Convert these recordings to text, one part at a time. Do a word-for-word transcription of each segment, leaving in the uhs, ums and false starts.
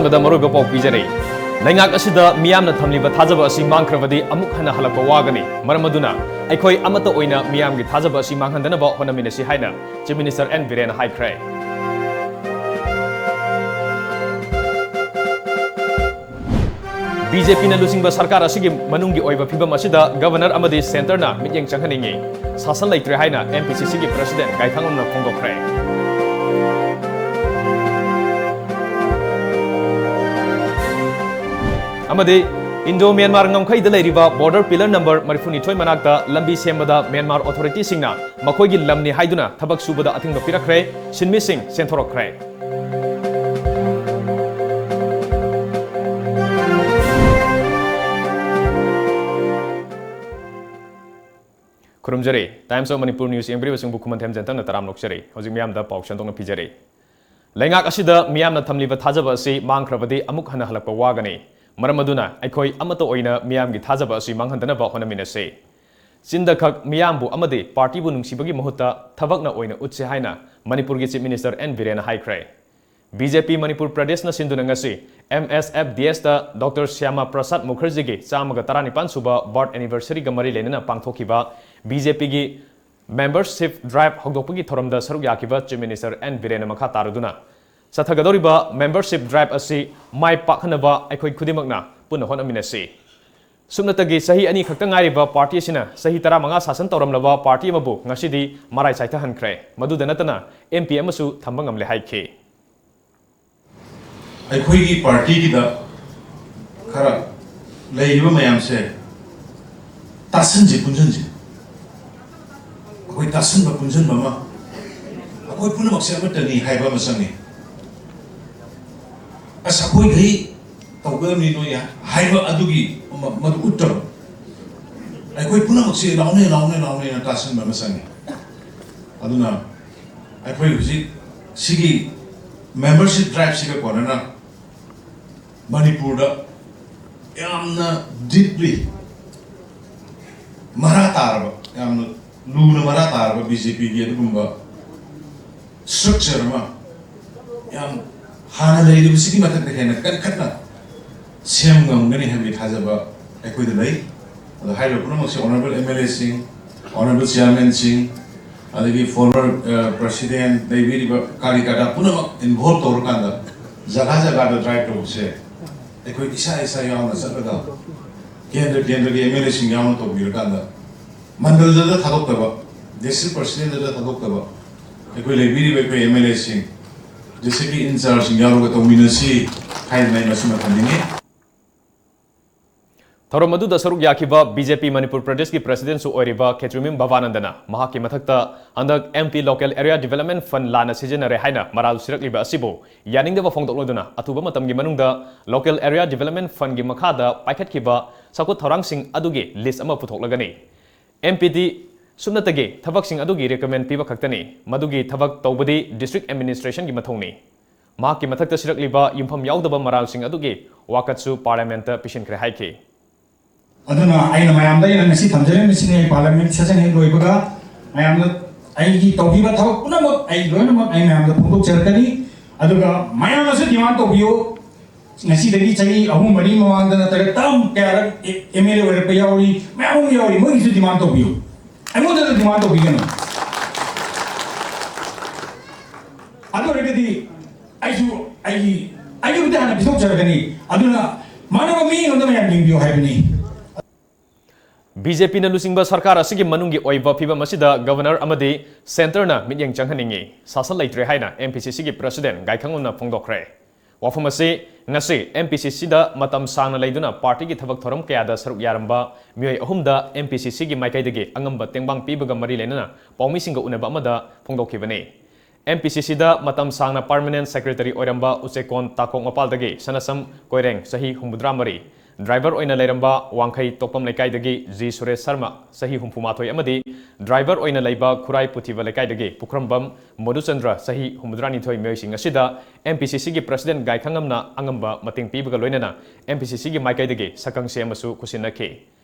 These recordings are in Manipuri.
ꯃꯗ ꯃꯔꯨꯑꯣꯏꯕ ꯄꯥꯎ ꯄꯤꯖꯔꯤ꯫ ꯂꯩꯉꯥꯛ ꯑꯁꯤꯗ ꯃꯤꯌꯥꯝꯅ ꯊꯝꯂꯤꯕ ꯊꯥꯖꯕ ꯑꯁꯤ ꯃꯥꯡꯈ꯭ꯔꯕꯗꯤ ꯑꯃꯨꯛ ꯍꯟꯅ ꯍꯜꯂꯛꯄ ꯋꯥꯒꯅꯤ꯫ ꯃꯔꯝ ꯑꯗꯨꯅ ꯑꯩꯈꯣꯏ ꯑꯃꯠꯇ ꯑꯣꯏꯅ ꯃꯤꯌꯥꯝꯒꯤ ꯊꯥꯖꯕ ꯑꯁꯤ ꯃꯥꯡꯍꯟꯗꯅꯕ ꯍꯣꯠꯅꯃꯤꯟꯅꯁꯤ ꯍꯥꯏꯅ Chief Minister N ꯕꯤꯔꯦꯟꯅ ꯍꯥꯏꯈ꯭ꯔꯦ꯫ ꯕꯤ ꯖꯦ ꯄꯤꯅ ꯂꯨꯆꯤꯡꯕ ꯁꯔꯀꯥꯔ ꯑꯁꯤꯒꯤ ꯃꯅꯨꯡꯒꯤ ꯑꯣꯏꯕ ꯐꯤꯕꯝ ꯑꯁꯤꯗ Governor ꯑꯃꯗꯤ Centreꯅ ꯃꯤꯠꯌꯦꯡ ꯆꯪꯍꯟꯅꯤꯡꯏ꯫ ꯁꯥꯁꯟ ꯂꯩꯇ꯭ꯔꯦ ꯍꯥꯏꯅ M P C Cꯒꯤ President ꯒꯥꯏꯊꯥꯡꯉꯝꯅ ꯐꯣꯡꯗꯣꯛꯈ꯭ꯔꯦ꯫ ꯑꯃꯗꯤ Indo Myanmar ꯉꯝꯈꯩꯗ ꯂꯩꯔꯤꯕ border pillar number ꯃꯔꯤꯐꯨꯅꯤꯊꯣꯏ ꯃꯅꯥꯛꯇ ꯂꯝꯕꯤ ꯁꯦꯝꯕꯗ Myanmar authorityꯁꯤꯡꯅ ꯃꯈꯣꯏꯒꯤ ꯂꯝꯅꯤ ꯍꯥꯏꯗꯨꯅ ꯊꯕꯛ ꯁꯨꯕꯗ ꯑꯊꯤꯡꯕ ꯄꯤꯔꯛꯈ꯭ꯔꯦ꯫ ꯁꯤꯟꯃꯤꯁꯤꯡ ꯆꯦꯟꯊꯣꯔꯛꯈ꯭ꯔꯦ꯫ ꯈꯨꯔꯨꯝꯖꯔꯤ꯫ Times of Manipur News ꯌꯦꯡꯕꯤꯔꯤꯕꯁꯤꯡꯕꯨ ꯈꯨꯃꯟꯊꯦꯝ ꯖꯦꯟꯇꯟꯅ ꯇꯔꯥꯝꯅ ꯑꯣꯛꯆꯔꯤ꯫ ꯍꯧꯖꯤꯛ ꯃꯤꯌꯥꯝꯗ ꯄꯥꯎ ꯁꯟꯗꯣꯛꯅ ꯄꯤꯖꯔꯤ꯫ ꯂꯩꯉꯥꯛ ꯑꯁꯤꯗ ꯃꯤꯌꯥꯝꯅ ꯊꯝꯂꯤꯕ ꯊꯥꯖꯕ ꯑꯁꯤ ꯃꯥꯡꯈ꯭ꯔꯕꯗꯤ ꯑꯃꯨꯛ ꯍꯟꯅ ꯍꯜꯂꯛꯄ ꯋꯥꯒꯅꯤ꯫ ꯃꯔꯝ ꯑꯗꯨꯅ ꯑꯩꯈꯣꯏ ꯑꯃꯠꯇ ꯑꯣꯏꯅ ꯃꯤꯌꯥꯝꯒꯤ ꯊꯥꯖꯕ ꯑꯁꯤ ꯃꯥꯡꯍꯟꯗꯅꯕ ꯍꯣꯠꯅꯃꯤꯟꯅꯁꯤ꯫ ꯆꯤꯟꯗ ꯈꯛ ꯃꯤꯌꯥꯝꯕꯨ ꯑꯃꯗꯤ ꯄꯥꯔꯇꯤꯕꯨ ꯅꯨꯡꯁꯤꯕꯒꯤ ꯃꯍꯨꯠꯇ ꯊꯕꯛꯅ ꯑꯣꯏꯅ ꯎꯠꯁꯤ ꯍꯥꯏꯅ ꯃꯅꯤꯄꯨꯔꯒꯤ Chief Minister N ꯕꯤꯔꯦꯟꯅ ꯍꯥꯏꯈ꯭ꯔꯦ꯫ B J P ꯃꯅꯤꯄꯨꯔ ꯄ꯭ꯔꯗꯦꯁꯅ ꯁꯤꯟꯗꯨꯅ ꯉꯁꯤ M S F D S ꯇ Doctor ꯁ꯭ꯌꯥꯃꯥ ꯄ꯭ꯔꯁꯥꯗ ꯃꯨꯈꯔꯖꯤꯒꯤ ꯆꯥꯝꯃꯒ ꯇꯔꯥꯅꯤꯄꯥꯟ ꯁꯨꯕ birth anniversary ꯒ ꯃꯔꯤ ꯂꯩꯅꯅ ꯄꯥꯡꯊꯣꯛꯈꯤꯕ B J P ꯒꯤ membership drive ꯍꯧꯗꯣꯛꯄꯒꯤ ꯊꯧꯔꯝꯗ ꯁꯔꯨꯛ ꯌꯥꯈꯤꯕ Chief Minister N ꯕꯤꯔꯦꯟꯅ ꯃꯈꯥ ꯇꯥꯔꯗꯨꯅ, ꯆꯠꯊꯒꯗꯧꯔꯤꯕ membership drive ꯑꯁꯤ ꯃꯥꯏ ꯄꯥꯛꯍꯟꯅꯕ ꯑꯩꯈꯣꯏ ꯈꯨꯗꯤꯡꯃꯛꯅ ꯄꯨꯟꯅ ꯍꯣꯠꯅꯃꯤꯟꯅꯁꯤ꯫ ꯁꯨꯞꯅꯇꯒꯤ ꯆꯍꯤ ꯑꯅꯤ ꯈꯛꯇ ꯉꯥꯏꯔꯤꯕ ꯄꯥꯔꯇꯤ ꯑꯁꯤꯅ ꯆꯍꯤ ꯇꯔꯥꯃꯉꯥ ꯁꯥꯁꯟ ꯇꯧꯔꯝꯂꯕ ꯄꯥꯔꯇꯤ ꯑꯃꯕꯨ ꯉꯁꯤꯗꯤ ꯃꯔꯥꯏ ꯆꯥꯏꯊꯍꯟꯈ꯭ꯔꯦ꯫ ꯃꯗꯨꯗ ꯅꯠꯇꯅ M P ꯑꯃꯁꯨ ꯊꯝꯕ ꯉꯝꯂꯦ ꯍꯥꯏꯈꯤ꯫ ꯑꯩꯈꯣꯏꯒꯤ ꯄꯥꯔꯇꯤꯒꯤꯗ ꯈꯔ ꯂꯩꯔꯤꯕ ꯃꯌꯥꯝꯁꯦ ꯇꯥꯁꯤꯟꯁꯤ, ꯄꯨꯟꯁꯤꯟꯁꯤ꯫ ꯑꯩꯈꯣꯏ ꯇꯥꯁꯤꯟꯕ ꯄꯨꯟꯁꯤꯟꯕ ꯑꯃ, ꯑꯩꯈꯣꯏ ꯄꯨꯝꯅꯃꯛꯁꯦ ꯑꯃꯠꯇꯅꯤ ꯍꯥꯏꯕ ꯑꯃ ꯆꯪꯉꯤ꯫ ꯑꯁ, ꯑꯩꯈꯣꯏꯈꯩ ꯇꯧꯒꯗꯕꯅꯤ ꯅꯣꯏ ꯍꯥꯏꯕ ꯑꯗꯨꯒꯤ ꯃ-, ꯃꯗꯨ ꯎꯠꯇꯕ꯫ ꯑꯩꯈꯣꯏ ꯄꯨꯝꯅꯃꯛꯁꯤ ꯂꯥꯎꯅꯦ, ꯂꯥꯎꯅꯦ, ꯂꯥꯎꯅꯦꯅ ꯇꯥꯁꯤꯟꯕ ꯑꯃ ꯆꯪꯉꯤ꯫ ꯑꯗꯨꯅ ꯑꯩꯈꯣꯏ ꯍꯧꯖꯤꯛ ꯁꯤꯒꯤ membership drive ꯁꯤꯒ ꯀꯣꯟꯅꯅ ꯃꯅꯤꯄꯨꯔꯗ ꯌꯥꯝꯅ deeply ꯃꯔꯥ ꯇꯥꯔꯕ, ꯌꯥꯝꯅ ꯂꯨꯅ ꯃꯔꯥ ꯇꯥꯔꯕ B J P ꯒꯤ ꯑꯗꯨꯒꯨꯝꯕ structure ꯑꯃ, ꯌꯥꯝ ꯍꯥꯟꯅ ꯂꯩꯔꯤꯕꯁꯤꯒꯤ ꯃꯊꯛꯇ ꯍꯦꯟꯅ ꯀꯟꯈꯠꯅ ꯁꯦꯝ ꯉꯝꯒꯅꯤ ꯍꯥꯏꯕꯒꯤ ꯊꯥꯖꯕ ꯑꯩꯈꯣꯏꯗ ꯂꯩ꯫ ꯑꯗꯣ ꯍꯥꯏꯔꯤꯕ ꯄꯨꯝꯅꯃꯛꯁꯤ honourable M L A ꯁꯤꯡ, honourable chairman ꯁꯤꯡ, ꯑꯗꯒꯤ former, ꯑ, president, ꯂꯩꯕꯤꯔꯤꯕ ꯀꯥꯔꯤꯀꯔꯇꯥ ꯄꯨꯝꯅꯃꯛ involve ꯇꯧꯔꯀꯥꯟꯗ ꯖꯒꯥ ꯖꯒꯥꯗ drive ꯇꯧꯕꯁꯦ ꯑꯩꯈꯣꯏ ꯏꯁꯥ ꯏꯁꯥ ꯌꯥꯎꯅ ꯆꯠꯂꯒ ꯀꯦꯟꯗ꯭ꯔ ꯀꯦꯟꯗ꯭ꯔꯒꯤ M L A ꯁꯤꯡ ꯌꯥꯎꯅ ꯇꯧꯕꯤꯔꯀꯥꯟꯗ ꯃꯟꯗꯜꯗ ꯊꯥꯗꯣꯛꯇꯕ, district president ꯗ ꯊꯥꯗꯣꯛꯇꯕ, ꯑꯩꯈꯣꯏ ꯂꯩꯕꯤꯔꯤꯕ ꯑꯩꯈꯣꯏ M L A ꯁꯤꯡ, district ꯀꯤ in-charge ꯁꯤꯡ ꯌꯥꯎꯔꯒ ꯇꯧꯃꯤꯟꯅꯁꯤ ꯍꯥꯏꯗꯅ ꯑꯩ ꯃꯁꯤꯃ ꯊꯝꯅꯤꯡꯉꯤ꯫ ꯊꯧꯔꯝ ꯑꯗꯨꯗ ꯁꯔꯨꯛ ꯌꯥꯈꯤꯕ B J P ꯃꯅꯤꯄꯨꯔ ꯄ꯭ꯔꯗꯦꯁꯀꯤ president ꯁꯨ ꯑꯣꯏꯔꯤꯕ ꯈꯦꯇ꯭ꯔꯤꯃꯌꯨꯝ ꯚꯕꯥꯅꯟꯗꯅ ꯃꯍꯥꯛꯀꯤ ꯃꯊꯛꯇ ꯍꯟꯗꯛ M P Local Area Development Fund ꯂꯥꯟꯅ ꯁꯤꯖꯤꯟꯅꯔꯦ ꯍꯥꯏꯅ ꯃꯔꯥꯜ ꯁꯤꯔꯛꯂꯤꯕ ꯑꯁꯤꯕꯨ ꯌꯥꯅꯤꯡꯗꯕ ꯐꯣꯡꯗꯣꯛꯂꯗꯨꯅ ꯑꯊꯨꯕ ꯃꯇꯝꯒꯤ ꯃꯅꯨꯡꯗ Local Area Development Fund ꯒꯤ ꯃꯈꯥꯗ ꯄꯥꯏꯈꯠꯈꯤꯕ ꯆꯥꯎꯈꯠ ꯊꯧꯔꯥꯡꯁꯤꯡ ꯑꯗꯨꯒꯤ list ꯑꯃ ꯄꯨꯊꯣꯛꯂꯒꯅꯤ꯫ M P ꯗꯤ ꯁꯨꯞꯅꯇꯒꯤ ꯊꯕꯛꯁꯤꯡ ꯑꯗꯨꯒꯤ recommend ꯄꯤꯕ ꯈꯛꯇꯅꯤ꯫ ꯃꯗꯨꯒꯤ ꯊꯕꯛ ꯇꯧꯕꯗꯤ district administration ꯒꯤ ꯃꯊꯧꯅꯤ꯫ ꯃꯍꯥꯛꯀꯤ ꯃꯊꯛꯇ ꯁꯤꯔꯛꯂꯤꯕ ꯌꯨꯝꯐꯝ ꯌꯥꯎꯗꯕ ꯃꯔꯥꯜꯁꯤꯡ ꯑꯗꯨꯒꯤ ꯋꯥꯀꯠꯁꯨ parliament ꯇ ꯄꯤꯁꯤꯟꯈ꯭ꯔꯦ ꯍꯥꯏꯈꯤ꯫ ꯑꯗꯨꯅ ꯑꯩꯅ ꯃꯌꯥꯝꯗ ꯑꯩꯅ ꯉꯁꯤ ꯊꯝꯖꯔꯤꯕꯁꯤꯅꯤ, ꯑꯩ parliament session ꯍꯦꯛ ꯂꯣꯏꯕꯒ ꯃꯌꯥꯝꯅ ꯑꯩꯒꯤ ꯇꯧꯈꯤꯕ ꯊꯕꯛ ꯄꯨꯝꯅꯃꯛ ꯑꯩ ꯂꯣꯏꯅꯃꯛ ꯑꯩ ꯃꯌꯥꯝꯗ ꯐꯣꯡꯗꯣꯛꯆꯔꯛꯀꯅꯤ꯫ ꯑꯗꯨꯒ ꯃꯌꯥꯝꯅꯁꯨ demand ꯇꯧꯕꯤꯌꯨ, ꯉꯁꯤꯗꯒꯤ ꯆꯍꯤ ꯑꯍꯨꯝ ꯃꯔꯤ ꯃꯃꯥꯡꯗ ꯅꯠꯇ꯭ꯔꯒ term ꯀꯌꯥꯔꯛ M L A ꯑꯣꯏꯔꯛꯄ ꯌꯥꯎꯔꯤ, ꯃꯌꯥꯝ ꯑꯃ ꯌꯥꯎꯔꯤ, ꯃꯣꯏꯒꯤꯁꯨ demand ꯇꯧꯕꯤꯌꯨ꯫ ꯑꯩꯉꯣꯟꯗ demand ꯇꯧꯕꯤꯒꯅꯨ꯫ ꯑꯗꯨ ꯑꯣꯏꯔꯒꯗꯤ ꯑꯩꯁꯨ ꯑꯩꯒꯤ ꯑꯩꯒꯤꯕꯨꯗꯤ ꯍꯥꯟꯅ ꯄꯤꯊꯣꯛꯆꯔꯒꯅꯤ꯫ ꯑꯗꯨꯅ ꯃꯥꯟꯅꯕ ꯃꯤꯠꯌꯦꯡ ꯑꯃꯗ ꯃꯌꯥꯝ ꯌꯦꯡꯕꯤꯌꯨ ꯍꯥꯏꯕꯅꯤ꯫ B J P ꯅ ꯂꯨꯆꯤꯡꯕ ꯁꯔꯀꯥꯔ ꯑꯁꯤꯒꯤ ꯃꯅꯨꯡꯒꯤ ꯑꯣꯏꯕ ꯐꯤꯕꯝ ꯑꯁꯤꯗ governor ꯑꯃꯗꯤ centre ꯅ ꯃꯤꯠꯌꯦꯡ ꯆꯪꯍꯟꯅꯤꯡꯏ꯫ ꯁꯥꯁꯟ ꯂꯩꯇ꯭ꯔꯦ ꯍꯥꯏꯅ M P C C ꯒꯤ president ꯒꯥꯏꯈꯪꯉꯝꯅ ꯐꯣꯡꯗꯣꯛꯈ꯭ꯔꯦ꯫ ꯋꯥꯐꯝ ꯑꯁꯤ ꯉꯁꯤ M P C C ꯗ ꯃꯇꯝ ꯁꯥꯡꯅ ꯂꯩꯗꯨꯅ party ꯒꯤ ꯊꯕꯛ ꯊꯧꯔꯝ ꯀꯌꯥꯗ ꯁꯔꯨꯛ ꯌꯥꯔꯝꯕ ꯃꯤꯑꯣꯏ ꯑꯍꯨꯝꯗ M P C C ꯒꯤ ꯃꯥꯏꯀꯩꯗꯒꯤ ꯑꯉꯝꯕ ꯇꯦꯡꯕꯥꯡ ꯄꯤꯕꯒ ꯃꯔꯤ ꯂꯩꯅꯅ ꯄꯥꯎꯃꯤꯁꯤꯡꯒ ꯎꯅꯕ ꯑꯃꯗ ꯐꯣꯡꯗꯣꯛꯈꯤꯕꯅꯤ꯫ M P C C ꯗ ꯃꯇꯝ ꯁꯥꯡꯅ permanent secretary ꯑꯣꯏꯔꯝꯕ ꯎꯆꯦꯛꯀꯣꯟ ꯇꯥꯀꯣꯛ ꯃꯄꯥꯜꯗꯒꯤ ꯁꯅꯁꯝ ꯀꯣꯏꯔꯦꯡ, ꯆꯍꯤ ꯍꯨꯝꯐꯨꯇꯔꯥ ꯃꯔꯤ, driver ꯑꯣꯏꯅ ꯂꯩꯔꯝꯕ ꯋꯥꯡꯈꯩ ꯇꯣꯛꯄꯝ ꯂꯩꯀꯥꯏꯗꯒꯤ G ꯁꯨꯔꯦꯁ ꯁꯔꯃ, ꯆꯍꯤ ꯍꯨꯝꯐꯨ ꯃꯥꯊꯣꯏ ꯑꯃꯗꯤ driver ꯑꯣꯏꯅ ꯂꯩꯕ ꯈꯨꯔꯥꯏ ꯄꯨꯊꯤꯕ ꯂꯩꯀꯥꯏꯗꯒꯤ ꯄꯨꯈ꯭ꯔꯝꯕꯝ ꯃꯙꯨꯆꯟꯗ꯭ꯔ, ꯆꯍꯤ ꯍꯨꯝꯐꯨꯇꯔꯥ ꯅꯤꯊꯣꯏ, ꯃꯤꯑꯣꯏꯁꯤꯡ ꯑꯁꯤꯗ M P C C ꯒꯤ president ꯒꯥꯏꯈꯪꯉꯝꯅ ꯑꯉꯝꯕ ꯃꯇꯦꯡ ꯄꯤꯕꯒ ꯂꯣꯏꯅꯅ M P C C ꯒꯤ ꯃꯥꯏꯀꯩꯗꯒꯤ ꯁꯛꯈꯪꯁꯦ ꯑꯃꯁꯨ ꯈꯨꯠꯁꯤꯟꯅꯈꯤ꯫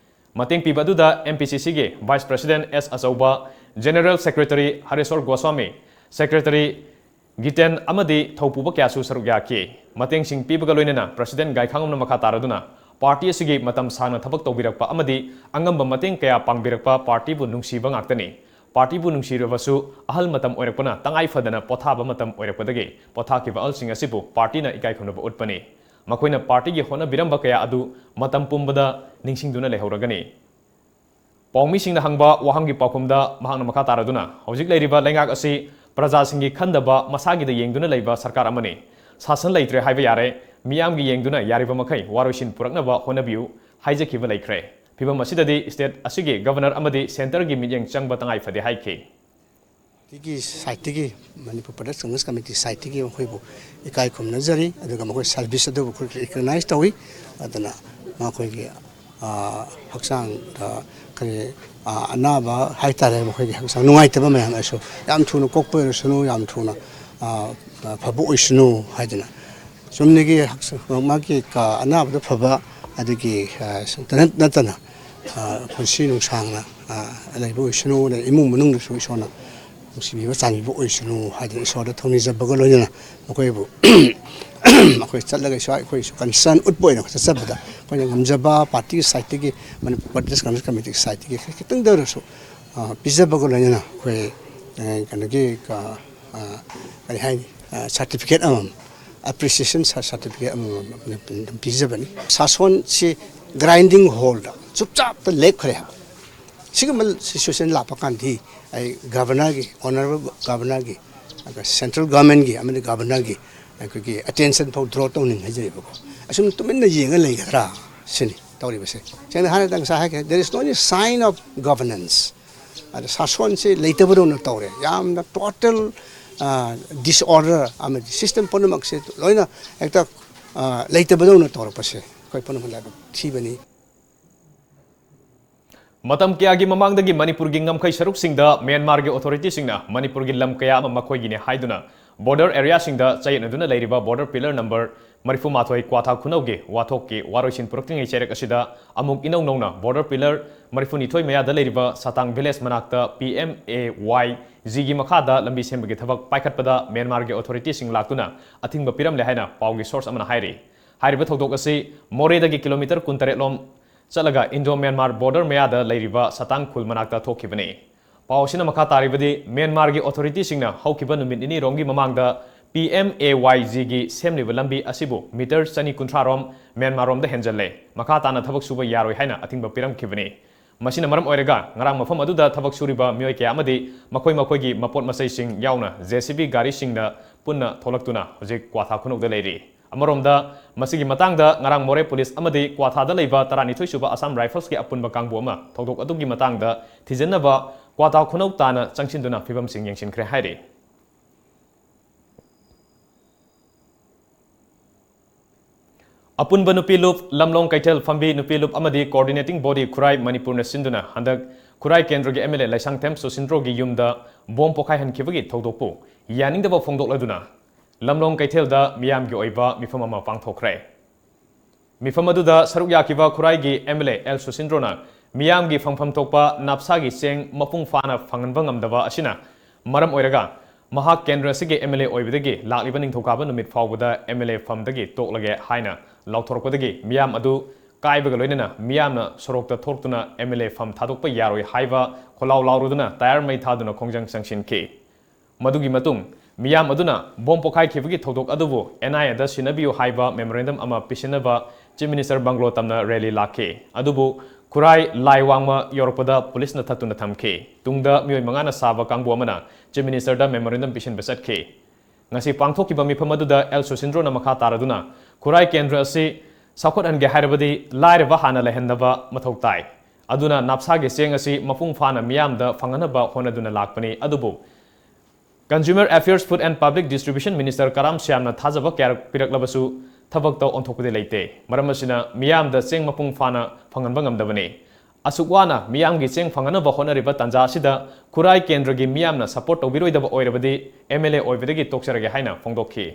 ꯃꯇꯦꯡ ꯄꯤꯕ ꯑꯗꯨꯗ M P C C ꯒꯤ vice president S ꯑꯆꯧꯕ, general secretary ꯍꯔꯦꯁꯣꯔ ꯒꯣꯁ꯭ꯋꯥꯃꯤ, secretary ꯒꯤꯇꯦꯟ ꯑꯃꯗꯤ ꯊꯧꯄꯨꯕ ꯀꯌꯥꯁꯨ ꯁꯔꯨꯛ ꯌꯥꯈꯤ꯫ ꯃꯇꯦꯡꯁꯤꯡ ꯄꯤꯕꯒ ꯂꯣꯏꯅꯅ President ꯒꯥꯏꯈꯥꯉꯝꯅ ꯃꯈꯥ ꯇꯥꯔꯗꯨꯅ, party ꯑꯁꯤꯒꯤ ꯃꯇꯝ ꯁꯥꯡꯅ ꯊꯕꯛ ꯇꯧꯕꯤꯔꯛꯄ ꯑꯃꯗꯤ ꯑꯉꯝꯕ ꯃꯇꯦꯡ ꯀꯌꯥ ꯄꯥꯡꯕꯤꯔꯛꯄ party ꯕꯨ ꯅꯨꯡꯁꯤꯕ ꯉꯥꯛꯇꯅꯤ꯫ Party ꯕꯨ ꯅꯨꯡꯁꯤꯔꯕꯁꯨ ꯑꯍꯜ ꯃꯇꯝ ꯑꯣꯏꯔꯛꯄꯅ ꯇꯉꯥꯏ ꯐꯗꯅ ꯄꯣꯊꯥꯕ ꯃꯇꯝ ꯑꯣꯏꯔꯛꯄꯗꯒꯤ ꯄꯣꯊꯥꯈꯤꯕ ꯑꯍꯜꯁꯤꯡ ꯑꯁꯤꯕꯨ party ꯅ ꯏꯀꯥꯏ ꯈꯨꯝꯅꯕ ꯎꯠꯄꯅꯤ꯫ ꯃꯈꯣꯏꯅ party ꯒꯤ ꯍꯣꯠꯅꯕꯤꯔꯝꯕ ꯀꯌꯥ ꯑꯗꯨ ꯃꯇꯝ ꯄꯨꯝꯕꯗ ꯅꯤꯡꯁꯤꯡꯗꯨꯅ ꯂꯩꯍꯧꯔꯒꯅꯤ꯫ ꯄꯥꯎꯃꯤꯁꯤꯡꯅ ꯍꯪꯕ ꯋꯥꯍꯪꯒꯤ ꯄꯥꯎꯈꯨꯝꯗ ꯃꯍꯥꯛꯅ ꯃꯈꯥ ꯇꯥꯔꯗꯨꯅ, ꯍꯧꯖꯤꯛ ꯂꯩꯔꯤꯕ ꯂꯩꯉꯥꯛ ꯑꯁꯤ ꯄ꯭ꯔꯖꯥꯁꯤꯡꯒꯤ ꯈꯟꯗꯕ, ꯃꯁꯥꯒꯤꯗ ꯌꯦꯡꯗꯨꯅ ꯂꯩꯕ ꯁꯔꯀꯥꯔ ꯑꯃꯅꯤ꯫ ꯁꯥꯁꯟ ꯂꯩꯇ꯭ꯔꯦ ꯍꯥꯏꯕ ꯌꯥꯔꯦ꯫ ꯃꯤꯌꯥꯝꯒꯤ ꯌꯦꯡꯗꯨꯅ ꯌꯥꯔꯤꯕ ꯃꯈꯩ ꯋꯥꯔꯣꯏꯁꯤꯟ ꯄꯨꯔꯛꯅꯕ ꯍꯣꯠꯅꯕꯤꯌꯨ ꯍꯥꯏꯖꯈꯤꯕ ꯂꯩꯈ꯭ꯔꯦ꯫ ꯐꯤꯕꯝ ꯑꯁꯤꯗꯗꯤ state ꯑꯁꯤꯒꯤ governor ꯑꯃꯗꯤ centre ꯒꯤ ꯃꯤꯠꯌꯦꯡ ꯆꯪꯕ ꯇꯉꯥꯏ ꯐꯗꯦ ꯍꯥꯏꯈꯤ꯫ ꯒꯤ side ꯇꯒꯤ, ꯃꯅꯤꯄꯨꯔ ꯄ꯭ꯔꯗꯦꯁ ꯀꯪꯒ꯭ꯔꯦꯁ ꯀꯃꯤꯇꯤ side ꯇꯒꯤ ꯃꯈꯣꯏꯕꯨ ꯏꯀꯥꯏ ꯈꯨꯝꯅꯖꯔꯤ, ꯑꯗꯨꯒ ꯃꯈꯣꯏ service ꯑꯗꯨꯕꯨ ꯑꯩꯈꯣꯏ recognize ꯇꯧꯏ꯫ ꯑꯗꯨꯅ ꯃꯈꯣꯏꯒꯤ, ꯑ, ꯍꯛꯆꯥꯡꯗ ꯀꯔꯤ, ꯑ, ꯑꯅꯥꯕ ꯍꯥꯏꯇꯥꯔꯦ, ꯃꯈꯣꯏꯒꯤ ꯍꯛꯆꯥꯡ ꯅꯨꯡꯉꯥꯏꯇꯕ ꯃꯌꯥꯝ ꯑꯁꯨ ꯌꯥꯝ ꯊꯨꯅ ꯀꯣꯛꯄ ꯑꯣꯏꯔꯁꯅꯨ, ꯌꯥꯝ ꯊꯨꯅ, ꯑ, ꯐꯕ ꯑꯣꯏꯁꯅꯨ ꯍꯥꯏꯗꯅ ꯆꯨꯝꯅꯒꯤ ꯍꯛꯆ-, ꯃꯥꯒꯤ ꯀ-, ꯑꯅꯥꯕꯗ ꯐꯕ ꯑꯗꯒꯤ, ꯑ, ꯁꯨꯝꯇ ꯅꯠ-, ꯅꯠꯇꯅ, ꯑ, ꯄꯨꯟꯁꯤ ꯅꯨꯡꯁꯥꯡꯅ, ꯑ, ꯂꯩꯕ ꯑꯣꯏꯁꯅꯨ, ꯑꯗꯩ ꯏꯃꯨꯡ ꯃꯅꯨꯡꯗꯁꯨ ꯏꯁꯣꯔꯅ ꯅꯨꯡꯁꯤꯕꯤꯕ ꯆꯥꯟꯕꯤꯕ ꯑꯣꯏꯁꯅꯨ ꯍꯥꯏꯗꯅ ꯏꯁꯣꯔꯗ ꯊꯧꯅꯤꯖꯕꯒ ꯂꯣꯏꯅꯅ ꯃꯈꯣꯏꯕꯨ ꯑꯩꯈꯣꯏ ꯆꯠꯂꯒ ꯏꯁꯣꯔ, ꯑꯩꯈꯣꯏꯁꯨ concern ꯎꯠꯄ ꯑꯣꯏꯅ ꯆꯠꯆꯕꯗ ꯑꯩꯈꯣꯏꯅ ꯉꯝꯖꯕ party ꯒꯤ side ꯇꯒꯤ, ꯃꯅꯤꯄꯨꯔ ꯄ꯭ꯔꯗꯦꯁ ꯀꯪꯒ꯭ꯔꯦꯁ ꯀꯃꯤꯇꯤꯒꯤ side ꯇꯒꯤ ꯈꯤꯇꯪꯗ ꯑꯣꯏꯔꯁꯨ, ꯑ, ꯄꯤꯖꯕꯒ ꯂꯣꯏꯅꯅ ꯑꯩꯈꯣꯏ, ꯑ, ꯀꯩꯅꯣꯒꯤ, ꯑ, ꯑ, ꯀꯔꯤ ꯍꯥꯏꯅꯤ, ꯑ, certificate ꯑꯃꯃꯝ, appreciation cer-, certificate ꯑꯃꯃꯝ ꯑꯗꯨꯝ ꯄꯤꯖꯕꯅꯤ꯫ ꯁꯥꯁꯣꯟꯁꯤ grinding hall ꯗ ꯆꯨꯞꯆꯥꯞꯇ ꯂꯦꯞꯈ꯭ꯔꯦ ꯍꯥꯏꯕ꯫ ꯁꯤꯒꯨꯝꯕ situation ꯂꯥꯛꯄ ꯀꯥꯟꯗꯤ ꯑꯩ governor ꯒꯤ, honourable governor ꯒꯤ, ꯑꯗꯨꯒ central government ꯀꯤ ꯑꯃꯗꯤ governor ꯒꯤ ꯑꯩꯈꯣꯏꯒꯤ attention ꯐꯥꯎ draw ꯇꯧꯅꯤꯡꯉꯤ ꯍꯥꯏꯖꯔꯤꯕꯀꯣ꯫ ꯑꯁꯨꯝ ꯇꯨꯃꯤꯟꯅ ꯌꯦꯡꯉ ꯂꯩꯒꯗ꯭ꯔꯥ ꯁꯤꯅꯤ ꯇꯧꯔꯤꯕꯁꯦ꯫ ꯁꯦꯡꯅ ꯍꯥꯏꯔꯕꯗ ꯉꯁꯥꯏ ꯍꯥꯏꯈ꯭ꯔꯦ, there is no any sign of governance꯫ ꯑꯗ ꯁꯥꯁꯣꯟꯁꯦ ꯂꯩꯇꯕꯗꯧꯅ ꯇꯧꯔꯦ꯫ ꯌꯥꯝꯅ total, ꯑ, disorder ꯑꯃꯗꯤ system ꯄꯨꯝꯅꯃꯛꯁꯦ ꯂꯣꯏꯅ ꯍꯦꯛꯇ, ꯑ, ꯂꯩꯇꯕꯗꯧꯅ ꯇꯧꯔꯛꯄꯁꯦ ꯑꯩꯈꯣꯏ ꯄꯨꯝꯅꯃꯛ ꯂꯥꯏꯕꯛ ꯊꯤꯕꯅꯤ꯫ ꯃꯇꯝ ꯀꯌꯥꯒꯤ ꯃꯃꯥꯡꯗꯒꯤ ꯃꯅꯤꯄꯨꯔꯒꯤ ꯉꯝꯈꯩ ꯁꯔꯨꯛꯁꯤꯡꯗ ꯃ꯭ꯌꯥꯟꯃꯥꯔꯒꯤ authority ꯁꯤꯡꯅ ꯃꯅꯤꯄꯨꯔꯒꯤ ꯂꯝ ꯀꯌꯥ ꯑꯃ ꯃꯈꯣꯏꯒꯤꯅꯤ ꯍꯥꯏꯗꯨꯅ Border areaꯁꯤꯡꯗ ꯆꯌꯦꯠꯅꯗꯨꯅ ꯂꯩꯔꯤꯕ border pillar number ꯃꯔꯤꯐꯨ ꯃꯥꯊꯣꯏ ꯀ꯭ꯋꯥꯊꯥ ꯈꯨꯅꯧꯒꯤ ꯋꯥꯊꯣꯛꯀꯤ ꯋꯥꯔꯣꯏꯁꯤꯟ ꯄꯨꯔꯛꯇ꯭ꯔꯤꯉꯩ ꯆꯩꯔꯛ ꯑꯁꯤꯗ ꯑꯃꯨꯛ ꯏꯅꯧ ꯅꯧꯅ border pillar ꯃꯔꯤꯐꯨ ꯅꯤꯊꯣꯏ ꯃꯌꯥꯗ ꯂꯩꯔꯤꯕ ꯁꯥꯇꯥꯡ village ꯃꯅꯥꯛꯇ P M A Y G ꯒꯤ ꯃꯈꯥꯗ ꯂꯝꯕꯤ ꯁꯦꯝꯕꯒꯤ ꯊꯕꯛ ꯄꯥꯏꯈꯠꯄꯗ ꯃ꯭ꯌꯥꯟꯃꯥꯔꯒꯤ authority ꯁꯤꯡ ꯂꯥꯛꯇꯨꯅ ꯑꯊꯤꯡꯕ ꯄꯤꯔꯝꯂꯦ ꯍꯥꯏꯅ ꯄꯥꯎꯒꯤ source ꯑꯃꯅ ꯍꯥꯏꯔꯤ꯫ ꯍꯥꯏꯔꯤꯕ ꯊꯧꯗꯣꯛ ꯑꯁꯤ ꯃꯣꯔꯦꯗꯒꯤ kilometre ꯀꯨꯟꯇꯔꯦꯠ ꯂꯣꯝ ꯆꯠꯂꯒ Indo Myanmar border ꯃꯌꯥꯗ ꯂꯩꯔꯤꯕ ꯁꯇꯥꯡ ꯈꯨꯜ ꯃꯅꯥꯛꯇ ꯊꯣꯛꯈꯤꯕꯅꯤ꯫ ꯄꯥꯎ ꯑꯁꯤꯅ ꯃꯈꯥ ꯇꯥꯔꯤꯕꯗꯤ, ꯃ꯭ꯌꯥꯟꯃꯥꯔꯒꯤ authority ꯁꯤꯡꯅ ꯍꯧꯈꯤꯕ ꯅꯨꯃꯤꯠ ꯅꯤꯅꯤ ꯔꯣꯝꯒꯤ ꯃꯃꯥꯡꯗ P M A Y G ꯒꯤ ꯁꯦꯝꯂꯤꯕ ꯂꯝꯕꯤ ꯑꯁꯤꯕꯨ metre ꯆꯅꯤ ꯀꯨꯟꯊ꯭ꯔꯥ ꯔꯣꯝ ꯃ꯭ꯌꯥꯟꯃꯥꯔ ꯔꯣꯝꯗ ꯍꯦꯟꯖꯜꯂꯦ, ꯃꯈꯥ ꯇꯥꯅ ꯊꯕꯛ ꯁꯨꯕ ꯌꯥꯔꯣꯏ ꯍꯥꯏꯅ ꯑꯊꯤꯡꯕ ꯄꯤꯔꯝꯈꯤꯕꯅꯤ꯫ ꯃꯁꯤꯅ ꯃꯔꯝ ꯑꯣꯏꯔꯒ ꯉꯔꯥꯡ ꯃꯐꯝ ꯑꯗꯨꯗ ꯊꯕꯛ ꯁꯨꯔꯤꯕ ꯃꯤꯑꯣꯏ ꯀꯌꯥ ꯑꯃꯗꯤ ꯃꯈꯣꯏ ꯃꯈꯣꯏꯒꯤ ꯃꯄꯣꯠ ꯃꯆꯩꯁꯤꯡ ꯌꯥꯎꯅ J C B ꯒꯥꯔꯤꯁꯤꯡꯗ ꯄꯨꯟꯅ ꯊꯣꯛꯂꯛꯇꯨꯅ ꯍꯧꯖꯤꯛ ꯀ꯭ꯋꯥꯊꯥ ꯈꯨꯅꯧꯗ ꯂꯩꯔꯤ꯫ ꯑꯃꯔꯣꯝꯗ, ꯃꯁꯤꯒꯤ ꯃꯇꯥꯡꯗ ꯉꯔꯥꯡ ꯃꯣꯔꯦ ꯄꯨꯂꯤꯁ ꯑꯃꯗꯤ ꯀ꯭ꯋꯥꯊꯥꯗ ꯂꯩꯕ ꯇꯔꯥꯅꯤꯊꯣꯏ ꯁꯨꯕ Assam Rifles ꯀꯤ ꯑꯄꯨꯟꯕ ꯀꯥꯡꯕꯨ ꯑꯃ ꯊꯧꯗꯣꯛ ꯑꯗꯨꯒꯤ ꯃꯇꯥꯡꯗ ꯊꯤꯖꯤꯟꯅꯕ ꯀ꯭ꯋꯥꯊꯥ ꯈꯨꯅꯧ ꯇꯥꯟꯅ ꯆꯪꯁꯤꯟꯗꯨꯅ ꯐꯤꯕꯝꯁꯤꯡ ꯌꯦꯡꯁꯤꯟꯈ꯭ꯔꯦ ꯍꯥꯏꯔꯤ꯫ ꯑꯄꯨꯟꯕ ꯅꯨꯄꯤ ꯂꯨꯞ, ꯂꯝꯂꯣꯡ ꯀꯩꯊꯦꯜ ꯐꯝꯕꯤ ꯅꯨꯄꯤ ꯂꯨꯞ ꯑꯃꯗꯤ coordinating body ꯈꯨꯔꯥꯏ ꯃꯅꯤꯄꯨꯔꯅ ꯁꯤꯟꯗꯨꯅ ꯍꯟꯗꯛ ꯈꯨꯔꯥꯏ ꯀꯦꯟꯗ꯭ꯔꯒꯤ M L A ꯂꯩꯁꯥꯡꯊꯦꯝ ꯁꯨꯁꯤꯟꯗ꯭ꯔꯣꯒꯤ ꯌꯨꯝꯗ ꯕꯣꯝ ꯄꯣꯈꯥꯏꯍꯟꯈꯤꯕꯒꯤ ꯊꯧꯗꯣꯛꯄꯨ ꯌꯥꯅꯤꯡꯗꯕ ꯐꯣꯡꯗꯣꯛꯂꯗꯨꯅ ꯂꯝꯂꯣꯡ ꯀꯩꯊꯦꯜꯗ ꯃꯤꯌꯥꯝꯒꯤ ꯑꯣꯏꯕ ꯃꯤꯐꯝ ꯑꯃ ꯄꯥꯡꯊꯣꯛꯈ꯭ꯔꯦ꯫ ꯃꯤꯐꯝ ꯑꯗꯨꯗ ꯁꯔꯨꯛ ꯌꯥꯈꯤꯕ ꯈꯨꯔꯥꯏꯒꯤ M L A L ꯁꯨꯁꯤꯟꯗ꯭ꯔꯣꯅ ꯃꯤꯌꯥꯝꯒꯤ ꯐꯪꯐꯝ ꯊꯣꯛꯄ ꯅꯥꯞꯁꯥꯒꯤ ꯆꯦꯡ ꯃꯄꯨꯡ ꯐꯥꯅ ꯐꯪꯍꯟꯕ ꯉꯝꯗꯕ ꯑꯁꯤꯅ ꯃꯔꯝ ꯑꯣꯏꯔꯒ ꯃꯍꯥꯛ ꯀꯦꯟꯗ꯭ꯔ ꯑꯁꯤꯒꯤ M L A ꯑꯣꯏꯕꯗꯒꯤ ꯂꯥꯛꯂꯤꯕ ꯅꯤꯡꯊꯧꯀꯥꯕ ꯅꯨꯃꯤꯠ ꯐꯥꯎꯕꯗ M L A ꯐꯝꯗꯒꯤ ꯇꯣꯛꯂꯒꯦ ꯍꯥꯏꯅ ꯂꯥꯎꯊꯣꯔꯛꯄꯗꯒꯤ ꯃꯤꯌꯥꯝ ꯑꯗꯨ ꯀꯥꯏꯕꯒ ꯂꯣꯏꯅꯅ ꯃꯤꯌꯥꯝꯅ ꯁꯣꯔꯣꯛꯇ ꯊꯣꯛꯇꯨꯅ M L A ꯐꯝ ꯊꯥꯗꯣꯛꯄ ꯌꯥꯔꯣꯏ ꯍꯥꯏꯕ ꯈꯣꯜꯂꯥꯎ ꯂꯥꯎꯔꯨꯗꯨꯅ ꯇꯥꯌꯔ ꯃꯩ ꯊꯥꯗꯨꯅ ꯈꯣꯡꯖꯪ ꯆꯪꯁꯤꯟꯈꯤ꯫ ꯃꯗꯨꯒꯤ ꯃꯇꯨꯡ ꯃꯤꯌꯥꯝ ꯑꯗꯨꯅ ꯕꯣꯝ ꯄꯣꯈꯥꯏꯈꯤꯕꯒꯤ ꯊꯧꯗꯣꯛ ꯑꯗꯨꯕꯨ N I A ꯗ ꯁꯤꯟꯅꯕꯤꯌꯨ ꯍꯥꯏꯕ memorandum ꯑꯃ ꯄꯤꯁꯤꯟꯅꯕ Chief Minister bungalow ꯇꯝꯅ rally ꯂꯥꯛꯈꯤ꯫ ꯑꯗꯨꯕꯨ ꯈꯨꯔꯥꯏ ꯂꯥꯏ ꯋꯥꯡꯃ ꯌꯧꯔꯛꯄꯗ ꯄꯨꯂꯤꯁꯅ ꯊꯠꯇꯨꯅ ꯊꯝꯈꯤ꯫ ꯇꯨꯡꯗ ꯃꯤꯑꯣꯏ ꯃꯉꯥꯅ ꯁꯥꯕ ꯀꯥꯡꯕꯨ ꯑꯃꯅ Chief Minister ꯗ memorandum ꯄꯤꯁꯤꯟꯕ ꯆꯠꯈꯤ꯫ ꯉꯁꯤ ꯄꯥꯡꯊꯣꯛꯈꯤꯕ ꯃꯤꯐꯝ ꯑꯗꯨꯗ L ꯁꯨꯁꯤꯟꯗ꯭ꯔꯣꯅ ꯃꯈꯥ ꯇꯥꯔꯗꯨꯅ ꯈꯨꯔꯥꯏ ꯀꯦꯟꯗ꯭ꯔ ꯑꯁꯤ ꯆꯥꯎꯈꯠꯍꯟꯒꯦ ꯍꯥꯏꯔꯕꯗꯤ ꯂꯥꯏꯔꯕ ꯍꯥꯟꯅ ꯂꯩꯍꯟꯗꯕ ꯃꯊꯧ ꯇꯥꯏ꯫ ꯑꯗꯨꯅ ꯅꯥꯞꯁꯥꯒꯤ ꯆꯦꯡ ꯑꯁꯤ ꯃꯄꯨꯡ ꯐꯥꯅ ꯃꯤꯌꯥꯝꯗ ꯐꯪꯍꯟꯅꯕ ꯍꯣꯠꯅꯗꯨꯅ ꯂꯥꯛꯄꯅꯤ꯫ ꯑꯗꯨꯕꯨ Consumer Affairs, Food and Public Distribution Minister ꯀꯔꯥꯝ ꯁ꯭ꯌꯥꯝꯅ ꯊꯥꯖꯕ ꯀꯌꯥ ꯄꯤꯔꯛꯂꯕꯁꯨ ꯊꯕꯛꯇ ꯑꯣꯟꯊꯣꯛꯄꯗꯤ ꯂꯩꯇꯦ꯫ ꯃꯔꯝ ꯑꯁꯤꯅ ꯃꯤꯌꯥꯝꯗ ꯆꯦꯡ ꯃꯄꯨꯡ ꯐꯥꯅ ꯐꯪꯍꯟꯕ ꯉꯝꯗꯕꯅꯤ꯫ ꯑꯁꯨꯛ ꯋꯥꯅ ꯃꯤꯌꯥꯝꯒꯤ ꯆꯦꯡ ꯐꯪꯅꯅꯕ ꯍꯣꯠꯅꯔꯤꯕ ꯇꯥꯟꯖꯥ ꯑꯁꯤꯗ ꯈꯨꯔꯥꯏ ꯀꯦꯟꯗ꯭ꯔꯒꯤ ꯃꯤꯌꯥꯝꯅ support ꯇꯧꯕꯤꯔꯣꯏꯗꯕ ꯑꯣꯏꯔꯕꯗꯤ M L A ꯑꯣꯏꯕꯗꯒꯤ ꯇꯣꯛꯆꯔꯒꯦ ꯍꯥꯏꯅ ꯐꯣꯡꯗꯣꯛꯈꯤ꯫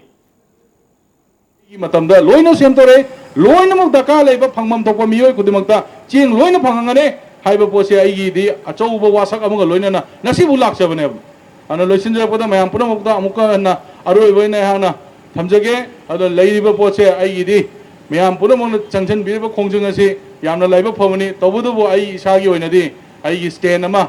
ꯃꯇꯝꯗ ꯂꯣꯏꯅ ꯁꯦꯝꯗꯣꯔꯛꯑꯦ꯫ ꯂꯣꯏꯅꯃꯛ ꯗꯔꯀꯥꯔ ꯂꯩꯕ ꯐꯪꯐꯝ ꯊꯣꯛꯄ ꯃꯤꯑꯣꯏ ꯈꯨꯗꯤꯡꯃꯛꯇ ꯆꯦꯡ ꯂꯣꯏꯅ ꯐꯪꯍꯟꯒꯅꯤ ꯍꯥꯏꯕ ꯄꯣꯠꯁꯦ ꯑꯩꯒꯤꯗꯤ ꯑꯆꯧꯕ ꯋꯥꯁꯛ ꯑꯃꯒ ꯂꯣꯏꯅꯅ ꯉꯁꯤꯕꯨ ꯂꯥꯛꯆꯕꯅꯦꯕ꯫ ꯑꯗꯨꯅ ꯂꯣꯏꯁꯤꯟꯖꯔꯛꯄꯗ ꯃꯌꯥꯝ ꯄꯨꯝꯅꯃꯛꯇ ꯑꯃꯨꯛꯀ ꯍꯟꯅ ꯑꯔꯣꯏꯕ ꯑꯣꯏꯅ ꯑꯩꯍꯥꯛꯅ ꯊꯝꯖꯒꯦ꯫ ꯑꯗꯣ ꯂꯩꯔꯤꯕ ꯄꯣꯠꯁꯦ ꯑꯩꯒꯤꯗꯤ ꯃꯌꯥꯝ ꯄꯨꯝꯅꯃꯛꯅ ꯆꯪꯁꯤꯟꯕꯤꯔꯤꯕ ꯈꯣꯡꯖꯪ ꯑꯁꯤ ꯌꯥꯝꯅ ꯂꯥꯏꯕꯛ ꯐꯕꯅꯤ꯫ ꯇꯧꯕꯇꯕꯨ ꯑꯩ ꯏꯁꯥꯒꯤ ꯑꯣꯏꯅꯗꯤ ꯑꯩꯒꯤ stand ꯑꯃ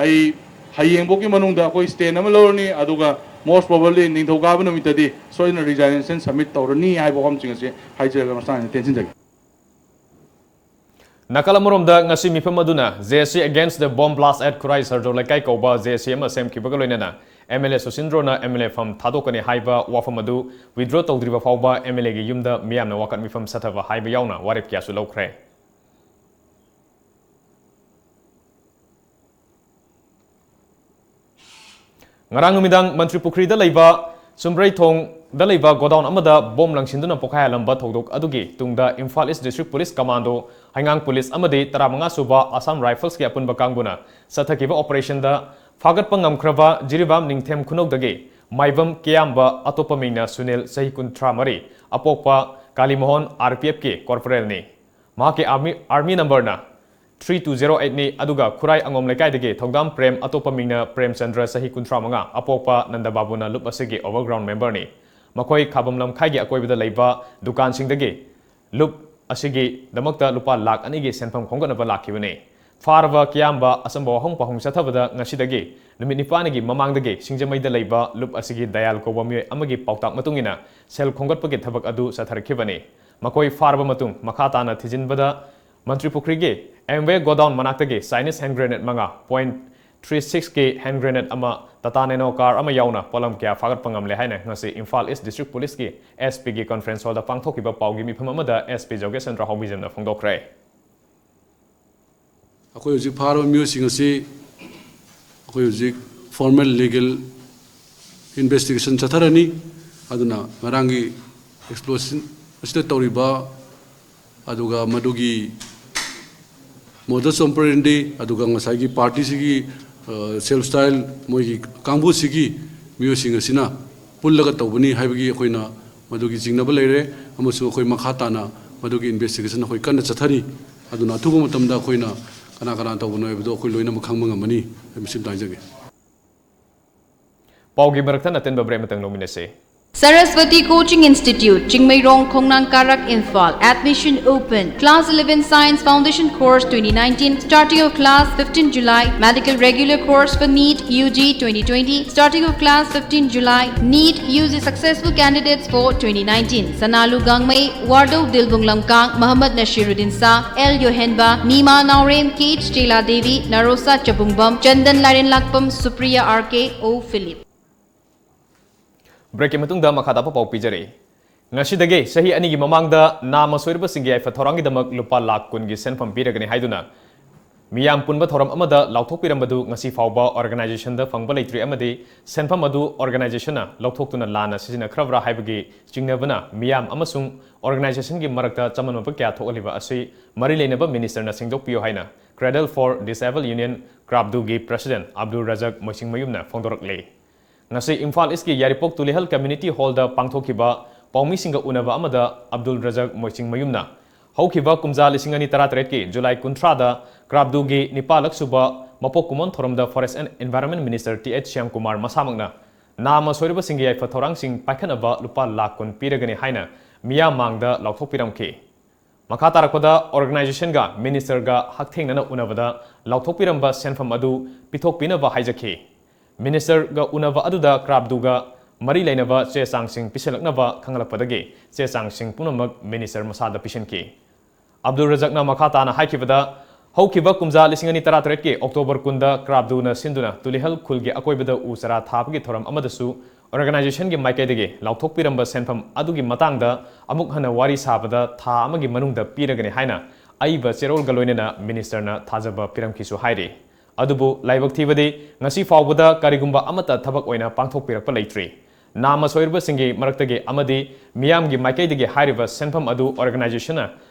ꯑꯩ ꯍꯌꯦꯡꯐꯥꯎꯒꯤ ꯃꯅꯨꯡꯗ ꯑꯩꯈꯣꯏ stand ꯑꯃ ꯂꯧꯔꯅꯤ, ꯑꯗꯨꯒ most probably ꯅꯤꯡꯊꯧꯀꯥꯕ ꯅꯨꯃꯤꯠꯇꯗꯤ ꯁꯣꯏꯗꯅ resignation submit ꯇꯧꯔꯅꯤ ꯍꯥꯏꯕ ꯋꯥꯐꯝꯁꯤꯡ ꯑꯁꯤ ꯍꯥꯏꯖꯔꯒ ꯃꯁꯥꯅ ꯇꯦꯟꯁꯤꯟꯖꯒꯦ꯫ ꯅꯥꯀꯜ ꯑꯃꯔꯣꯝꯗ, ꯉꯁꯤ ꯃꯤꯐꯝ ꯑꯗꯨꯅ J A C Against the Bomb Blast at ꯈꯨꯔꯥꯏ ꯁꯔꯖꯣ ꯂꯩꯀꯥꯏ ꯀꯧꯕ J A C ꯑꯃ ꯁꯦꯝꯈꯤꯕꯒ ꯂꯣꯏꯅꯅ M L A ꯁꯨꯁꯤꯟꯗ꯭ꯔꯣꯅ M L A ꯐꯝ ꯊꯥꯗꯣꯛꯀꯅꯤ ꯍꯥꯏꯕ ꯋꯥꯐꯝ ꯑꯗꯨ withdraw ꯇꯧꯗ꯭ꯔꯤꯕ ꯐꯥꯎꯕ M L A ꯒꯤ ꯌꯨꯝꯗ ꯃꯤꯌꯥꯝꯅ ꯋꯥꯀꯠ ꯃꯤꯐꯝ ꯆꯠꯊꯕ ꯍꯥꯏꯕ ꯌꯥꯎꯅ ꯋꯥꯔꯦꯞ ꯀꯌꯥꯁꯨ ꯂꯧꯈ꯭ꯔꯦ꯫ ꯉꯔꯥꯡ ꯅꯨꯃꯤꯗꯥꯡ ꯃꯟꯇ꯭ꯔꯤ ꯄꯨꯈ꯭ꯔꯤꯗ ꯂꯩꯕ ꯆꯨꯝꯕ꯭ꯔꯩꯊꯣꯡꯗ ꯂꯩꯕ godown ꯑꯃꯗ bomb ꯂꯪꯁꯤꯟꯗꯨꯅ ꯄꯣꯈꯥꯏꯍꯜꯂꯝꯕ ꯊꯧꯗꯣꯛ ꯑꯗꯨꯒꯤ ꯇꯨꯡꯗ Imphal East District Police Commando, ꯍꯩꯉꯥꯡ Police ꯑꯃꯗꯤ ꯇꯔꯥꯃꯉꯥ ꯁꯨꯕ Assam Rifles ꯀꯤ ꯑꯄꯨꯟꯕ ꯀꯥꯡꯕꯨꯅ ꯆꯠꯊꯈꯤꯕ operation ꯗ ꯐꯥꯒꯠꯄ ꯉꯝꯈ꯭ꯔꯕ ꯖꯤꯔꯤꯕꯥꯝ ꯅꯤꯡꯊꯦꯝ ꯈꯨꯅꯧꯗꯒꯤ ꯃꯥꯏꯕꯝ ꯀꯤꯌꯥꯝꯕ, ꯑꯇꯣꯞꯄ ꯃꯤꯡꯅ ꯁꯨꯅꯤꯜ, ꯆꯍꯤ ꯀꯨꯟꯊ꯭ꯔꯥ ꯃꯔꯤ, ꯑꯄꯣꯛꯄ ꯀꯥꯂꯤꯃꯣꯍꯟ, R P F ꯀꯤ corporal ꯅꯤ꯫ ꯃꯍꯥꯛꯀꯤ army, army number ꯅ three two zero eight ꯅꯤ, ꯑꯗꯨꯒ ꯈꯨꯔꯥꯏ ꯑꯉꯣꯝ ꯂꯩꯀꯥꯏꯗꯒꯤ ꯊꯧꯗꯥꯝ ꯄ꯭ꯔꯦꯝ, ꯑꯇꯣꯞꯄ ꯃꯤꯡꯅ ꯄ꯭ꯔꯦꯝꯆꯟꯗ꯭ꯔ, ꯆꯍꯤ ꯀꯨꯟꯊ꯭ꯔꯥ ꯃꯉꯥ, ꯑꯄꯣꯛꯄ ꯅꯟꯗꯕꯥꯕꯨꯅ ꯂꯨꯞ ꯑꯁꯤꯒꯤ overground member ꯅꯤ꯫ ꯃꯈꯣꯏ ꯈꯥꯕꯝ ꯂꯝꯈꯥꯏꯒꯤ ꯑꯀꯣꯏꯕꯗ ꯂꯩꯕ ꯗꯨꯀꯥꯟꯁꯤꯡꯗꯒꯤ ꯂꯨꯞ ꯑꯁꯤꯒꯤꯗꯃꯛꯇ ꯂꯨꯄꯥ ꯂꯥꯈ ꯑꯅꯤꯒꯤ ꯁꯦꯟꯐꯝ ꯈꯣꯝꯒꯠꯅꯕ ꯂꯥꯛꯈꯤꯕꯅꯤ꯫ ꯐꯥꯔꯕ ꯀꯤꯌꯥꯝꯕ ꯑꯆꯝꯕ ꯋꯥꯍꯪ ꯄꯥꯎꯈꯨꯝ ꯆꯠꯊꯕꯗ ꯉꯁꯤꯗꯒꯤ ꯅꯨꯃꯤꯠ ꯅꯤꯄꯥꯟꯒꯤ ꯃꯃꯥꯡꯗꯒꯤ ꯁꯤꯡꯖꯃꯩꯗ ꯂꯩꯕ ꯂꯨꯞ ꯑꯁꯤꯒꯤ ꯗꯌꯥꯜ ꯀꯧꯕ ꯃꯤꯑꯣꯏ ꯑꯃꯒꯤ ꯄꯥꯎꯇꯥꯛ ꯃꯇꯨꯡ ꯏꯟꯅ ꯁꯦꯜ ꯈꯣꯝꯒꯠꯄꯒꯤ ꯊꯕꯛ ꯑꯗꯨ ꯆꯠꯊꯔꯛꯈꯤꯕꯅꯤ꯫ ꯃꯈꯣꯏ ꯐꯥꯔꯕ ꯃꯇꯨꯡ ꯃꯈꯥ ꯇꯥꯅ ꯊꯤꯖꯤꯟꯕꯗ ꯃꯟꯇ꯭ꯔꯤ ꯄꯨꯈ꯭ꯔꯤꯒꯤ ꯑꯦꯝꯋꯦ godown ꯃꯅꯥꯛꯇꯒꯤ Chinese hand grenade ꯃꯉꯥ, point three six ꯀꯤ hand grenade ꯑꯃ, Tata Nano car ꯑꯃ ꯌꯥꯎꯅ ꯄꯣꯠꯂꯝ ꯀꯌꯥ ꯐꯥꯒꯠꯄ ꯉꯝꯂꯦ ꯍꯥꯏꯅ ꯉꯁꯤ ꯏꯝꯐꯥꯜ East District Police ꯀꯤ S P ꯒꯤ conference hall ꯗ ꯄꯥꯡꯊꯣꯛꯈꯤꯕ ꯄꯥꯎꯒꯤ ꯃꯤꯐꯝ ꯑꯃꯗ S P ꯖꯣꯒꯦꯁ ꯆꯟꯗ꯭ꯔ ꯍꯥꯎꯕꯤꯖꯝꯅ ꯐꯣꯡꯗꯣꯛꯈ꯭ꯔꯦ꯫ ꯑꯩꯈꯣꯏ ꯍꯧꯖꯤꯛ ꯐꯥꯔꯕ ꯃꯤꯑꯣꯏꯁꯤꯡ ꯑꯁꯤ ꯑꯩꯈꯣꯏ ꯍꯧꯖꯤꯛ formal legal investigation ꯆꯠꯊꯔꯅꯤ꯫ ꯑꯗꯨꯅ ꯉꯔꯥꯡꯒꯤ explosion ꯑꯁꯤꯗ ꯇꯧꯔꯤꯕ, ꯑꯗꯨꯒ ꯃꯗꯨꯒꯤ ꯃꯣꯗꯁ ꯑꯣꯄꯔꯦꯟꯗꯤ ꯑꯗꯨꯒ ꯉꯁꯥꯏꯒꯤ ꯄꯥꯔꯇꯤꯁꯤꯒꯤ ꯁꯦꯜꯐ ꯁ꯭ꯇꯥꯏꯜ, ꯃꯣꯏꯒꯤ ꯀꯥꯡꯕꯨꯁꯤꯒꯤ ꯃꯤꯑꯣꯏꯁꯤꯡ ꯑꯁꯤꯅ ꯄꯨꯜꯂꯒ ꯇꯧꯕꯅꯤ ꯍꯥꯏꯕꯒꯤ ꯑꯩꯈꯣꯏꯅ ꯃꯗꯨꯒꯤ ꯆꯤꯡꯅꯕ ꯂꯩꯔꯦ꯫ ꯑꯃꯁꯨꯡ ꯑꯩꯈꯣꯏ ꯃꯈꯥ ꯇꯥꯅ ꯃꯗꯨꯒꯤ ꯏꯟꯚꯦꯁꯇꯤꯒꯦꯁꯟ ꯑꯩꯈꯣꯏ ꯀꯟꯅ ꯆꯠꯊꯔꯤ꯫ ꯑꯗꯨꯅ ꯑꯊꯨꯕ ꯃꯇꯝꯗ ꯑꯩꯈꯣꯏꯅ ꯀꯅꯥ ꯀꯅꯥ ꯇꯧꯕꯅꯣ ꯍꯥꯏꯕꯗꯣ ꯑꯩꯈꯣꯏ ꯂꯣꯏꯅꯃꯛ ꯈꯪꯕ ꯉꯝꯃꯅꯤ ꯍꯥꯏꯕꯁꯤꯃꯇ ꯍꯥꯏꯖꯒꯦ꯫ ꯄꯥꯎꯒꯤ ꯃꯔꯛꯇ ꯑꯇꯦꯟꯕ ꯕ꯭ꯔꯦꯛ ꯑꯃꯇꯪ ꯂꯧꯃꯤꯟꯅꯁꯤ꯫ Saraswati Coaching Institute, ꯆꯤꯡꯃꯩꯔꯣꯡ, ꯈꯣꯡꯅꯥꯡ ꯀꯥꯔꯛ, Imphal. Admission open. Class eleven Science Foundation Course twenty nineteen, starting of class fifteen July. Medical regular course for NEET UG twenty twenty, starting of class fifteen July. NEET UG successful candidates for twenty nineteen. Sanalu Gangmei, Wardou Dilbung Lamkang, Mohammad Nashiruddin Shah, L Yohenba, Nima Naorem, Kate Sheila Devi, Narosa Chabungbam, Chandan Lairenlakpam, Supriya R K, O Philip. ꯕ꯭ꯔꯦꯛꯀꯤ ꯃꯇꯨꯡꯗ ꯃꯈꯥ ꯇꯥꯕ ꯄꯥꯎ ꯄꯤꯖꯔꯤ꯫ ꯉꯁꯤꯗꯒꯤ ꯆꯍꯤ ꯑꯅꯤꯒꯤ ꯃꯃꯥꯡꯗ ꯅꯥꯃ ꯁꯣꯏꯔꯕꯁꯤꯡꯒꯤ ꯌꯥꯏꯐ ꯊꯧꯔꯥꯡꯒꯤꯗꯃꯛ ꯂꯨꯄꯥ ꯂꯥꯈ ꯀꯨꯟꯒꯤ ꯁꯦꯟꯐꯝ ꯄꯤꯔꯒꯅꯤ ꯍꯥꯏꯗꯨꯅ ꯃꯤꯌꯥꯝ ꯄꯨꯟꯕ ꯊꯧꯔꯝ ꯑꯃꯗ ꯂꯥꯎꯊꯣꯛꯄꯤꯔꯝꯕꯗꯨ ꯉꯁꯤ ꯐꯥꯎꯕ ꯑꯣꯔꯒꯅꯥꯏꯖꯦꯁꯟꯗ ꯐꯪꯕ ꯂꯩꯇ꯭ꯔꯤ ꯑꯃꯗꯤ ꯁꯦꯟꯐꯝ ꯑꯗꯨ ꯑꯣꯔꯒꯅꯥꯏꯖꯦꯁꯟꯅ ꯂꯧꯊꯣꯛꯇꯨꯅ ꯂꯥꯟꯅ ꯁꯤꯖꯤꯟꯅꯈ꯭ꯔꯕ꯭ꯔꯥ ꯍꯥꯏꯕꯒꯤ ꯆꯤꯡꯅꯕꯅ ꯃꯤꯌꯥꯝ ꯑꯃꯁꯨꯡ ꯑꯣꯔꯒꯅꯥꯏꯖꯦꯁꯟꯒꯤ ꯃꯔꯛꯇ ꯆꯃꯝꯅꯕ ꯀꯌꯥ ꯊꯣꯛꯍꯜꯂꯤꯕ ꯑꯁꯤ ꯃꯔꯤ ꯂꯩꯅꯕ ꯃꯤꯅꯤꯁꯇꯔꯅ ꯁꯦꯡꯗꯣꯛꯄꯤꯌꯨ ꯍꯥꯏꯅ Cradle for Disabled Union, ꯀ꯭ꯔꯥꯞꯗꯨꯒꯤ ꯄ꯭ꯔꯦꯁꯤꯗꯦꯟꯠ ꯑꯕꯗꯨꯜ ꯔꯖꯥꯛ ꯃꯣꯏꯁꯤꯡꯃꯌꯨꯝꯅ ꯐꯣꯡꯗꯣꯔꯛꯂꯤ꯫ ꯉꯁꯤ ꯏꯝꯐꯥꯜ ꯏꯁꯀꯤ ꯌꯥꯏꯔꯤꯄꯣꯛ ꯇꯨꯂꯤꯍꯜ ꯀꯝꯃ꯭ꯌꯨꯅꯤꯇꯤ ꯍꯣꯜꯗ ꯄꯥꯡꯊꯣꯛꯈꯤꯕ ꯄꯥꯎꯃꯤꯁꯤꯡꯒ ꯎꯅꯕ ꯑꯃꯗ ꯑꯕꯗꯨꯜ ꯔꯖꯥꯛ ꯃꯣꯏꯆꯤꯡꯃꯌꯨꯝꯅ ꯍꯧꯈꯤꯕ ꯀꯨꯝꯖꯥ ꯂꯤꯁꯤꯡ ꯑꯅꯤ ꯇꯔꯥꯇꯔꯦꯠꯀꯤ ꯖꯨꯂꯥꯏ ꯀꯨꯟꯊ꯭ꯔꯥꯗ ꯀ꯭ꯔꯥꯞꯗꯨꯒꯤ ꯅꯤꯄꯥꯜꯂꯛ ꯁꯨꯕ ꯃꯄꯣꯛ ꯀꯨꯝꯑꯣꯟ ꯊꯧꯔꯝꯗ Forest and Environment Minister T H Shyamkumar ꯃꯁꯥꯃꯛꯅ ꯅꯥꯃ ꯁꯣꯏꯔꯕꯁꯤꯡꯒꯤ ꯌꯥꯏꯐ ꯊꯧꯔꯥꯡꯁꯤꯡ ꯄꯥꯏꯈꯠꯅꯕ ꯂꯨꯄꯥ ꯂꯥꯈ ꯀꯨꯟ ꯄꯤꯔꯒꯅꯤ ꯍꯥꯏꯅ ꯃꯤꯌꯥꯝ ꯃꯥꯡꯗ ꯂꯥꯎꯊꯣꯛꯄꯤꯔꯝꯈꯤ꯫ ꯃꯈꯥ ꯇꯥꯔꯛꯄꯗ ꯑꯣꯔꯒꯅꯥꯏꯖꯦꯁꯟꯒ ꯃꯤꯅꯤꯁꯇꯔꯒ ꯍꯛꯊꯦꯡꯅꯅ ꯎꯅꯕꯗ ꯂꯥꯎꯊꯣꯛꯄꯤꯔꯝꯕ ꯁꯦꯟꯐꯝ ꯑꯗꯨ ꯄꯤꯊꯣꯛꯄꯤꯅꯕ ꯍꯥꯏꯖꯈꯤ꯫ ꯃꯤꯅꯤꯁꯇꯔꯒ ꯎꯅꯕ ꯑꯗꯨꯗ ꯀ꯭ꯔꯥꯞꯗꯨꯒ ꯃꯔꯤ ꯂꯩꯅꯕ ꯆꯦ ꯆꯥꯡꯁꯤꯡ ꯄꯤꯁꯤꯜꯂꯛꯅꯕ ꯈꯪꯍꯜꯂꯛꯄꯗꯒꯤ ꯆꯦ ꯆꯥꯡꯁꯤꯡ ꯄꯨꯝꯅꯃꯛ ꯃꯤꯅꯤꯁꯇꯔ ꯃꯁꯥꯗ ꯄꯤꯁꯤꯟꯈꯤ꯫ ꯑꯕꯗꯨꯜ ꯔꯖꯥꯛꯅ ꯃꯈꯥ ꯇꯥꯅ ꯍꯥꯏꯈꯤꯕꯗ, ꯍꯧꯈꯤꯕ ꯀꯨꯝꯖꯥ ꯂꯤꯁꯤꯡ ꯑꯅꯤ ꯇꯔꯥꯇꯔꯦꯠꯀꯤ ꯑꯣꯛꯇꯣꯕꯔ ꯀꯨꯟꯗ ꯀ꯭ꯔꯥꯞꯗꯨꯅ ꯁꯤꯟꯗꯨꯅ ꯇꯨꯂꯤꯍꯜ ꯈꯨꯜꯒꯤ ꯑꯀꯣꯏꯕꯗ ꯎ ꯆꯥꯔꯥ ꯊꯥꯕꯒꯤ ꯊꯧꯔꯝ ꯑꯃꯗꯁꯨ ꯑꯣꯔꯒꯅꯥꯏꯖꯦꯁꯟꯒꯤ ꯃꯥꯏꯀꯩꯗꯒꯤ ꯂꯥꯎꯊꯣꯛꯄꯤꯔꯝꯕ ꯁꯦꯟꯐꯝ ꯑꯗꯨꯒꯤ ꯃꯇꯥꯡꯗ ꯑꯃꯨꯛ ꯍꯟꯅ ꯋꯥꯔꯤ ꯁꯥꯕꯗ ꯊꯥ ꯑꯃꯒꯤ ꯃꯅꯨꯡꯗ ꯄꯤꯔꯒꯅꯤ ꯍꯥꯏꯅ ꯑꯏꯕ ꯆꯦꯔꯣꯜꯒ ꯂꯣꯏꯅꯅ ꯃꯤꯅꯤꯁꯇꯔꯅ ꯊꯥꯖꯕ ꯄꯤꯔꯝꯈꯤꯁꯨ ꯍꯥꯏꯔꯤ꯫ ꯑꯗꯨꯕꯨ ꯂꯥꯏꯕꯛ ꯊꯤꯕꯗꯤ ꯉꯁꯤ ꯐꯥꯎꯕꯗ ꯀꯔꯤꯒꯨꯝꯕ ꯑꯃꯠꯇ ꯊꯕꯛ ꯑꯣꯏꯅ ꯄꯥꯡꯊꯣꯛꯄꯤꯔꯛꯄ ꯂꯩꯇ꯭ꯔꯤ꯫ ꯅꯥꯃ ꯁꯣꯏꯔꯕꯁꯤꯡꯒꯤ ꯃꯔꯛꯇꯒꯤ ꯑꯃꯗꯤ ꯃꯤꯌꯥꯝꯒꯤ ꯃꯥꯏꯀꯩꯗꯒꯤ ꯍꯥꯏꯔꯤꯕ ꯁꯦꯟꯐꯝ ꯑꯗꯨ ꯑꯣꯔꯒꯅꯥꯏꯖꯦꯁꯟꯅ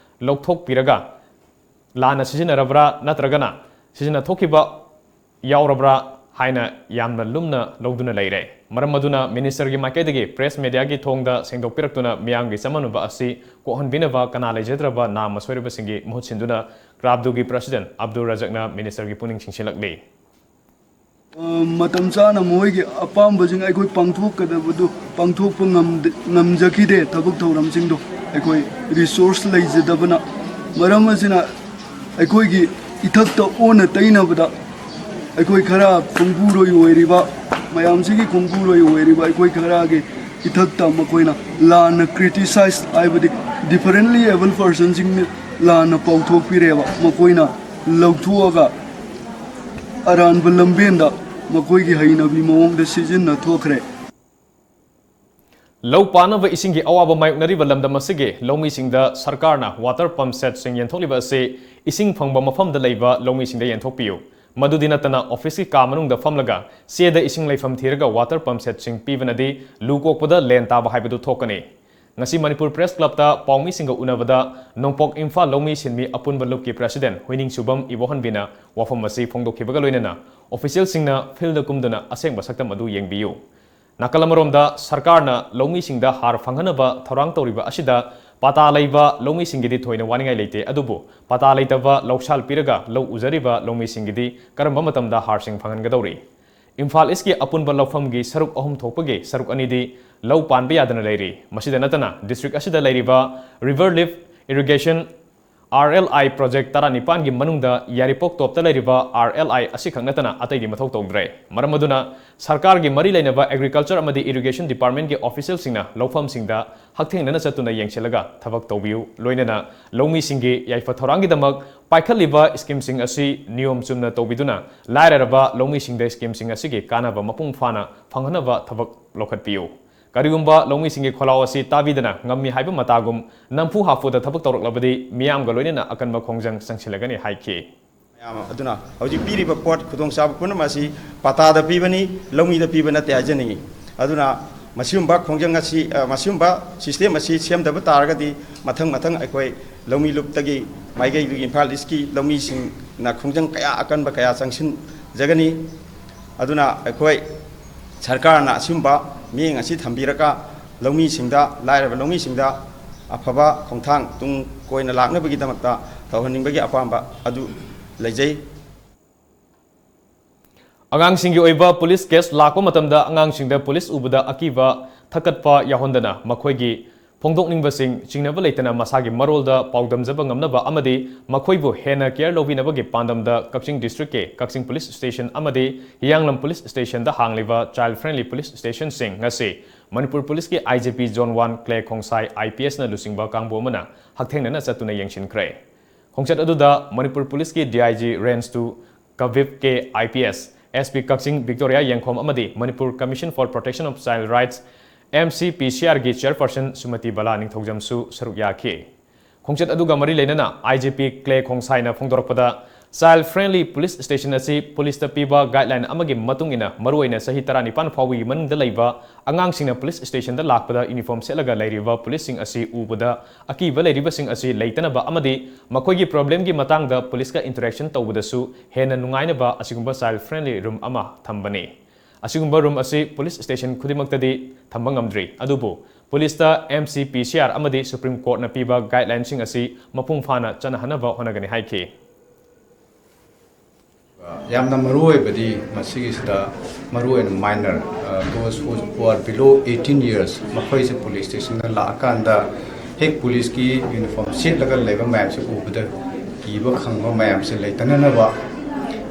ꯂꯧꯊꯣꯛꯄꯤꯔꯒ ꯂꯥꯟꯅ ꯁꯤꯖꯤꯟꯅꯔꯕ꯭ꯔꯥ ꯅꯠꯇ꯭ꯔꯒꯅ ꯁꯤꯖꯤꯟꯅꯊꯣꯛꯈꯤꯕ ꯌꯥꯎꯔꯕ꯭ꯔꯥ ꯍꯥꯏꯅ ꯌꯥꯝꯅ ꯂꯨꯝꯅ ꯂꯧꯗꯨꯅ ꯂꯩꯔꯦ꯫ ꯃꯔꯝ ꯑꯗꯨꯅ ministerꯒꯤ ꯃꯥꯏꯀꯩꯗꯒꯤ press mediaꯒꯤ ꯊꯣꯡꯗ ꯁꯦꯡꯗꯣꯛꯄꯤꯔꯛꯇꯨꯅ ꯃꯤꯌꯥꯝꯒꯤ ꯆꯃꯝꯅꯕ ꯑꯁꯤ ꯀꯣꯛꯍꯟꯕꯤꯅꯕ ꯀꯅꯥ ꯂꯩꯖꯗ꯭ꯔꯕ ꯅꯥꯝꯃ ꯁꯣꯏꯔꯕꯁꯤꯡꯒꯤ ꯃꯍꯨꯠ ꯁꯤꯟꯗꯨꯅ CRAFDUꯒꯤ president ꯑꯕꯗꯨꯜ ꯔꯖꯥꯛꯅ ministerꯒꯤ ꯄꯨꯛꯅꯤꯡ ꯆꯤꯡꯁꯤꯜꯂꯛꯂꯤ꯫ ꯃꯇꯝ ꯆꯥꯅ ꯃꯈꯣꯏꯒꯤ ꯑꯄꯥꯝꯕꯁꯤꯡ ꯑꯩꯈꯣꯏ ꯄꯥꯡꯊꯣꯛꯀꯗꯕꯗꯨ ꯄꯥꯡꯊꯣꯛꯄ ꯉꯝꯖꯈꯤꯗꯦ꯫ ꯊꯕꯛ ꯊꯧꯔꯝꯁꯤꯡꯗꯣ ꯑꯩꯈꯣꯏ resource ꯂꯩꯖꯗꯕꯅ ꯃꯔꯝ ꯑꯁꯤꯅ ꯑꯩꯈꯣꯏꯒꯤ ꯏꯊꯛꯇ ꯑꯣꯟꯅ ꯇꯩꯅꯕꯗ ꯑꯩꯈꯣꯏ ꯈꯔ ꯈꯣꯡꯕꯨꯔꯣꯏ ꯑꯣꯏꯔꯤꯕ ꯃꯌꯥꯝꯁꯤꯒꯤ ꯈꯣꯡꯕꯨꯔꯣꯏ ꯑꯣꯏꯔꯤꯕ ꯑꯩꯈꯣꯏ ꯈꯔꯒꯤ ꯏꯊꯛꯇ ꯃꯈꯣꯏꯅ ꯂꯥꯟꯅ criticize ꯍꯥꯏꯕꯗꯤ differently abled personꯁꯤꯡꯅ ꯂꯥꯟꯅ ꯄꯥꯎꯊꯣꯛꯄꯤꯔꯦꯕ꯫ ꯃꯈꯣꯏꯅ ꯂꯧꯊꯣꯛꯑꯒ ꯑꯔꯥꯟꯕ ꯂꯝꯕꯦꯟꯗ ꯃꯈꯣꯏꯒꯤ ꯍꯩꯅꯕꯤ ꯃꯑꯣꯡꯗ ꯁꯤꯖꯤꯟꯅ ꯊꯣꯛꯈ꯭ꯔꯦ꯫ ꯂꯧ ꯄꯥꯟꯅꯕ ꯏꯁꯤꯡꯒꯤ ꯑꯋꯥꯕ ꯃꯥꯌꯣꯛꯅꯔꯤꯕ ꯂꯝꯗꯝ ꯑꯁꯤꯒꯤ ꯂꯧꯃꯤꯁꯤꯡꯗ ꯁꯔꯀꯥꯔꯅ water pump setꯁꯤꯡ ꯌꯦꯟꯊꯣꯛꯂꯤꯕ ꯑꯁꯤ ꯏꯁꯤꯡ ꯐꯪꯕ ꯃꯐꯝꯗ ꯂꯩꯕ ꯂꯧꯃꯤꯁꯤꯡꯗ ꯌꯦꯟꯊꯣꯛꯄꯤꯌꯨ꯫ ꯃꯗꯨꯗꯤ ꯅꯠꯇꯅ officeꯀꯤ ꯀꯥ ꯃꯅꯨꯡꯗ ꯐꯝꯂꯒ ꯆꯦꯗ ꯏꯁꯤꯡ ꯂꯩꯐꯝ ꯊꯤꯔꯒ water pump setꯁꯤꯡ ꯄꯤꯕꯅꯗꯤ ꯂꯨ ꯀꯣꯛꯄꯗ ꯂꯦꯟ ꯇꯥꯕ ꯍꯥꯏꯕꯗꯨ ꯊꯣꯛꯀꯅꯤ꯫ ꯉꯁꯤ ꯃꯅꯤꯄꯨꯔ Press Clubꯇ ꯄꯥꯎꯃꯤꯁꯤꯡꯒ ꯎꯅꯕꯗ ꯅꯣꯡꯄꯣꯛ ꯏꯝꯐꯥꯜ ꯂꯧꯃꯤ ꯁꯤꯟꯃꯤ ꯑꯄꯨꯟꯕ ꯂꯨꯞꯀꯤ president ꯍꯨꯏꯅꯤꯡꯁꯨꯕꯝ ꯏꯕꯣꯍꯟꯕꯤꯅ ꯋꯥꯐꯝ ꯑꯁꯤ ꯐꯣꯡꯗꯣꯛꯈꯤꯕꯒ ꯂꯣꯏꯅꯅ officialꯁꯤꯡꯅ fieldꯗ ꯀꯨꯝꯗꯨꯅ ꯑꯁꯦꯡꯕ ꯁꯛꯇꯝ ꯑꯗꯨ ꯌꯦꯡꯕꯤꯌꯨ꯫ ꯅꯥꯀꯜ ꯑꯃꯔꯣꯝꯗ ꯁꯔꯀꯥꯔꯅ ꯂꯧꯃꯤꯁꯤꯡꯗ ꯍꯥꯔ ꯐꯪꯍꯟꯅꯕ ꯊꯧꯔꯥꯡ ꯇꯧꯔꯤꯕ ꯑꯁꯤꯗ ꯄꯥꯇꯥ ꯂꯩꯕ ꯂꯧꯃꯤꯁꯤꯡꯒꯤꯗꯤ ꯊꯣꯏꯅ ꯋꯥꯅꯤꯡꯉꯥꯏ ꯂꯩꯇꯦ, ꯑꯗꯨꯕꯨ ꯄꯥꯇꯥ ꯂꯩꯇꯕ ꯂꯧꯁꯥꯜ ꯄꯤꯔꯒ ꯂꯧ ꯎꯖꯔꯤꯕ ꯂꯧꯃꯤꯁꯤꯡꯒꯤꯗꯤ ꯀꯔꯝꯕ ꯃꯇꯝꯗ ꯍꯥꯔꯁꯤꯡ ꯐꯪꯍꯟꯒꯗꯧꯔꯤ? ꯏꯝꯐꯥꯜ ꯏꯁꯀꯤ ꯑꯄꯨꯟꯕ ꯂꯧꯐꯝꯒꯤ ꯁꯔꯨꯛ ꯑꯍꯨꯝ ꯊꯣꯛꯄꯒꯤ ꯁꯔꯨꯛ ꯑꯅꯤꯗꯤ ꯂꯧ ꯄꯥꯟꯕ ꯌꯥꯗꯅ ꯂꯩꯔꯤ꯫ ꯃꯁꯤꯗ ꯅꯠꯇꯅ district ꯑꯁꯤꯗ ꯂꯩꯔꯤꯕ River Lift Irrigation RLI project ꯇꯔꯥꯅꯤꯄꯥꯟꯒꯤ ꯃꯅꯨꯡꯗ ꯌꯥꯏꯔꯤꯄꯣꯛ ꯇꯣꯞꯇ ꯂꯩꯔꯤꯕ RLI ꯑꯁꯤꯈꯛ ꯅꯠꯇꯅ ꯑꯇꯩꯗꯤ ꯃꯊꯧ ꯇꯧꯗ꯭ꯔꯦ꯫ ꯃꯔꯝ ꯑꯗꯨꯅ ꯁꯔꯀꯥꯔꯒꯤ ꯃꯔꯤ ꯂꯩꯅꯕ agriculture ꯑꯃꯗꯤ irrigation departmentꯀꯤ officialꯁꯤꯡꯅ ꯂꯧꯐꯝꯁꯤꯡꯗ ꯍꯛꯊꯦꯡꯅꯅ ꯆꯠꯇꯨꯅ ꯌꯦꯡꯁꯤꯜꯂꯒ ꯊꯕꯛ ꯇꯧꯕꯤꯌꯨ꯫ ꯂꯣꯏꯅꯅ ꯂꯧꯃꯤꯁꯤꯡꯒꯤ ꯌꯥꯏꯐ ꯊꯧꯔꯥꯡꯒꯤꯗꯃꯛ ꯄꯥꯏꯈꯠꯂꯤꯕ schemeꯁꯤꯡ ꯑꯁꯤ ꯅꯤꯌꯣꯝ ꯆꯨꯝꯅ ꯇꯧꯕꯤꯗꯨꯅ ꯂꯥꯏꯔꯔꯕ ꯂꯧꯃꯤꯁꯤꯡꯗ schemeꯁꯤꯡ ꯑꯁꯤꯒꯤ ꯀꯥꯟꯅꯕ ꯃꯄꯨꯡ ꯐꯥꯅ ꯐꯪꯍꯟꯅꯕ ꯊꯕꯛ ꯂꯧꯈꯠꯄꯤꯌꯨ꯫ ꯀꯔꯤꯒꯨꯝꯕ ꯂꯧꯃꯤꯁꯤꯡꯒꯤ ꯈꯣꯜꯂꯥꯎ ꯑꯁꯤ ꯇꯥꯕꯤꯗꯅ ꯉꯝꯃꯤ ꯍꯥꯏꯕ ꯃꯇꯥꯒꯨꯝ ꯅꯝꯐꯨ ꯍꯥꯐꯨꯗ ꯊꯕꯛ ꯇꯧꯔꯛꯂꯕꯗꯤ ꯃꯤꯌꯥꯝꯒ ꯂꯣꯏꯅꯅ ꯑꯀꯟꯕ ꯈꯣꯡꯖꯪ ꯆꯪꯁꯤꯜꯂꯒꯅꯤ ꯍꯥꯏꯈꯤ꯫ ꯃꯌꯥꯝ ꯑꯗꯨꯅ ꯍꯧꯖꯤꯛ ꯄꯤꯔꯤꯕ ꯄꯣꯠ ꯈꯨꯗꯣꯡꯆꯥꯕ ꯄꯨꯝꯅꯃꯛ ꯑꯁꯤ ꯄꯥꯇꯥꯗ ꯄꯤꯕꯅꯤ, ꯂꯧꯃꯤꯗ ꯄꯤꯕ ꯅꯠꯇꯦ ꯍꯥꯏꯖꯅꯤꯡꯏ꯫ ꯑꯗꯨꯅ ꯃꯁꯤꯒꯨꯝꯕ ꯈꯣꯡꯖꯪ ꯑꯁꯤ, ꯑ, ꯃꯁꯤꯒꯨꯝꯕ system ꯑꯁꯤ ꯁꯦꯝꯗꯕ ꯇꯥꯔꯒꯗꯤ, ꯃꯊꯪ ꯃꯊꯪ ꯑꯩꯈꯣꯏ ꯂꯧꯃꯤ ꯂꯨꯞꯇꯒꯤ ꯃꯥꯏꯀꯩꯗꯒꯤ ꯏꯝꯐꯥꯜ ꯏꯁꯀꯤ ꯂꯧꯃꯤꯁꯤꯡꯅ ꯈꯣꯡꯖꯪ ꯀꯌꯥ, ꯑꯀꯟꯕ ꯀꯌꯥ ꯆꯪꯁꯤꯟꯖꯒꯅꯤ꯫ ꯑꯗꯨꯅ ꯑꯩꯈꯣꯏ ꯁꯔꯀꯥꯔꯅ ꯑꯁꯤꯒꯨꯝꯕ ꯃꯤꯠꯌꯦꯡ ꯑꯁꯤ ꯊꯝꯕꯤꯔꯒ, ꯂꯧꯃꯤꯁꯤꯡꯗ, ꯂꯥꯏꯔꯕ ꯂꯧꯃꯤꯁꯤꯡꯗ ꯑꯐꯕ ꯈꯣꯡꯊꯥꯡ ꯇꯨꯡ ꯀꯣꯏꯅ ꯂꯥꯛꯅꯕꯒꯤꯗꯃꯛꯇ ꯇꯧꯍꯟꯅꯤꯡꯕꯒꯤ ꯑꯄꯥꯝꯕ ꯑꯗꯨ ꯂꯩꯖꯩ꯫ ꯑꯉꯥꯡꯁꯤꯡꯒꯤ ꯑꯣꯏꯕ ꯄꯨꯂꯤꯁ ꯀꯦꯁ ꯂꯥꯛꯄ ꯃꯇꯝꯗ ꯑꯉꯥꯡꯁꯤꯡꯗ ꯄꯨꯂꯤꯁ ꯎꯕꯗ ꯑꯀꯤꯕ ꯊꯛꯀꯠꯄ ꯌꯥꯎꯍꯟꯗꯅ, ꯃꯈꯣꯏꯒꯤ ꯐꯣꯡꯗꯣꯛꯅꯤꯡꯕꯁꯤꯡ ꯆꯤꯡꯅꯕ ꯂꯩꯇꯅ ꯃꯁꯥꯒꯤ ꯃꯔꯣꯜꯗ ꯄꯥꯎꯗꯝꯖꯕ ꯉꯝꯅꯕ ꯑꯃꯗꯤ ꯃꯈꯣꯏꯕꯨ ꯍꯦꯟꯅ care ꯂꯧꯕꯤꯅꯕꯒꯤ ꯄꯥꯟꯗꯝꯗ ꯀꯛꯆꯤꯡ district ꯀꯤ ꯀꯛꯆꯤꯡ police station ꯑꯃꯗꯤ ꯍꯤꯌꯥꯡꯂꯝ police station ꯗ ꯍꯥꯡꯂꯤꯕ child friendly police station ꯁꯤꯡ ꯉꯁꯤ ꯃꯅꯤꯄꯨꯔ ꯄꯨꯂꯤꯁꯀꯤ I G P Zone One Clay Khongsai I P S ꯅ ꯂꯨꯆꯤꯡꯕ ꯀꯥꯡꯕꯨ ꯑꯃꯅ ꯍꯛꯊꯦꯡꯅꯅ ꯆꯠꯇꯨꯅ ꯌꯦꯡꯁꯤꯟꯈ꯭ꯔꯦ꯫ ꯈꯣꯡꯆꯠ ꯑꯗꯨꯗ ꯃꯅꯤꯄꯨꯔ ꯄꯨꯂꯤꯁꯀꯤ D I G Range Two Kabib K, I P S, S P Kakching Victoria Yengkhom ꯑꯃꯗꯤ Manipur Commission for Protection of Child Rights, M C P C R ꯒꯤ chairperson ꯁꯨꯃꯇꯤ ꯕꯂꯥ ꯅꯤꯡꯊꯧꯖꯝꯁꯨ ꯁꯔꯨꯛ ꯌꯥꯈꯤ꯫ ꯈꯣꯡꯆꯠ ꯑꯗꯨꯒ ꯃꯔꯤ ꯂꯩꯅꯅ I G P ꯀ꯭ꯂꯦ ꯈꯣꯡꯁꯥꯏꯅ ꯐꯣꯡꯗꯣꯔꯛꯄꯗ, child friendly police station ꯑꯁꯤ ꯄꯨꯂꯤꯁꯇ ꯄꯤꯕ guideline ꯑꯃꯒꯤ ꯃꯇꯨꯡ ꯏꯟꯅ ꯃꯔꯨꯑꯣꯏꯅ ꯆꯍꯤ ꯇꯔꯥꯅꯤꯄꯥꯟ ꯐꯥꯎꯕꯒꯤ ꯃꯅꯨꯡꯗ ꯂꯩꯕ ꯑꯉꯥꯡꯁꯤꯡꯅ police station ꯗ ꯂꯥꯛꯄꯗ uniform ꯁꯦꯠꯂꯒ ꯂꯩꯔꯤꯕ ꯄꯨꯂꯤꯁꯁꯤꯡ ꯑꯁꯤ ꯎꯕꯗ ꯑꯀꯤꯕ ꯂꯩꯔꯤꯕꯁꯤꯡ ꯑꯁꯤ ꯂꯩꯇꯅꯕ ꯑꯃꯗꯤ ꯃꯈꯣꯏꯒꯤ problem ꯒꯤ ꯃꯇꯥꯡꯗ ꯄꯨꯂꯤꯁꯀ interaction ꯇꯧꯕꯗꯁꯨ ꯍꯦꯟꯅ ꯅꯨꯡꯉꯥꯏꯅꯕ ꯑꯁꯤꯒꯨꯝꯕ child friendly room ꯑꯃ ꯊꯝꯕꯅꯤ꯫ ꯑꯁꯤꯒꯨꯝꯕ room ꯑꯁꯤ police station ꯈꯨꯗꯤꯡꯃꯛꯇꯗꯤ ꯊꯝꯕ ꯉꯝꯗ꯭ꯔꯤ, ꯑꯗꯨꯕꯨ ꯄꯨꯂꯤꯁꯇ M C P C R ꯑꯃꯗꯤ Supreme Court ꯅ ꯄꯤꯕ guideline ꯁꯤꯡ ꯑꯁꯤ ꯃꯄꯨꯡ ꯐꯥꯅ ꯆꯠꯅꯍꯟꯅꯕ ꯍꯣꯠꯅꯒꯅꯤ ꯍꯥꯏꯈꯤ꯫ ꯌꯥꯝꯅ ꯃꯔꯨꯑꯣꯏꯕꯗꯤ ꯃꯁꯤꯒꯤꯁꯤꯗ ꯃꯔꯨꯑꯣꯏꯅ minor, ꯑ, those who, who are below eighteen years, ꯃꯈꯣꯏꯁꯦ police station ꯗ ꯂꯥꯛꯑꯀꯥꯟꯗ ꯍꯦꯛ ꯄꯨꯂꯤꯁꯀꯤ uniform ꯁꯦꯠꯂꯒ ꯂꯩꯕ ꯃꯌꯥꯝꯁꯦ ꯎꯕꯗ ꯀꯤꯕ ꯈꯪꯕ ꯃꯌꯥꯝꯁꯦ ꯂꯩꯇꯅꯅꯕ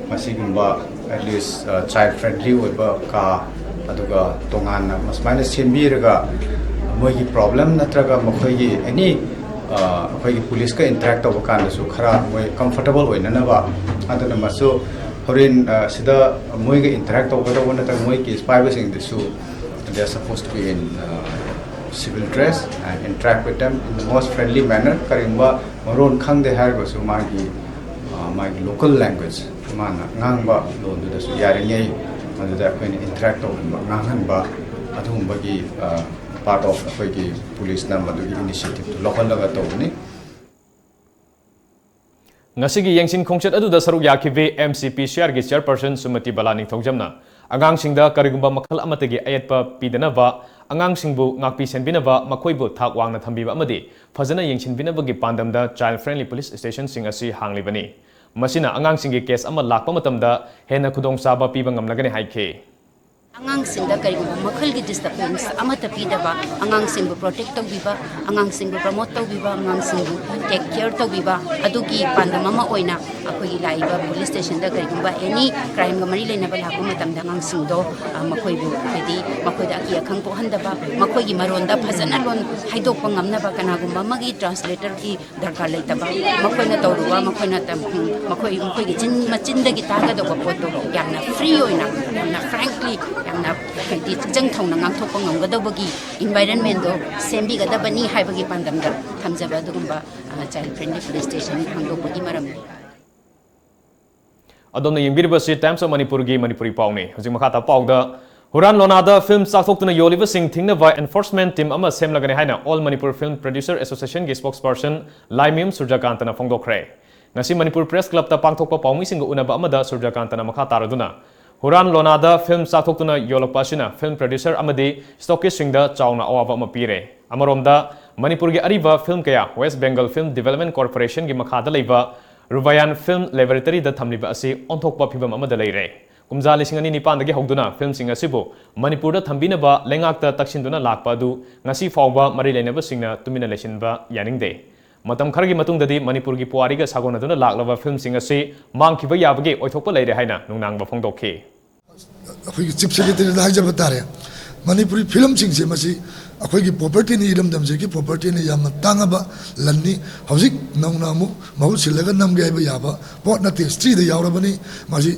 ꯃꯁꯤꯒꯨꯝꯕ at least, ꯑ, child friendly ꯑꯣꯏꯕ ꯀꯥ, ꯑꯗꯨꯒ ꯇꯣꯉꯥꯟꯅ ꯁꯨꯃꯥꯏꯅ ꯁꯦꯝꯕꯤꯔꯒ ꯃꯣꯏꯒꯤ problem ꯅꯠꯇ꯭ꯔꯒ ꯃꯈꯣꯏꯒꯤ any, ꯑ, ꯑꯩꯈꯣꯏꯒꯤ ꯄꯨꯂꯤꯁꯀ interact ꯇꯧꯕ ꯀꯥꯟꯗꯁꯨ ꯈꯔ ꯃꯣꯏ comfortable ꯑꯣꯏꯅꯅꯕ꯫ ꯑꯗꯨꯅ ꯃꯁꯨ ꯍꯣꯔꯦꯟ, ꯑ, ꯁꯤꯗ ꯃꯣꯏꯒ interact ꯇꯧꯒꯗꯧꯕ ꯅꯠꯇ꯭ꯔꯒ ꯃꯣꯏ case ꯄꯥꯏꯕꯁꯤꯡꯗꯨꯁꯨ they are supposed to be in, uh, civil dress and interact with them in the most friendly manner. ꯀꯔꯤꯒꯨꯝꯕ ꯃꯔꯣꯟ ꯈꯪꯗꯦ ꯍꯥꯏꯔꯒꯁꯨ ꯃꯥꯒꯤ, ꯑ, ꯃꯥꯒꯤ local language, ꯃꯥꯅ ꯉꯥꯡꯕ ꯂꯣꯟꯗꯨꯗꯁꯨ ꯌꯥꯔꯤꯉꯩ ꯃꯗꯨꯗ ꯑꯩꯈꯣꯏꯅ interact ꯇꯧꯍꯟꯕ, ꯉꯥꯡꯍꯟꯕ, ꯑꯗꯨꯒꯨꯝꯕꯒꯤ ꯄꯥꯔꯠ ꯑꯣꯐ ꯑꯩꯈꯣꯏꯒꯤ ꯄꯨꯂꯤꯁꯅ ꯃꯗꯨꯒꯤ ꯏꯅꯤꯁꯤꯌꯦꯇꯤꯚꯇꯨ ꯂꯧꯍꯜꯂꯒ ꯇꯧꯕꯅꯤ꯫ ꯉꯁꯤꯒꯤ ꯌꯦꯡꯁꯤꯟ ꯈꯣꯡꯆꯠ ꯑꯗꯨꯗ ꯁꯔꯨꯛ ꯌꯥꯈꯤꯕꯤ ꯑꯦꯝ ꯁꯤ ꯄꯤ ꯁꯤ ꯑꯥꯔꯒꯤ ꯆꯤꯌꯔꯄꯔꯁꯟ ꯁꯨꯃꯇꯤ ꯕꯂꯥ ꯅꯤꯡꯊꯧꯖꯝꯅ ꯑꯉꯥꯡꯁꯤꯡꯗ ꯀꯔꯤꯒꯨꯝꯕ ꯃꯈꯜ ꯑꯃꯠꯇꯒꯤ ꯑꯌꯦꯠꯄ ꯄꯤꯗꯅꯕ, ꯑꯉꯥꯡꯁꯤꯡꯕꯨ ꯉꯥꯛꯄꯤ ꯁꯦꯟꯕꯤꯅꯕ, ꯃꯈꯣꯏꯕꯨ ꯊꯥꯛ ꯋꯥꯡꯅ ꯊꯝꯕꯤꯕ ꯑꯃꯗꯤ ꯐꯖꯅ ꯌꯦꯡꯁꯤꯟꯕꯤꯅꯕꯒꯤ ꯄꯥꯟꯗꯝꯗ ꯆꯥꯏꯜ ꯐ꯭ꯔꯦꯟꯂꯤ ꯄꯨꯂꯤꯁ ꯁ꯭ꯇꯦꯁꯟꯁꯤꯡ ꯑꯁꯤ ꯍꯥꯡꯂꯤꯕꯅꯤ꯫ ꯃꯁꯤꯅ ꯑꯉꯥꯡꯁꯤꯡꯒꯤ ꯀꯦꯁ ꯑꯃ ꯂꯥꯛꯄ ꯃꯇꯝꯗ ꯍꯦꯟꯅ ꯈꯨꯗꯣꯡꯆꯥꯕ ꯄꯤꯕ ꯉꯝꯂꯒꯅꯤ ꯍꯥꯏꯈꯤ꯫ ꯑꯉꯥꯡꯁꯤꯡꯗ ꯀꯔꯤꯒꯨꯝꯕ ꯃꯈꯜꯒꯤ ꯗꯤꯁꯇꯔꯕꯦꯟꯁ ꯑꯃꯠꯇ ꯄꯤꯗꯕ, ꯑꯉꯥꯡꯁꯤꯡꯕꯨ ꯄ꯭ꯔꯣꯇꯦꯛ ꯇꯧꯕꯤꯕ, ꯑꯉꯥꯡꯁꯤꯡꯕꯨ ꯄ꯭ꯔꯃꯣꯠ ꯇꯧꯕꯤꯕ, ꯑꯉꯥꯡꯁꯤꯡꯕꯨ ꯇꯦꯛ ꯀꯤꯌꯔ ꯇꯧꯕꯤꯕ, ꯑꯗꯨꯒꯤ ꯄꯥꯟꯗꯝ ꯑꯃ ꯑꯣꯏꯅ ꯑꯩꯈꯣꯏꯒꯤ ꯂꯥꯛꯏꯕ ꯄꯨꯂꯤꯁ ꯁ꯭ꯇꯦꯁꯟꯗ ꯀꯔꯤꯒꯨꯝꯕ ꯑꯦꯅꯤ ꯀ꯭ꯔꯥꯏꯝꯒ ꯃꯔꯤ ꯂꯩꯅꯕ ꯂꯥꯛꯄ ꯃꯇꯝꯗ ꯑꯉꯥꯡꯁꯤꯡꯗꯣ, ꯑ, ꯃꯈꯣꯏꯕꯨ, ꯍꯥꯏꯗꯤ, ꯃꯈꯣꯏꯗ ꯑꯀꯤ ꯑꯈꯪ ꯄꯣꯛꯍꯟꯗꯕ, ꯃꯈꯣꯏꯒꯤ ꯃꯔꯣꯟꯗ ꯐꯖꯅ ꯂꯣꯟ ꯍꯥꯏꯗꯣꯛꯄ ꯉꯝꯅꯕ, ꯀꯅꯥꯒꯨꯝꯕ ꯑꯃꯒꯤ ꯇ꯭ꯔꯥꯟꯁꯂꯦꯇꯔꯒꯤ ꯗꯔꯀꯥꯔ ꯂꯩꯇꯕ, ꯃꯈꯣꯏꯅ ꯇꯧꯔꯨꯕ, ꯃꯈꯣꯏꯅ ꯇꯝ-, ꯎꯝ, ꯃꯈꯣꯏ, ꯃꯈꯣꯏꯒꯤ ꯆꯤꯟ, ꯃꯆꯤꯟꯗꯒꯤ ꯇꯥꯒꯗꯧꯕ ꯄꯣꯠꯇꯣ ꯌꯥꯝꯅ ꯐ꯭ꯔꯤ ꯑꯣꯏꯅ, ꯌꯥꯝꯅ ꯐ꯭ꯔꯦꯡꯀꯂꯤ, ꯌꯥꯝꯅ, ꯍꯥꯏꯗꯤ, ꯏꯆꯪ ꯊꯧꯅ ꯉꯥꯡꯊꯣꯛꯄ ꯉꯝꯒꯗꯧꯕꯒꯤ ꯏꯟꯚꯥꯏꯔꯟꯃꯦꯟꯗꯣ ꯁꯦꯝꯕꯤꯒꯗꯕꯅꯤ ꯍꯥꯏꯕꯒꯤ ꯄꯥꯟꯗꯝꯗ ꯊꯝꯖꯕ ꯑꯗꯨꯒꯨꯝꯕ, ꯑ, ꯆꯥꯏꯜ ꯐ꯭ꯔꯦꯟꯂꯤ ꯄꯨꯂꯤꯁ ꯁ꯭ꯇꯦꯁꯟ ꯍꯥꯡꯗꯣꯛꯄꯒꯤ ꯃꯔꯝꯅꯤ꯫ ꯑꯗꯣꯝꯅ ꯌꯦꯡꯕꯤꯔꯤꯕꯁꯤ Times of ꯃꯅꯤꯄꯨꯔꯒꯤ ꯃꯅꯤꯄꯨꯔꯤ ꯄꯥꯎꯅꯤ꯫ ꯍꯧꯖꯤꯛ ꯃꯈꯥ ꯇꯥꯕ ꯄꯥꯎꯗ, ꯍꯨꯔꯥꯟ ꯂꯣꯅꯥꯗ ꯐꯤꯜꯝ ꯆꯥꯛꯊꯣꯛꯇꯨꯅ ꯌꯣꯜꯂꯤꯕꯁꯤꯡ ꯊꯤꯡꯅꯕ ꯑꯦꯟꯐꯣꯔꯁꯃꯦꯟ ꯇꯤꯝ ꯑꯃ ꯁꯦꯝꯂꯒꯅꯤ ꯍꯥꯏꯅ All Manipur Film Producer Association ꯒꯤ ꯁ꯭ꯄꯣꯛꯁꯄꯔꯁꯟ ꯂꯥꯏꯃꯌꯨꯝ ꯁꯨꯔꯖꯀꯥꯟꯇꯅ ꯐꯣꯡꯗꯣꯛꯈ꯭ꯔꯦ꯫ ꯉꯁꯤ ꯃꯅꯤꯄꯨꯔ ꯄ꯭ꯔꯦꯁ ꯀ꯭ꯂꯕꯇ ꯄꯥꯡꯊꯣꯛꯄ ꯄꯥꯎꯃꯤꯁꯤꯡꯒ ꯎꯅꯕ ꯑꯃꯗ ꯁꯨꯔꯖꯀꯥꯟꯇꯅ ꯃꯈꯥ ꯇꯥꯔꯗꯨꯅ, ꯍꯨꯔꯥꯟ ꯂꯣꯅꯥꯗ ꯐꯤꯜꯝ ꯆꯥꯛꯊꯣꯛꯇꯨꯅ ꯌꯣꯜꯂꯛꯄ ꯑꯁꯤꯅ ꯐꯤꯜꯝ ꯄ꯭ꯔꯣꯗ꯭ꯌꯨꯁꯔ ꯑꯃꯗꯤ ꯁ꯭ꯇꯣꯀꯤꯁꯁꯤꯡꯗ ꯆꯥꯎꯅ ꯑꯋꯥꯕ ꯑꯃ ꯄꯤꯔꯦ꯫ ꯑꯃꯔꯣꯝꯗ, ꯃꯅꯤꯄꯨꯔꯒꯤ ꯑꯔꯤꯕ ꯐꯤꯜꯝ ꯀꯌꯥ West Bengal Film Development Corporation ꯒꯤ ꯃꯈꯥꯗ ꯂꯩꯕ ꯔꯨꯕꯥꯌꯥꯟ ꯐꯤꯜꯝ ꯂꯦꯕꯣꯔꯦꯇꯔꯤꯗ ꯊꯝꯂꯤꯕ ꯑꯁꯤ ꯑꯣꯟꯊꯣꯛꯄ ꯐꯤꯚꯝ ꯑꯃꯗ ꯂꯩꯔꯦ꯫ ꯀꯨꯝꯖꯥ ꯂꯤꯁꯤꯡ ꯑꯅꯤ ꯅꯤꯄꯥꯟꯗꯒꯤ ꯍꯧꯗꯨꯅ ꯐꯤꯜꯝꯁꯤꯡ ꯑꯁꯤꯕꯨ ꯃꯅꯤꯄꯨꯔꯗ ꯊꯝꯕꯤꯅꯕ ꯂꯩꯉꯥꯛꯇ ꯇꯛꯁꯤꯟꯗꯨꯅ ꯂꯥꯛꯄ ꯑꯗꯨ ꯉꯁꯤ ꯐꯥꯎꯕ ꯃꯔꯤ ꯂꯩꯅꯕꯁꯤꯡꯅ ꯇꯨꯃꯤꯟꯅ ꯂꯩꯁꯤꯟꯕ ꯌꯥꯅꯤꯡꯗꯦ꯫ ꯃꯇꯝ ꯈꯔꯒꯤ ꯃꯇꯨꯡꯗꯗꯤ ꯃꯅꯤꯄꯨꯔꯒꯤ ꯄꯨꯋꯥꯔꯤꯒ ꯁꯥꯒꯣꯟꯅꯗꯨꯅ ꯂꯥꯛꯂꯕ ꯐꯤꯜꯝꯁꯤꯡ ꯑꯁꯤ ꯃꯥꯡꯈꯤꯕ ꯌꯥꯕꯒꯤ ꯑꯣꯏꯊꯣꯛꯄ ꯂꯩꯔꯦ ꯍꯥꯏꯅ ꯅꯨꯡꯅꯥꯡꯕ ꯐꯣꯡꯗꯣꯛꯈꯤ꯫ ꯑꯩꯈꯣꯏꯒꯤ ꯆꯤꯐ ꯁꯦꯀ꯭ꯔꯦꯇꯔꯤꯗ ꯍꯥꯏꯖꯕ ꯇꯥꯔꯦ꯫ ꯃꯅꯤꯄꯨꯔꯤ ꯐꯤꯂꯝꯁꯤꯡꯁꯦ ꯃꯁꯤ ꯑꯩꯈꯣꯏꯒꯤ ꯄ꯭ꯔꯣꯄꯔꯇꯤꯅꯤ, ꯏꯔꯝꯗꯝꯁꯤꯒꯤ ꯄ꯭ꯔꯣꯄꯔꯇꯤꯅꯤ, ꯌꯥꯝꯅ ꯇꯥꯡꯉꯕ ꯂꯟꯅꯤ꯫ ꯍꯧꯖꯤꯛ ꯅꯧꯅ ꯑꯃꯨꯛ ꯃꯍꯨꯠ ꯁꯤꯜꯂꯒ ꯅꯝꯒꯦ ꯍꯥꯏꯕ ꯌꯥꯕ ꯄꯣꯠ ꯅꯠꯇꯦ, ꯍꯤꯁꯇ꯭ꯔꯤꯗ ꯌꯥꯎꯔꯕꯅꯤ꯫ ꯃꯁꯤ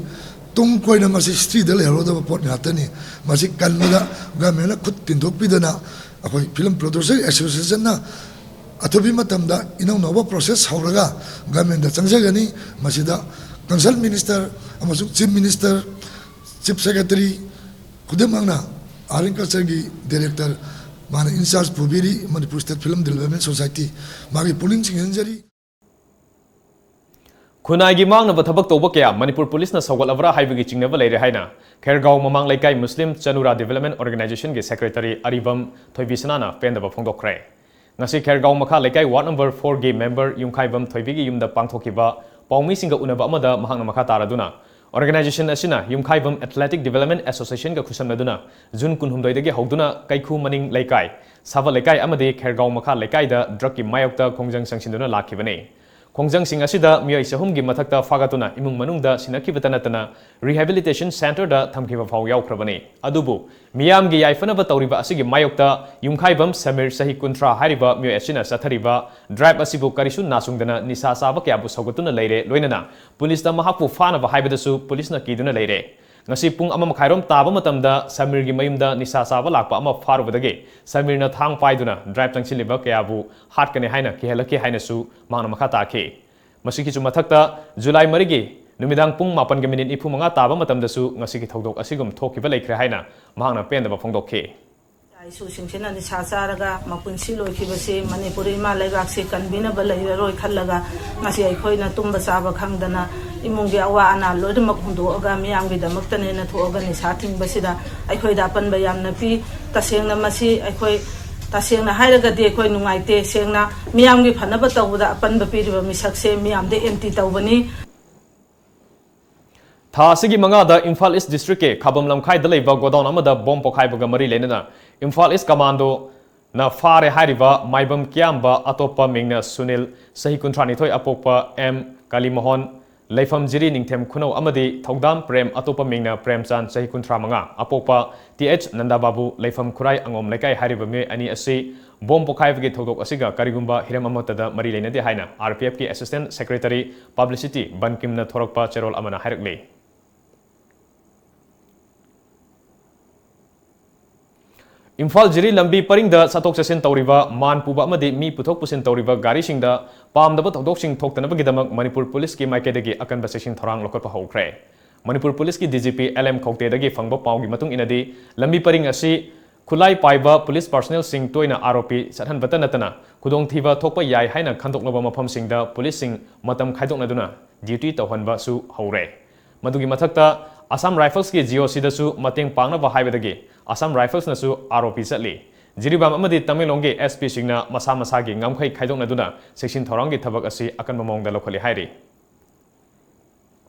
ꯇꯨꯡ ꯀꯣꯏꯅ ꯃꯁꯤ ꯍꯤꯁꯇ꯭ꯔꯤꯗ ꯂꯩꯍꯧꯔꯗꯕ ꯄꯣꯠ ꯉꯥꯛꯇꯅꯤ꯫ ꯃꯁꯤ ꯀꯟꯕꯗ ꯒꯃꯦꯟꯅ ꯈꯨꯠ ꯇꯤꯟꯊꯣꯛꯄꯤꯗꯅ ꯑꯩꯈꯣꯏ ꯐꯤꯂꯝ ꯄ꯭ꯔꯣꯗ꯭ꯌꯨꯁꯔ ꯑꯦꯁꯣꯁꯤꯌꯦꯁꯟꯅ ꯑꯊꯨꯕꯤ ꯃꯇꯝꯗ ꯏꯅꯧ ꯅꯧꯕ ꯄ꯭ꯔꯣꯁꯦꯁ ꯍꯧꯔꯒ ꯒꯃꯦꯟꯗ ꯆꯪꯖꯒꯅꯤ꯫ ꯃꯁꯤꯗ ꯀꯟꯁꯔꯟ ꯃꯤꯅꯤꯁꯇꯔ ꯑꯃꯁꯨꯡ ꯆꯤꯐ ꯃꯤꯅꯤꯁꯇꯔ, ꯆꯤꯐ ꯁꯦꯀ꯭ꯔꯦꯇꯔꯤ ꯈꯨꯗꯤꯡꯃꯛꯅ Art and Cultureꯒꯤ Director, ꯃꯥꯅ in charge ꯄꯨꯕꯤꯔꯤ꯫ Manipur State Film Development Society, ꯃꯥꯒꯤ ꯄꯨꯛꯅꯤꯡ ꯆꯤꯡꯁꯤꯟꯖꯔꯤ꯫ ꯈꯨꯟꯅꯥꯏꯒꯤ ꯃꯥꯡꯅꯕ ꯊꯕꯛ ꯇꯧꯕ ꯀꯌꯥ ꯃꯅꯤꯄꯨꯔ ꯄꯨꯂꯤꯁꯅ ꯁꯧꯒꯠꯂꯕ꯭ꯔꯥ ꯍꯥꯏꯕꯒꯤ ꯆꯤꯡꯅꯕ ꯂꯩꯔꯦ ꯍꯥꯏꯅ ꯈꯦꯔꯒꯥꯎ ꯃꯃꯥꯡ ꯂꯩꯀꯥꯏ ꯃꯨꯁꯂꯤꯝ ꯆꯅꯨꯔꯥ Development Organizationꯒꯤ Secretary ꯑꯔꯤꯕꯝ ꯊꯣꯏꯕꯤꯁꯅꯥꯅ ꯄꯦꯟꯗꯕ ꯐꯣꯡꯗꯣꯛꯈ꯭ꯔꯦ꯫ ꯉꯁꯤ ꯈꯦꯔꯒꯥꯎ ꯃꯈꯥ ꯂꯩꯀꯥꯏ Ward number fourꯒꯤ member ꯌꯨꯝꯈꯥꯏꯕꯝ ꯊꯣꯏꯕꯤꯒꯤ ꯌꯨꯝꯗ ꯄꯥꯡꯊꯣꯛꯈꯤꯕ ꯄꯥꯎꯃꯤꯁꯤꯡꯒ ꯎꯅꯕ ꯑꯃꯗ ꯃꯍꯥꯛꯅ ꯃꯈꯥ ꯇꯥꯔꯗꯨꯅ, organization ꯑꯁꯤꯅ ꯌꯨꯝꯈꯥꯏꯕꯝ Athletic Development Associationꯒ ꯈꯨꯠꯁꯝꯅꯗꯨꯅ ꯖꯨꯟ ꯀꯨꯟꯍꯨꯝꯗꯣꯏꯗꯒꯤ ꯍꯧꯗꯨꯅ ꯀꯩꯈꯨ ꯃꯅꯤꯡ ꯂꯩꯀꯥꯏ, ꯁꯥꯕ ꯂꯩꯀꯥꯏ ꯑꯃꯗꯤ ꯈꯦꯔꯒꯥꯎ ꯃꯈꯥ ꯂꯩꯀꯥꯏꯗ drugꯀꯤ ꯃꯥꯌꯣꯛꯇ ꯈꯣꯡꯖꯪ ꯆꯪꯁꯤꯟꯗꯨꯅ ꯂꯥꯛꯈꯤꯕꯅꯤ꯫ ꯈꯣꯡꯖꯪꯁꯤꯡ ꯑꯁꯤꯗ ꯃꯤꯑꯣꯏ ꯆꯍꯨꯝꯒꯤ ꯃꯊꯛꯇ ꯐꯥꯒꯠꯇꯨꯅ ꯏꯃꯨꯡ ꯃꯅꯨꯡꯗ ꯁꯤꯟꯅꯈꯤꯕꯇ ꯅꯠꯇꯅ rehabilitation centreꯗ ꯊꯝꯈꯤꯕ ꯐꯥꯎ ꯌꯥꯎꯈ꯭ꯔꯕꯅꯤ꯫ ꯑꯗꯨꯕꯨ ꯃꯤꯌꯥꯝꯒꯤ ꯌꯥꯏꯐꯅꯕ ꯇꯧꯔꯤꯕ ꯑꯁꯤꯒꯤ ꯃꯥꯌꯣꯛꯇ ꯌꯨꯝꯈꯥꯏꯕꯝ ꯁꯃꯤꯔ, ꯆꯍꯤ ꯀꯨꯟꯊ꯭ꯔꯥ ꯍꯥꯏꯔꯤꯕ ꯃꯤꯑꯣꯏ ꯑꯁꯤꯅ ꯆꯠꯊꯔꯤꯕ drive ꯑꯁꯤꯕꯨ ꯀꯔꯤꯁꯨ ꯅꯥꯆꯨꯡꯗꯅ ꯅꯤꯁꯥ ꯆꯥꯕ ꯀꯌꯥꯕꯨ ꯁꯧꯒꯠꯇꯨꯅ ꯂꯩꯔꯦ, ꯂꯣꯏꯅꯅ ꯄꯨꯂꯤꯁꯇ ꯃꯍꯥꯛꯄꯨ ꯐꯥꯅꯕ ꯍꯥꯏꯕꯗꯁꯨ ꯄꯨꯂꯤꯁꯅ ꯀꯤꯗꯨꯅ ꯂꯩꯔꯦ꯫ ꯉꯁꯤ ꯄꯨꯡ ꯑꯃ ꯃꯈꯥꯏꯔꯣꯝ ꯇꯥꯕ ꯃꯇꯝꯗ ꯁꯃꯤꯔꯒꯤ ꯃꯌꯨꯝꯗ ꯅꯤꯁꯥ ꯆꯥꯕ ꯂꯥꯛꯄ ꯑꯃ ꯐꯥꯔꯨꯕꯗꯒꯤ ꯁꯃꯤꯔꯅ ꯊꯥꯡ ꯄꯥꯏꯗꯨꯅ drive ꯆꯪꯁꯤꯜꯂꯤꯕ ꯀꯌꯥꯕꯨ ꯍꯥꯠꯀꯅꯤ ꯍꯥꯏꯅ ꯀꯤꯍꯜꯂꯛꯈꯤ ꯍꯥꯏꯅꯁꯨ ꯃꯍꯥꯛꯅ ꯃꯈꯥ ꯇꯥꯈꯤ꯫ ꯃꯁꯤꯒꯤꯁꯨ ꯃꯊꯛꯇ ꯖꯨꯂꯥꯏ ꯃꯔꯤꯒꯤ ꯅꯨꯃꯤꯗꯥꯡ ꯄꯨꯡ ꯃꯥꯄꯟꯒ minute ꯅꯤꯐꯨ ꯃꯉꯥ ꯇꯥꯕ ꯃꯇꯝꯗꯁꯨ ꯉꯁꯤꯒꯤ ꯊꯧꯗꯣꯛ ꯑꯁꯤꯒꯨꯝ ꯊꯣꯛꯈꯤꯕ ꯂꯩꯈ꯭ꯔꯦ ꯍꯥꯏꯅ ꯃꯍꯥꯛꯅ ꯄꯦꯟꯗꯕ ꯐꯣꯡꯗꯣꯛꯈꯤ꯫ ꯏꯆꯥ ꯏꯁꯨꯁꯤꯡꯁꯤꯅ ꯅꯤꯁꯥ ꯆꯥꯔꯒ ꯃꯄꯨꯟꯁꯤ ꯂꯣꯏꯈꯤꯕꯁꯤ ꯃꯅꯤꯄꯨꯔ ꯏꯃꯥ ꯂꯩꯕꯥꯛꯁꯤ ꯀꯟꯕꯤꯅꯕ ꯂꯩꯔꯔꯣꯏ ꯈꯜꯂꯒ ꯉꯁꯤ ꯑꯩꯈꯣꯏꯅ ꯇꯨꯝꯕ ꯆꯥꯕ ꯈꯪꯗꯅ ꯏꯃꯨꯡꯒꯤ ꯑꯋꯥ ꯑꯅꯥ ꯂꯣꯏꯅꯃꯛ ꯍꯨꯟꯗꯣꯛꯑꯒ ꯃꯤꯌꯥꯝꯒꯤꯗꯃꯛꯇꯅꯦꯅ ꯊꯣꯛꯑꯒ ꯅꯤꯁꯥ ꯊꯤꯡꯕꯁꯤꯗ ꯑꯩꯈꯣꯏꯗ ꯑꯄꯟꯕ ꯌꯥꯝꯅ ꯄꯤ꯫ ꯇꯁꯦꯡꯅ ꯃꯁꯤ ꯑꯩꯈꯣꯏ ꯇꯁꯦꯡꯅ ꯍꯥꯏꯔꯒꯗꯤ ꯑꯩꯈꯣꯏ ꯅꯨꯡꯉꯥꯏꯇꯦ꯫ ꯁꯦꯡꯅ ꯃꯤꯌꯥꯝꯒꯤ ꯐꯅꯕ ꯇꯧꯕꯗ ꯑꯄꯟꯕ ꯄꯤꯔꯤꯕ ꯃꯤꯁꯛꯁꯦ ꯃꯤꯌꯥꯝꯗ ꯑꯦꯟꯇꯤ ꯇꯧꯕꯅꯤ꯫ ꯊꯥ ꯑꯁꯤꯒꯤ ꯃꯉꯥꯗ ꯏꯝꯐꯥꯜ ꯏꯁ ꯗꯤꯁꯇ꯭ꯔꯤꯛꯀꯤ ꯈꯥꯕꯝ ꯂꯝꯈꯥꯏꯗ ꯂꯩꯕ ꯒꯣꯗꯥꯎꯟ ꯑꯃꯗ ꯕꯣꯝ ꯄꯣꯈꯥꯏꯕꯒ ꯃꯔꯤ ꯂꯩꯅꯅ ꯏꯝꯐꯥꯜ ꯏꯁ ꯀꯃꯥꯟꯗꯣꯅ ꯐꯥꯔꯦ ꯍꯥꯏꯔꯤꯕ ꯃꯥꯏꯕꯝ ꯀꯤꯌꯥꯝꯕ ꯑꯇꯣꯞꯄ ꯃꯤꯡꯅ ꯁꯨꯅꯤꯜ, ꯆꯍꯤ ꯀꯨꯟꯊ꯭ꯔꯥꯅꯤꯊꯣꯏ, ꯑꯄꯣꯛꯄ ꯑꯦꯝ ꯀꯥꯂꯤꯃꯣꯍꯟ, ꯂꯩꯐꯝ ꯖꯤꯔꯤ ꯅꯤꯡꯊꯦꯝ ꯈꯨꯅꯧ ꯑꯃꯗꯤ ꯊꯧꯗꯥꯝ ꯄ꯭ꯔꯦꯝ ꯑꯇꯣꯞꯄ ꯃꯤꯡꯅ ꯄ꯭ꯔꯦꯝꯆꯥꯟ, ꯆꯍꯤ ꯀꯨꯟꯊ꯭ꯔꯥꯃꯉꯥ, ꯑꯄꯣꯛꯄ ꯇꯤ ꯑꯩꯆ ꯅꯟꯗꯥꯕꯥꯕꯨ, ꯂꯩꯐꯝ ꯈꯨꯔꯥꯏ ꯑꯉꯣꯝ ꯂꯩꯀꯥꯏ ꯍꯥꯏꯔꯤꯕ ꯃꯤꯑꯣꯏ ꯑꯅꯤ ꯑꯁꯤ ꯕꯣꯝ ꯄꯣꯈꯥꯏꯕꯒꯤ ꯊꯧꯗꯣꯛ ꯑꯁꯤꯒ ꯀꯔꯤꯒꯨꯝꯕ ꯍꯤꯔꯝ ꯑꯃꯠꯇꯗ ꯃꯔꯤ ꯂꯩꯅꯗꯦ ꯍꯥꯏꯅ ꯑꯥꯔ ꯄꯤ ꯑꯦꯐꯀꯤ Assistant Secretary Publicity ꯕꯟꯀꯤꯝꯅ ꯊꯣꯔꯛꯄ ꯆꯦꯔꯣꯜ ꯑꯃꯅ ꯍꯥꯏꯔꯛꯂꯤ꯫ ꯏꯝꯐꯥꯜ ꯖꯤꯔꯤ ꯂꯝꯕꯤ ꯄꯔꯤꯡꯗ ꯆꯠꯊꯣꯛ ꯆꯠꯁꯤꯟ ꯇꯧꯔꯤꯕ ꯃꯥꯟ ꯄꯨꯕ ꯑꯃꯗꯤ ꯃꯤ ꯄꯨꯊꯣꯛ ꯄꯨꯁꯤꯟ ꯇꯧꯔꯤꯕ ꯒꯥꯔꯤꯁꯤꯡꯗ ꯄꯥꯝꯗꯕ ꯊꯧꯗꯣꯛꯁꯤꯡ ꯊꯣꯛꯇꯅꯕꯒꯤꯗꯃꯛ ꯃꯅꯤꯄꯨꯔ ꯄꯨꯂꯤꯁꯀꯤ ꯃꯥꯏꯀꯩꯗꯒꯤ ꯑꯀꯟꯕ ꯆꯦꯛꯁꯤꯟ ꯊꯧꯔꯥꯡ ꯂꯧꯈꯠꯄ ꯍꯧꯈ꯭ꯔꯦ꯫ ꯃꯅꯤꯄꯨꯔ ꯄꯨꯂꯤꯁꯀꯤ D G P L M ꯈꯧꯇꯦꯗꯒꯤ ꯐꯪꯕ ꯄꯥꯎꯒꯤ ꯃꯇꯨꯡ ꯏꯟꯅꯗꯤ, ꯂꯝꯕꯤ ꯄꯔꯤꯡ ꯑꯁꯤ ꯈꯨꯠꯂꯥꯏ ꯄꯥꯏꯕ ꯄꯨꯂꯤꯁ ꯄꯥꯔꯁꯣꯅꯦꯜꯁꯤꯡ ꯇꯣꯏꯅ ꯑꯥꯔ ꯑꯣ ꯄꯤ ꯆꯠꯍꯟꯕꯇ ꯅꯠꯇꯅ ꯈꯨꯗꯣꯡꯊꯤꯕ ꯊꯣꯛꯄ ꯌꯥꯏ ꯍꯥꯏꯅ ꯈꯟꯗꯣꯛꯂꯕ ꯃꯐꯝꯁꯤꯡꯗ ꯄꯨꯂꯤꯁꯁꯤꯡ ꯃꯇꯝ ꯈꯥꯏꯗꯣꯛꯅꯗꯨꯅ ꯗ꯭ꯌꯨꯇꯤ ꯇꯧꯍꯟꯕꯁꯨ ꯍꯧꯔꯦ꯫ ꯃꯗꯨꯒꯤ ꯃꯊꯛꯇ ꯑꯁꯥꯝ ꯔꯥꯏꯐꯜꯁꯀꯤ ꯖꯤ ꯑꯣ ꯁꯤꯗꯁꯨ ꯃꯇꯦꯡ ꯄꯥꯡꯅꯕ ꯍꯥꯏꯕꯗꯒꯤ ꯑꯁꯥꯝ ꯔꯥꯏꯐꯜꯁꯅꯁꯨ ꯑꯥꯔ ꯑꯣ ꯄꯤ ꯆꯠꯂꯤ꯫ ꯖꯤꯔꯤꯕꯥꯝ ꯑꯃꯗꯤ ꯇꯃꯦꯡꯂꯣꯡꯒꯤ ꯑꯦꯁ ꯄꯤꯁꯤꯡꯅ ꯃꯁꯥ ꯃꯁꯥꯒꯤ ꯉꯝꯈꯩ ꯈꯥꯏꯗꯣꯛꯅꯗꯨꯅ ꯆꯦꯛꯁꯤꯟ ꯊꯧꯔꯥꯡꯒꯤ ꯊꯕꯛ ꯑꯁꯤ ꯑꯀꯟꯕ ꯃꯑꯣꯡꯗ ꯂꯧꯈꯠꯂꯤ ꯍꯥꯏꯔꯤ꯫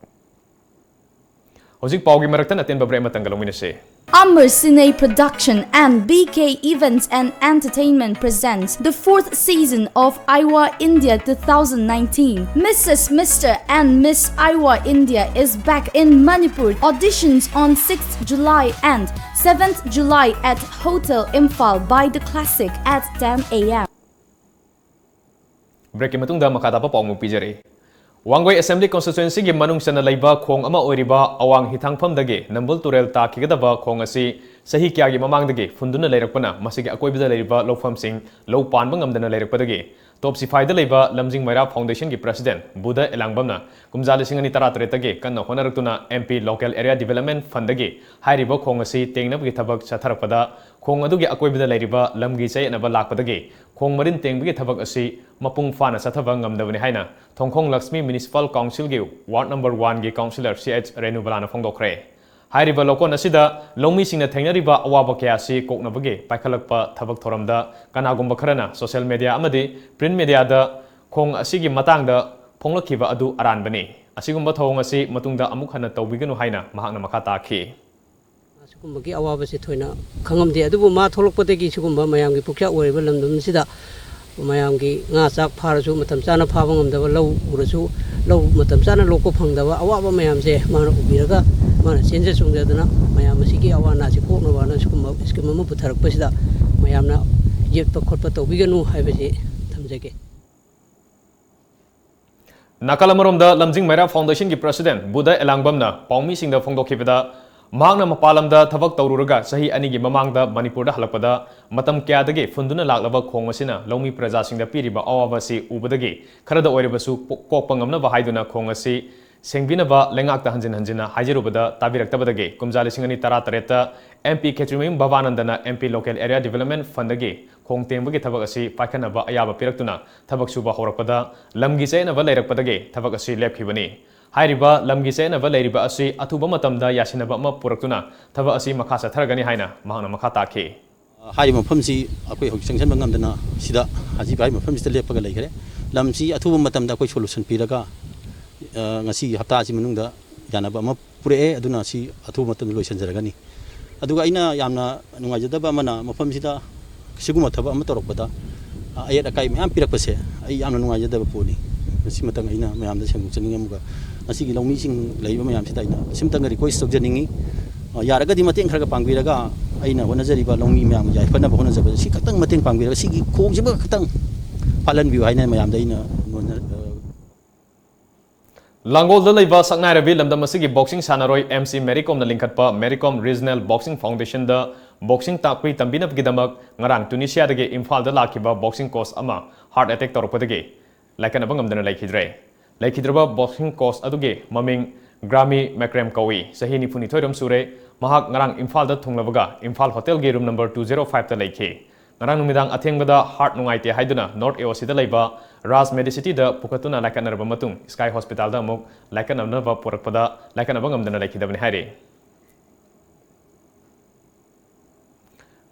ꯍꯧꯖꯤꯛ ꯄꯥꯎꯒꯤ ꯃꯔꯛꯇ ꯑꯇꯦꯟꯕ break ꯑꯃꯇꯪꯒ ꯂꯧꯃꯤꯟꯅꯁꯤ꯫ Amar Cine Production and B K Events and Entertainment presents the fourth season of Iowa India two thousand nineteen. Missus Mister and Miss Iowa India is back in Manipur. Auditions on sixth July and seventh July at Hotel Imphal by the Classic at ten a m. ꯕ꯭ꯔꯦꯛꯀꯤ ꯃꯇꯨꯡꯗ ꯃꯈꯥ ꯇꯥꯕ ꯄꯥꯎ ꯑꯃꯨꯛ ꯄꯤꯖꯔꯤ꯫ ꯋꯥꯡꯒꯣꯏ ꯑꯦꯁꯦꯝꯕ꯭ꯂꯤ ꯀꯣꯟꯁꯇꯤꯇ꯭ꯋꯦꯟꯁꯤꯒꯤ ꯃꯅꯨꯡ ꯆꯟꯅ ꯂꯩꯕ ꯈꯣꯡ ꯑꯃ ꯑꯣꯏꯔꯤꯕ ꯑꯋꯥꯡ ꯍꯤꯊꯥꯡꯐꯝꯗꯒꯤ ꯅꯝꯕꯨꯜ ꯇꯨꯔꯦꯜ ꯇꯥꯈꯤꯒꯗꯕ ꯈꯣꯡ ꯑꯁꯤ ꯆꯍꯤ ꯀꯌꯥꯒꯤ ꯃꯃꯥꯡꯗꯒꯤ ꯐꯨꯟꯗꯨꯅ ꯂꯩꯔꯛꯄꯅ ꯃꯁꯤꯒꯤ ꯑꯀꯣꯏꯕꯗ ꯂꯩꯔꯤꯕ ꯂꯧꯐꯝꯁꯤꯡ ꯂꯧ ꯄꯥꯟꯕ ꯉꯝꯗꯅ ꯂꯩꯔꯛꯄꯗꯒꯤ ꯇꯣꯞ ꯁꯤꯐꯥꯏꯗ ꯂꯩꯕ ꯂꯝꯖꯤꯡ ꯃꯩꯔꯥ ꯐꯥꯎꯟꯗꯦꯁꯟꯒꯤ ꯄ꯭ꯔꯁꯤꯗꯦꯟ ꯕꯨꯙ ꯑꯦꯂꯥꯡꯕꯝꯅ ꯀꯨꯝꯖꯥ ꯂꯤꯁꯤꯡ ꯑꯅꯤ ꯇꯔꯥꯇꯔꯦꯠꯇꯒꯤ ꯀꯟꯅ ꯍꯣꯠꯅꯔꯛꯇꯨꯅ M P local area development ꯐꯟꯗꯒꯤ ꯍꯥꯏꯔꯤꯕ ꯈꯣꯡ ꯑꯁꯤ ꯇꯦꯡꯅꯕꯒꯤ ꯊꯕꯛ ꯆꯠꯊꯔꯛꯄꯗ ꯈꯣꯡ ꯑꯗꯨꯒꯤ ꯑꯀꯣꯏꯕꯗ ꯂꯩꯔꯤꯕ ꯂꯝꯒꯤ ꯆꯌꯦꯠꯅꯕ ꯂꯥꯛꯄꯗꯒꯤ ꯈꯣꯡ ꯃꯔꯤꯟ ꯇꯦꯡꯕꯒꯤ ꯊꯕꯛ ꯑꯁꯤ ꯃꯄꯨꯡ ꯐꯥꯅ ꯆꯠꯊꯕ ꯉꯝꯗꯕꯅꯤ ꯍꯥꯏꯅ ꯊꯣꯡꯈꯣꯡ ꯂꯛꯁꯃꯤ ꯃ꯭ꯌꯨꯅꯤꯁꯤꯄꯥꯜ ꯀꯥꯎꯟꯁꯤꯜꯒꯤ ꯋꯥꯔꯗ ꯅꯝꯕꯔ ꯋꯥꯟꯒꯤ ꯀꯥꯎꯟꯁꯤꯂꯔ ꯁꯤ ꯑꯩꯆ ꯔꯦꯅꯨꯕꯂꯥꯅ ꯐꯣꯡꯗꯣꯛꯈ꯭ꯔꯦ꯫ ꯍꯥꯏꯔꯤꯕ ꯂꯧꯀꯣꯟ ꯑꯁꯤꯗ ꯂꯧꯃꯤꯁꯤꯡꯅ ꯊꯦꯡꯅꯔꯤꯕ ꯑꯋꯥꯕ ꯀꯌꯥ ꯑꯁꯤ ꯀꯣꯛꯅꯕꯒꯤ ꯄꯥꯏꯈꯠꯂꯛꯄ ꯊꯕꯛ ꯊꯧꯔꯝꯗ ꯀꯅꯥꯒꯨꯝꯕ ꯈꯔꯅ ꯁꯣꯁꯤꯌꯦꯜ ꯃꯦꯗꯤꯌꯥ ꯑꯃꯗꯤ ꯄ꯭ꯔꯤꯟꯠ ꯃꯦꯗꯤꯌꯥꯗ ꯈꯣꯡ ꯑꯁꯤꯒꯤ ꯃꯇꯥꯡꯗ ꯐꯣꯡꯂꯛꯈꯤꯕ ꯑꯗꯨ ꯑꯔꯥꯟꯕꯅꯤ꯫ ꯑꯁꯤꯒꯨꯝꯕ ꯊꯧꯑꯣꯡ ꯑꯁꯤ ꯃꯇꯨꯡꯗ ꯑꯃꯨꯛ ꯍꯟꯅ ꯇꯧꯕꯤꯒꯅꯨ ꯍꯥꯏꯅ ꯃꯍꯥꯛꯅ ꯃꯈꯥ ꯇꯥꯈꯤ꯫ ꯑꯁꯤꯒꯨꯝꯕꯒꯤ ꯑꯋꯥꯕꯁꯤ ꯊꯣꯏꯅ ꯈꯪꯉꯝꯗꯦ, ꯑꯗꯨꯕꯨ ꯃꯥ ꯊꯣꯛꯂꯛꯄꯗꯒꯤ ꯁꯤꯒꯨꯝꯕ ꯃꯌꯥꯝꯒꯤ ꯄꯨꯛꯆꯥꯛ ꯑꯣꯏꯔꯤꯕ ꯂꯝꯗꯝꯁꯤꯗ ꯃꯌꯥꯝꯒꯤ ꯉꯥ ꯆꯥꯛ ꯐꯥꯔꯁꯨ ꯃꯇꯝ ꯆꯥꯅ ꯐꯥꯕ ꯉꯝꯗꯕ, ꯂꯧ ꯎꯔꯁꯨ ꯂꯧ ꯃꯇꯝ ꯆꯥꯅ ꯂꯣꯛꯄ ꯐꯪꯗꯕ ꯑꯋꯥꯕ ꯃꯌꯥꯝꯁꯦ ꯃꯥꯅ ꯎꯕꯤꯔꯒ ꯃꯥꯅ ꯆꯦꯟꯖ ꯆꯣꯡꯖꯗꯅ ꯃꯌꯥꯝ ꯑꯁꯤꯒꯤ ꯑꯋꯥ ꯑꯅꯥꯁꯤ ꯀꯣꯛꯅꯕꯅ ꯁꯤꯒꯨꯝꯕ ꯁ꯭ꯀꯤꯝ ꯑꯃ ꯄꯨꯊꯔꯛꯄꯁꯤꯗ ꯃꯌꯥꯝꯅ ꯌꯦꯠꯄ ꯈꯣꯠꯄ ꯇꯧꯕꯤꯒꯅꯨ ꯍꯥꯏꯕꯁꯤ ꯊꯝꯖꯒꯦ꯫ ꯅꯥꯀꯜ ꯑꯃꯔꯣꯝꯗ ꯂꯝꯖꯤꯡ ꯃꯩꯔꯥ ꯐꯥꯎꯟꯗꯦꯁꯟꯒꯤ ꯄ꯭ꯔꯁꯤꯗꯦꯟ ꯕꯨꯙ ꯑꯦꯂꯥꯡꯕꯝꯅ ꯄꯥꯎꯃꯤꯁꯤꯡꯗ ꯐꯣꯡꯗꯣꯛꯈꯤꯕꯗ, ꯃꯍꯥꯛꯅ ꯃꯄꯥꯟ ꯂꯝꯗ ꯊꯕꯛ ꯇꯧꯔꯨꯔꯒ ꯆꯍꯤ ꯑꯅꯤꯒꯤ ꯃꯃꯥꯡꯗ ꯃꯅꯤꯄꯨꯔꯗ ꯍꯜꯂꯛꯄꯗ ꯃꯇꯝ ꯀꯌꯥꯗꯒꯤ ꯐꯨꯟꯗꯨꯅ ꯂꯥꯛꯂꯕ ꯈꯣꯡ ꯑꯁꯤꯅ ꯂꯧꯃꯤ ꯄ꯭ꯔꯖꯥꯁꯤꯡꯗ ꯄꯤꯔꯤꯕ ꯑꯋꯥꯕ ꯑꯁꯤ ꯎꯕꯗꯒꯤ ꯈꯔꯗ ꯑꯣꯏꯔꯕꯁꯨ ꯄꯣ-, ꯀꯣꯛꯄ ꯉꯝꯅꯕ ꯍꯥꯏꯗꯨꯅ ꯈꯣꯡ ꯑꯁꯤ ꯁꯦꯡꯕꯤꯅꯕ ꯂꯩꯉꯥꯛꯇ ꯍꯟꯖꯤꯟ ꯍꯟꯖꯤꯟꯅ ꯍꯥꯏꯖꯔꯨꯕꯗ ꯇꯥꯕꯤꯔꯛꯇꯕꯗꯒꯤ ꯀꯨꯝꯖꯥ ꯂꯤꯁꯤꯡ ꯑꯅꯤ ꯇꯔꯥ ꯇꯔꯦꯠꯇ MP ꯈꯦꯇ꯭ꯔꯤꯃꯌꯨꯝ ꯚꯕꯥꯅꯟꯗꯅ MP Local Area Development Fundꯗꯒꯤ ꯈꯣꯡ ꯇꯦꯡꯕꯒꯤ ꯊꯕꯛ ꯑꯁꯤ ꯄꯥꯏꯈꯠꯅꯕ ꯑꯌꯥꯕ ꯄꯤꯔꯛꯇꯨꯅ ꯊꯕꯛ ꯁꯨꯕ ꯍꯧꯔꯛꯄꯗ ꯂꯝꯒꯤ ꯆꯌꯦꯠꯅꯕ ꯂꯩꯔꯛꯄꯗꯒꯤ ꯊꯕꯛ ꯑꯁꯤ ꯂꯦꯞꯈꯤꯕꯅꯤ꯫ ꯍꯥꯏꯔꯤꯕ ꯂꯝꯒꯤ ꯆꯌꯦꯠꯅꯕ ꯂꯩꯔꯤꯕ ꯑꯁꯤ ꯑꯊꯨꯕ ꯃꯇꯝꯗ ꯌꯥꯁꯤꯟꯅꯕ ꯑꯃ ꯄꯨꯔꯛꯇꯨꯅ ꯊꯕꯛ ꯑꯁꯤ ꯃꯈꯥ ꯆꯠꯊꯔꯒꯅꯤ ꯍꯥꯏꯅ ꯃꯍꯥꯛꯅ ꯃꯈꯥ ꯇꯥꯈꯤ꯫ ꯍꯥꯏꯔꯤꯕ ꯃꯐꯝꯁꯤ ꯑꯩꯈꯣꯏ ꯍꯧꯖꯤꯛ ꯆꯪꯁꯤꯟꯕ ꯉꯝꯗꯅ ꯁꯤꯗ ꯍꯧꯖꯤꯛ ꯍꯥꯏꯔꯤꯕ ꯃꯐꯝꯁꯤꯗ ꯂꯦꯞꯄꯒ ꯂꯩꯈ꯭ꯔꯦ꯫ ꯂꯝꯁꯤ ꯑꯊꯨꯕ ꯃꯇꯝꯗ ꯑꯩꯈꯣꯏ solution ꯄꯤꯔꯒ, ꯑ, ꯉꯁꯤꯒꯤ ꯍꯞꯇꯥ ꯑꯁꯤ ꯃꯅꯨꯡꯗ ꯌꯥꯅꯕ ꯑꯃ ꯄꯨꯔꯛꯑꯦ꯫ ꯑꯗꯨꯅ ꯁꯤ ꯑꯊꯨꯕ ꯃꯇꯝꯗ ꯂꯣꯏꯁꯤꯟꯖꯔꯒꯅꯤ꯫ ꯑꯗꯨꯒ ꯑꯩꯅ ꯌꯥꯝꯅ ꯅꯨꯡꯉꯥꯏꯖꯗꯕ ꯑꯃꯅ, ꯃꯐꯝꯁꯤꯗ ꯁꯤꯒꯨꯝꯕ ꯊꯕꯛ ꯑꯃ ꯇꯧꯔꯛꯄꯗ, ꯑ, ꯑꯌꯦꯠ ꯑꯀꯥꯏ ꯃꯌꯥꯝ ꯄꯤꯔꯛꯄꯁꯦ ꯑꯩ ꯌꯥꯝꯅ ꯅꯨꯡꯉꯥꯏꯖꯗꯕ ꯄꯣꯠꯅꯤ꯫ ꯃꯁꯤꯃꯇꯪ ꯑꯩꯅ ꯃꯌꯥꯝꯗ ꯁꯦꯡꯗꯣꯛꯆꯅꯤꯡꯉꯤ꯫ ꯑꯃꯨꯛꯀ ꯉꯁꯤꯒꯤ ꯂꯧꯃꯤꯁꯤꯡ ꯂꯩꯔꯤꯕ ꯃꯌꯥꯝꯁꯤꯗ ꯑꯩꯅ ꯁꯤꯃꯇꯪꯒ request ꯇꯧꯖꯅꯤꯡꯉꯤ꯫ ꯑ, ꯌꯥꯔꯒꯗꯤ ꯃꯇꯦꯡ ꯈꯔꯒ ꯄꯥꯡꯕꯤꯔꯒ ꯑꯩꯅ ꯍꯣꯠꯅꯖꯔꯤꯕ ꯂꯧꯃꯤ ꯃꯌꯥꯝꯒꯤ ꯌꯥꯏꯐꯅꯕ ꯍꯣꯠꯅꯖꯕꯗ ꯁꯤ ꯈꯛꯇꯪ ꯃꯇꯦꯡ ꯄꯥꯡꯕꯤꯔꯒ ꯁꯤꯒꯤ ꯈꯣꯡꯁꯤꯃ ꯈꯛꯇꯪ ꯐꯥꯜꯍꯟꯕꯤꯌꯨ ꯍꯥꯏꯅ ꯃꯌꯥꯝꯗ ꯑꯩꯅ ꯅꯣꯟꯖ-, ꯑ, ꯂꯥꯡꯒꯣꯜꯗ ꯂꯩꯕ ꯁꯛꯅꯥꯏꯔꯕꯤ ꯂꯝꯗꯝ ꯑꯁꯤꯒꯤ boxing ꯁꯥꯟꯅꯔꯣꯏ MC Mary Comꯅ ꯂꯤꯡꯈꯠꯄ Mary Com Regional Boxing Foundationꯗ boxing ꯇꯥꯛꯄꯤ ꯇꯝꯕꯤꯅꯕꯒꯤꯗꯃꯛ ꯉꯔꯥꯡ ꯇꯨꯅꯤꯁꯤꯌꯥꯗꯒꯤ ꯏꯝꯐꯥꯜꯗ ꯂꯥꯛꯈꯤꯕ boxing coach ꯑꯃ heart attack ꯇꯧꯔꯛꯄꯗꯒꯤ ꯂꯥꯏꯀꯠꯅꯕ ꯉꯝꯗꯅ ꯂꯩꯈꯤꯗ꯭ꯔꯦ꯫ ꯂꯩꯈꯤꯗ꯭ꯔꯕ boxing coach ꯑꯗꯨꯒꯤ ꯃꯃꯤꯡ ꯒ꯭ꯔꯥꯃꯤ ꯃꯦꯀ꯭ꯔꯦꯝ ꯀꯧꯏ꯫ ꯆꯍꯤ ꯅꯤꯐꯨ ꯅꯤꯊꯣꯏ ꯔꯣꯝ ꯁꯨꯔꯦ꯫ ꯃꯍꯥꯛ ꯉꯔꯥꯡ ꯏꯝꯐꯥꯜꯗ ꯊꯨꯡꯂꯕꯒ ꯏꯝꯐꯥꯜ ꯍꯣꯇꯦꯜꯒꯤ room number two zero fiveꯇ ꯂꯩꯈꯤ꯫ ꯉꯔꯥꯡ ꯅꯨꯃꯤꯗꯥꯡ ꯑꯊꯦꯡꯕꯗ heart ꯅꯨꯡꯉꯥꯏꯇꯦ ꯍꯥꯏꯗꯨꯅ North AOCꯗ ꯂꯩꯕ ꯔꯥꯖ Medicityꯗ ꯄꯨꯈꯠꯇꯨꯅ ꯂꯥꯏꯀꯠꯅꯔꯕ ꯃꯇꯨꯡ Sky Hospitalꯗ ꯑꯃꯨꯛ ꯂꯥꯏꯀꯠꯅꯅꯕ ꯄꯨꯔꯛꯄꯗ ꯂꯥꯏꯀꯠꯅꯕ ꯉꯝꯗꯅ ꯂꯩꯈꯤꯗꯕꯅꯤ ꯍꯥꯏꯔꯤ꯫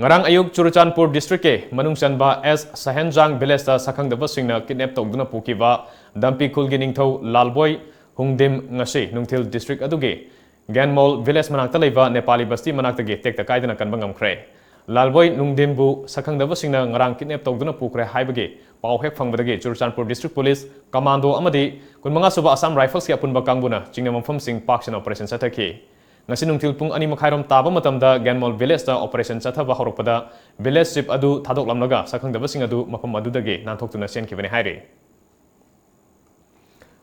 ꯉꯔꯥꯡ ꯑꯌꯨꯛ ꯆꯨꯔꯆꯥꯟꯄꯨꯔ districtꯀꯤ ꯃꯅꯨꯡ ꯆꯟꯕ ꯑꯦꯁ ꯁꯍꯦꯟꯖꯥꯡ villageꯇ ꯁꯛꯈꯪꯗꯕꯁꯤꯡꯅ kidnap ꯇꯧꯗꯨꯅ ꯄꯨꯈꯤꯕ ꯗꯝꯄꯤ ꯈꯨꯜꯒꯤ ꯅꯤꯡꯊꯧ ꯂꯥꯜꯕꯣꯏ ꯍꯨꯡꯗꯤꯝ ꯉꯁꯤ ꯅꯨꯡꯊꯤꯜ district ꯑꯗꯨꯒꯤ ꯒꯦꯟꯃꯣꯜ village ꯃꯅꯥꯛꯇ ꯂꯩꯕ ꯅꯦꯄꯥꯂꯤ ꯕꯁꯇꯤ ꯃꯅꯥꯛꯇꯒꯤ ꯇꯦꯛꯇ ꯀꯥꯏꯗꯅ ꯀꯟꯕ ꯉꯝꯈ꯭ꯔꯦ꯫ ꯂꯥꯜꯕꯣꯏ ꯅꯨꯡꯗꯤꯝꯕꯨ ꯁꯛꯈꯪꯗꯕꯁꯤꯡꯅ ꯉꯔꯥꯡ kidnap ꯇꯧꯗꯨꯅ ꯄꯨꯈ꯭ꯔꯦ ꯍꯥꯏꯕꯒꯤ ꯄꯥꯎ ꯍꯦꯛ ꯐꯪꯕꯗꯒꯤ ꯆꯨꯔꯆꯥꯟꯄꯨꯔ district police commando ꯑꯃꯗꯤ ꯀꯨꯟꯃꯉꯥ ꯁꯨꯕ Assam Riflesꯀꯤ ꯑꯄꯨꯟꯕ ꯀꯥꯡꯕꯨꯅ ꯆꯤꯡꯅꯕ ꯃꯐꯝꯁꯤꯡ ꯄꯥꯛ ꯁꯟꯅ operation ꯆꯠꯊꯈꯤ꯫ ꯉꯁꯤ ꯅꯨꯡꯊꯤꯜ ꯄꯨꯡ ꯑꯅꯤ ꯃꯈꯥꯏꯔꯣꯝ ꯇꯥꯕ ꯃꯇꯝꯗ ꯒꯦꯟꯃꯣꯜ villageꯇ operation ꯆꯠꯊꯕ ꯍꯧꯔꯛꯄꯗ village chief ꯑꯗꯨ ꯊꯥꯗꯣꯛꯂꯝꯂꯒ ꯁꯛꯈꯪꯗꯕꯁꯤꯡ ꯑꯗꯨ ꯃꯐꯝ ꯑꯗꯨꯗꯒꯤ ꯅꯥꯟꯊꯣꯛꯇꯨꯅ ꯆꯦꯟꯈꯤꯕꯅꯤ ꯍꯥꯏꯔꯤ꯫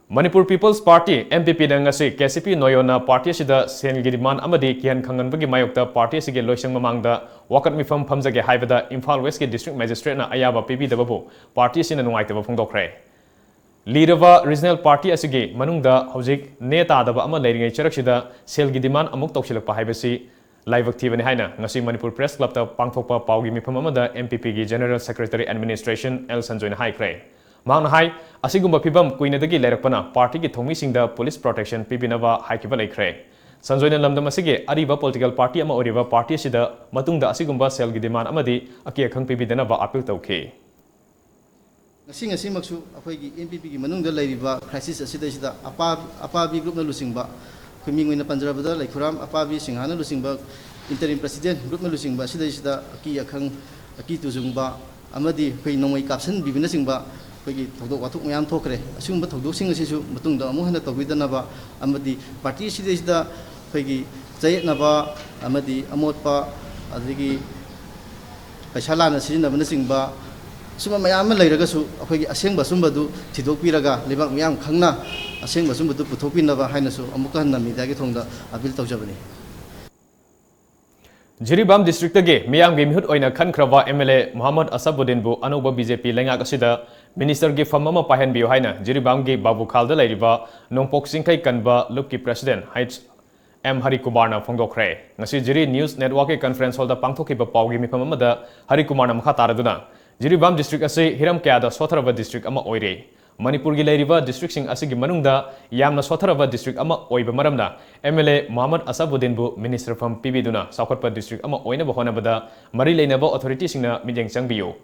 Manipur People's Party, MPPꯅ ꯉꯁꯤ KCP ꯅꯣꯌꯣꯅ party ꯑꯁꯤꯗ ꯁꯦꯜꯒꯤ demand ꯑꯃꯗꯤ ꯀꯤꯍꯟ ꯈꯪꯍꯟꯕꯒꯤ ꯃꯥꯌꯣꯛꯇ party ꯑꯁꯤꯒꯤ ꯂꯣꯏꯁꯪ ꯃꯃꯥꯡꯗ ꯋꯥꯀꯠ ꯃꯤꯐꯝ ꯐꯝꯖꯒꯦ ꯍꯥꯏꯕꯗ ꯏꯝꯐꯥꯜ Westꯀꯤ district magistrateꯅ ꯑꯌꯥꯕ ꯄꯤꯕꯤꯗꯕꯕꯨ party ꯑꯁꯤꯅ ꯅꯨꯡꯉꯥꯏꯇꯕ ꯐꯣꯡꯗꯣꯛꯈ꯭ꯔꯦ꯫ ꯂꯤꯔꯕ regional party ꯑꯁꯤꯒꯤ ꯃꯅꯨꯡꯗ ꯍꯧꯖꯤꯛ ꯅꯦ ꯇꯥꯗꯕ ꯑꯃ ꯂꯩꯔꯤꯉꯩ ꯆꯔꯛꯁꯤꯗ ꯁꯦꯜꯒꯤ demand ꯑꯃꯨꯛ ꯇꯧꯁꯤꯜꯂꯛꯄ ꯍꯥꯏꯕꯁꯤ ꯂꯥꯏꯕꯛ ꯊꯤꯕꯅꯤ ꯍꯥꯏꯅ ꯉꯁꯤ ꯃꯅꯤꯄꯨꯔ Press Clubꯇ ꯄꯥꯡꯊꯣꯛꯄ ꯄꯥꯎꯒꯤ ꯃꯤꯐꯝ ꯑꯃꯗ M P Pꯒꯤ General Secretary Administration L ꯁꯟꯖꯣꯏꯅ ꯍꯥꯏꯈ꯭ꯔꯦ꯫ ꯃꯍꯥꯛꯅ ꯍꯥꯏ, ꯑꯁꯤꯒꯨꯝꯕ ꯐꯤꯕꯝ ꯀꯨꯏꯅꯗꯒꯤ ꯂꯩꯔꯛꯄꯅ partyꯒꯤ ꯊꯧꯃꯤꯁꯤꯡꯗ police protection ꯄꯤꯕꯤꯅꯕ ꯍꯥꯏꯈꯤꯕ ꯂꯩꯈ꯭ꯔꯦ꯫ ꯁꯟꯖꯣꯏꯅ ꯂꯝꯗꯝ ꯑꯁꯤꯒꯤ ꯑꯔꯤꯕ political party ꯑꯃ ꯑꯣꯏꯔꯤꯕ party ꯑꯁꯤꯗ ꯃꯇꯨꯡꯗ ꯑꯁꯤꯒꯨꯝꯕ ꯁꯦꯜꯒꯤ demand ꯑꯃꯗꯤ ꯑꯀꯤ ꯑꯈꯪ ꯄꯤꯕꯤꯗꯅꯕ appeal ꯇꯧꯈꯤ꯫ ꯉꯁꯤ ꯉꯁꯤꯃꯛꯁꯨ ꯑꯩꯈꯣꯏꯒꯤ M P Pꯒꯤ ꯃꯅꯨꯡꯗ ꯂꯩꯔꯤꯕ crisis ꯑꯁꯤꯗꯩꯁꯤꯗ ꯑꯄꯥ-, ꯑꯄꯥꯕꯤ groupꯅ ꯂꯨꯆꯤꯡꯕ, ꯑꯩꯈꯣꯏ ꯃꯤꯡ ꯑꯣꯏꯅ ꯄꯟꯖꯔꯕꯗ ꯂꯩꯈꯨꯔꯥꯝ ꯑꯄꯥꯕꯤ ꯁꯤꯡꯍꯥꯅ ꯂꯨꯆꯤꯡꯕ interim president groupꯅ ꯂꯨꯆꯤꯡꯕ ꯑꯁꯤꯗꯩꯁꯤꯗ ꯑꯀꯤ ꯑꯈꯪ, ꯑꯀꯤ ꯇꯨꯖꯨꯡꯕ ꯑꯃꯗꯤ ꯑꯩꯈꯣꯏ ꯅꯣꯡꯃꯩ ꯀꯥꯞꯁꯤꯟꯕꯤꯕꯅꯆꯤꯡꯕ ꯑꯩꯈꯣꯏꯒꯤ ꯊꯧꯗꯣꯛ ꯋꯥꯊꯣꯛ ꯃꯌꯥꯝ ꯊꯣꯛꯈ꯭ꯔꯦ꯫ ꯑꯁꯤꯒꯨꯝꯕ ꯊꯧꯗꯣꯛꯁꯤꯡ ꯑꯁꯤꯁꯨ ꯃꯇꯨꯡꯗ ꯑꯃꯨꯛ ꯍꯟꯅ ꯇꯧꯕꯤꯗꯅꯕ ꯑꯃꯗꯤ party ꯑꯁꯤꯗꯩꯁꯤꯗ ꯑꯩꯈꯣꯏꯒꯤ ꯆꯌꯦꯠꯅꯕ ꯑꯃꯗꯤ ꯑꯃꯣꯠꯄ, ꯑꯗꯒꯤ ꯄꯩꯁꯥ ꯂꯥꯟꯅ ꯁꯤꯖꯤꯟꯅꯕꯅꯆꯤꯡꯕ ꯁꯨꯝꯕ ꯃꯌꯥꯝ ꯑꯃ ꯂꯩꯔꯒꯁꯨ ꯑꯩꯈꯣꯏꯒꯤ ꯑꯁꯦꯡꯕ ꯑꯆꯨꯝꯕꯗꯨ ꯊꯤꯗꯣꯛꯄꯤꯔꯒ ꯂꯩꯕꯥꯛ ꯃꯤꯌꯥꯝ ꯈꯪꯅ ꯑꯁꯦꯡꯕ ꯑꯆꯨꯝꯕꯗꯨ ꯄꯨꯊꯣꯛꯄꯤꯅꯕ ꯍꯥꯏꯅꯁꯨ ꯑꯃꯨꯛꯀ ꯍꯟꯅ mediaꯒꯤ ꯊꯣꯡꯗ appeal ꯇꯧꯖꯕꯅꯤ꯫ ꯖꯤꯔꯤꯕꯥꯝ districtꯇꯒꯤ ꯃꯤꯌꯥꯝꯒꯤ ꯃꯤꯍꯨꯠ ꯑꯣꯏꯅ ꯈꯟꯈ꯭ꯔꯕ M L A ꯃꯣꯍꯝꯃꯗ ꯑꯁꯥꯕꯨꯗꯤꯟꯕꯨ ꯑꯅꯧꯕ B J P ꯂꯩꯉꯥꯛ ꯑꯁꯤꯗ ministerꯒꯤ ꯐꯝ ꯑꯃ ꯄꯥꯏꯍꯟꯕꯤꯌꯨ ꯍꯥꯏꯅ ꯖꯤꯔꯤꯕꯥꯝꯒꯤ ꯕꯥꯕꯨꯈꯥꯜꯗ ꯂꯩꯔꯤꯕ ꯅꯣꯡꯄꯣꯛ ꯆꯤꯡꯈꯩ ꯀꯟꯕ ꯂꯨꯞꯀꯤ president H M ꯍꯔꯤꯀꯨꯃꯥꯔꯅ ꯐꯣꯡꯗꯣꯛꯈ꯭ꯔꯦ꯫ ꯉꯁꯤ ꯖꯤꯔꯤ News Networkꯀꯤ conference hallꯗ ꯄꯥꯡꯊꯣꯛꯈꯤꯕ ꯄꯥꯎꯒꯤ ꯃꯤꯐꯝ ꯑꯃꯗ ꯍꯔꯤꯀꯨꯃꯥꯔꯅ ꯃꯈꯥ ꯇꯥꯔꯗꯨꯅ, ꯖꯤꯔꯤꯕꯥꯝ district ꯑꯁꯤ ꯍꯤꯔꯝ ꯀꯌꯥꯗ ꯁꯣꯠꯊꯔꯕ district ꯑꯃ ꯑꯣꯏꯔꯤ꯫ ꯃꯅꯤꯄꯨꯔꯒꯤ ꯂꯩꯔꯤꯕ districtꯁꯤꯡ ꯑꯁꯤꯒꯤ ꯃꯅꯨꯡꯗ ꯌꯥꯝꯅ ꯁꯣꯠꯊꯔꯕ district ꯑꯃ ꯑꯣꯏꯕ ꯃꯔꯝꯅ M L A Mohammad ꯑꯁꯥꯕꯨꯗꯤꯟꯕꯨ minister ꯐꯝ ꯄꯤꯕꯤꯗꯨꯅ ꯆꯥꯎꯈꯠꯄ district ꯑꯃ ꯑꯣꯏꯅꯕ ꯍꯣꯠꯅꯕꯗ ꯃꯔꯤ ꯂꯩꯅꯕ authorityꯁꯤꯡꯅ ꯃꯤꯠꯌꯦꯡ ꯆꯪꯕꯤꯌꯨ꯫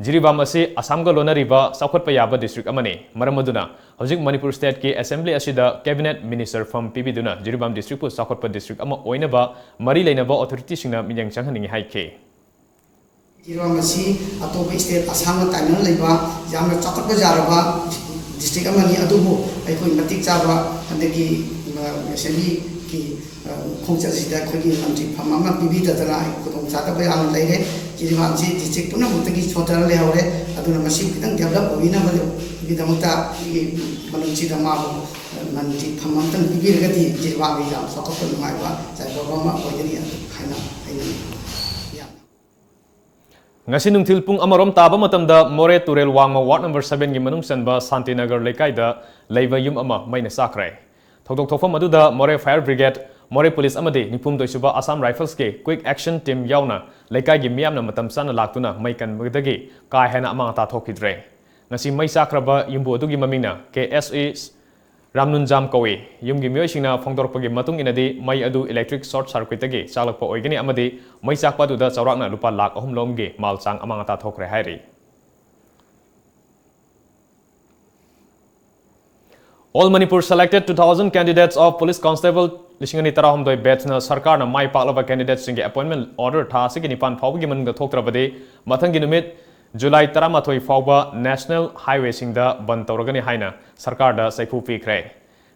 ꯖꯤꯔꯤꯕꯥꯝ ꯑꯁꯤ ꯑꯁꯥꯝꯒ ꯂꯣꯟꯅꯔꯤꯕ ꯆꯥꯎꯈꯠꯄ ꯌꯥꯕ district ꯑꯃꯅꯤ꯫ ꯃꯔꯝ ꯑꯗꯨꯅ ꯍꯧꯖꯤꯛ ꯃꯅꯤꯄꯨꯔ stateꯀꯤ assembly ꯑꯁꯤꯗ cabinet minister ꯐꯝ ꯄꯤꯕꯤꯗꯨꯅ ꯖꯤꯔꯤꯕꯥꯝ districtꯄꯨ ꯆꯥꯎꯈꯠꯄ district ꯑꯃ ꯑꯣꯏꯅꯕ ꯃꯔꯤ ꯂꯩꯅꯕ authorityꯁꯤꯡꯅ ꯃꯤꯠꯌꯦꯡ ꯆꯪꯍꯟꯅꯤꯡꯏ ꯍꯥꯏꯈꯤ꯫ ꯖꯤꯔꯤꯕꯥꯝ ꯑꯁꯤ ꯑꯇꯣꯞꯄ state ꯑꯁꯥꯝꯒ ꯇꯥꯏꯅꯅ ꯂꯩꯕ ꯌꯥꯝꯅ ꯆꯥꯎꯈꯠꯄ ꯌꯥꯔꯕ district ꯑꯃꯅꯤ꯫ ꯑꯗꯨꯕꯨ ꯑꯩꯈꯣꯏ ꯃꯇꯤꯛ ꯆꯥꯕ ꯍꯟꯗꯛꯀꯤ assemblyꯒꯤ ꯈꯣꯡꯆꯠꯁꯤꯗ ꯑꯩꯈꯣꯏꯒꯤ ꯃꯟꯇ꯭ꯔꯤ ꯐꯝ ꯑꯃ ꯄꯤꯕꯤꯗꯗꯅ ꯑꯩ ꯈꯨꯗꯣꯡ ꯆꯥꯗꯕ ꯌꯥꯝꯅ ꯂꯩꯔꯦ꯫ ꯖꯤꯔꯤꯕꯥꯝꯁꯤ district ꯄꯨꯝꯅꯃꯛꯇꯒꯤ ꯁꯣꯠꯊꯔ ꯂꯩꯍꯧꯔꯦ꯫ ꯑꯗꯨꯅ ꯃꯁꯤ ꯈꯤꯇꯪ develop ꯑꯣꯏꯕꯤꯅꯕꯒꯤꯗꯃꯛꯇ ꯑꯩꯒꯤ ꯃꯅꯨꯡꯁꯤꯗ ꯃꯥꯕꯨ ꯃꯟꯇ꯭ꯔꯤ ꯐꯝ ꯑꯃꯇꯪ ꯄꯤꯕꯤꯔꯒꯗꯤ ꯖꯤꯔꯤꯕꯥꯝꯒꯤ ꯌꯥꯝ ꯆꯥꯎꯈꯠꯄ ꯅꯨꯡꯉꯥꯏꯕ ꯌꯥꯏꯐꯕ ꯑꯃ ꯑꯣꯏꯒꯅꯤ ꯍꯥꯏꯅ ꯑꯩꯅ ꯌꯥꯝ ꯉꯁꯤ ꯅꯨꯡꯊꯤꯜ ꯄꯨꯡ ꯑꯃꯔꯣꯝ ꯇꯥꯕ ꯃꯇꯝꯗ ꯃꯣꯔꯦ ꯇꯨꯔꯦꯜ ꯋꯥꯡꯃ ꯋꯥꯔꯗ ꯅꯝꯕꯔ ꯁꯕꯦꯟꯒꯤ ꯃꯅꯨꯡ ꯆꯟꯕ ꯁꯥꯟꯇꯤꯅꯒꯔ ꯂꯩꯀꯥꯏꯗ ꯂꯩꯕ ꯌꯨꯝ ꯑꯃ ꯃꯩꯅ ꯆꯥꯛꯈ꯭ꯔꯦ꯫ ꯊꯧꯗꯣꯛ ꯊꯣꯛꯐꯝ ꯑꯗꯨꯗ ꯃꯣꯔꯦ ꯐꯥꯌꯔ ꯕ꯭ꯔꯤꯒꯦꯗ, ꯃꯣꯔꯦ ꯄꯨꯂꯤꯁ ꯑꯃꯗꯤ ꯅꯤꯐꯨꯍꯨꯝꯗꯣꯏ ꯁꯨꯕ ꯑꯁꯥꯝ ꯔꯥꯏꯐꯜꯁꯀꯤ ꯀ꯭ꯋꯤꯛ ꯑꯦꯛꯁꯟ ꯇꯤꯝ ꯌꯥꯎꯅ ꯂꯩꯀꯥꯏꯒꯤ ꯃꯤꯌꯥꯝꯅ ꯃꯇꯝ ꯆꯥꯅ ꯂꯥꯛꯇꯨꯅ ꯃꯩ ꯀꯟꯕꯗꯒꯤ ꯀꯥ ꯍꯦꯟꯅ ꯑꯃꯥꯡ ꯑꯇꯥ ꯊꯣꯛꯈꯤꯗ꯭ꯔꯦ꯫ ꯉꯁꯤ ꯃꯩ ꯆꯥꯛꯈ꯭ꯔꯕ ꯌꯨꯝꯕꯨ ꯑꯗꯨꯒꯤ ꯃꯃꯤꯡꯅ ꯀꯦ ꯑꯦꯁ ꯏ ꯔꯥꯝꯅꯨꯟꯖꯥꯝ ꯀꯧꯏ꯫ ꯌꯨꯝꯒꯤ ꯃꯤꯑꯣꯏꯁꯤꯡꯅ ꯐꯣꯡꯗꯣꯔꯛꯄꯒꯤ ꯃꯇꯨꯡ ꯏꯟꯅꯗꯤ, ꯃꯩ ꯑꯗꯨ ꯏꯂꯦꯛꯇ꯭ꯔꯤꯛ ꯁꯣꯔꯠ ꯁꯥꯔꯀ꯭ꯌꯨꯠꯇꯒꯤ ꯆꯥꯛꯂꯛꯄ ꯑꯣꯏꯒꯅꯤ ꯑꯃꯗꯤ ꯃꯩ ꯆꯥꯛꯄ ꯑꯗꯨꯗ ꯆꯥꯎꯔꯥꯛꯅ ꯂꯨꯄꯥ ꯂꯥꯈ ꯑꯍꯨꯝ ꯂꯣꯝꯒꯤ ꯃꯥꯜ ꯆꯥꯡ ꯑꯃꯥꯡ ꯑꯇꯥ ꯊꯣꯛꯈ꯭ꯔꯦ ꯍꯥꯏꯔꯤ꯫ All Manipur selected two thousand candidates of Police Constable ꯂꯤꯁꯤꯡ ꯑꯅꯤ ꯇꯔꯥꯍꯨꯝꯗꯣꯏ batchꯅ ꯁꯔꯀꯥꯔꯅ ꯃꯥꯏ ꯄꯥꯛꯂꯕ candidateꯁꯤꯡꯒꯤ appointment order ꯊꯥ ꯑꯁꯤꯒꯤ ꯅꯤꯄꯥꯟ ꯐꯥꯎꯕꯒꯤ ꯃꯅꯨꯡꯗ ꯊꯣꯛꯇ꯭ꯔꯕꯗꯤ, ꯃꯊꯪꯒꯤ ꯅꯨꯃꯤꯠ ꯖꯨꯂꯥꯏ ꯇꯔꯥꯃꯥꯊꯣꯏ ꯐꯥꯎꯕ national highwayꯁꯤꯡꯗ ꯕꯟꯗ ꯇꯧꯔꯒꯅꯤ ꯍꯥꯏꯅ ꯁꯔꯀꯥꯔꯗ ꯆꯩꯐꯨ ꯄꯤꯈ꯭ꯔꯦ꯫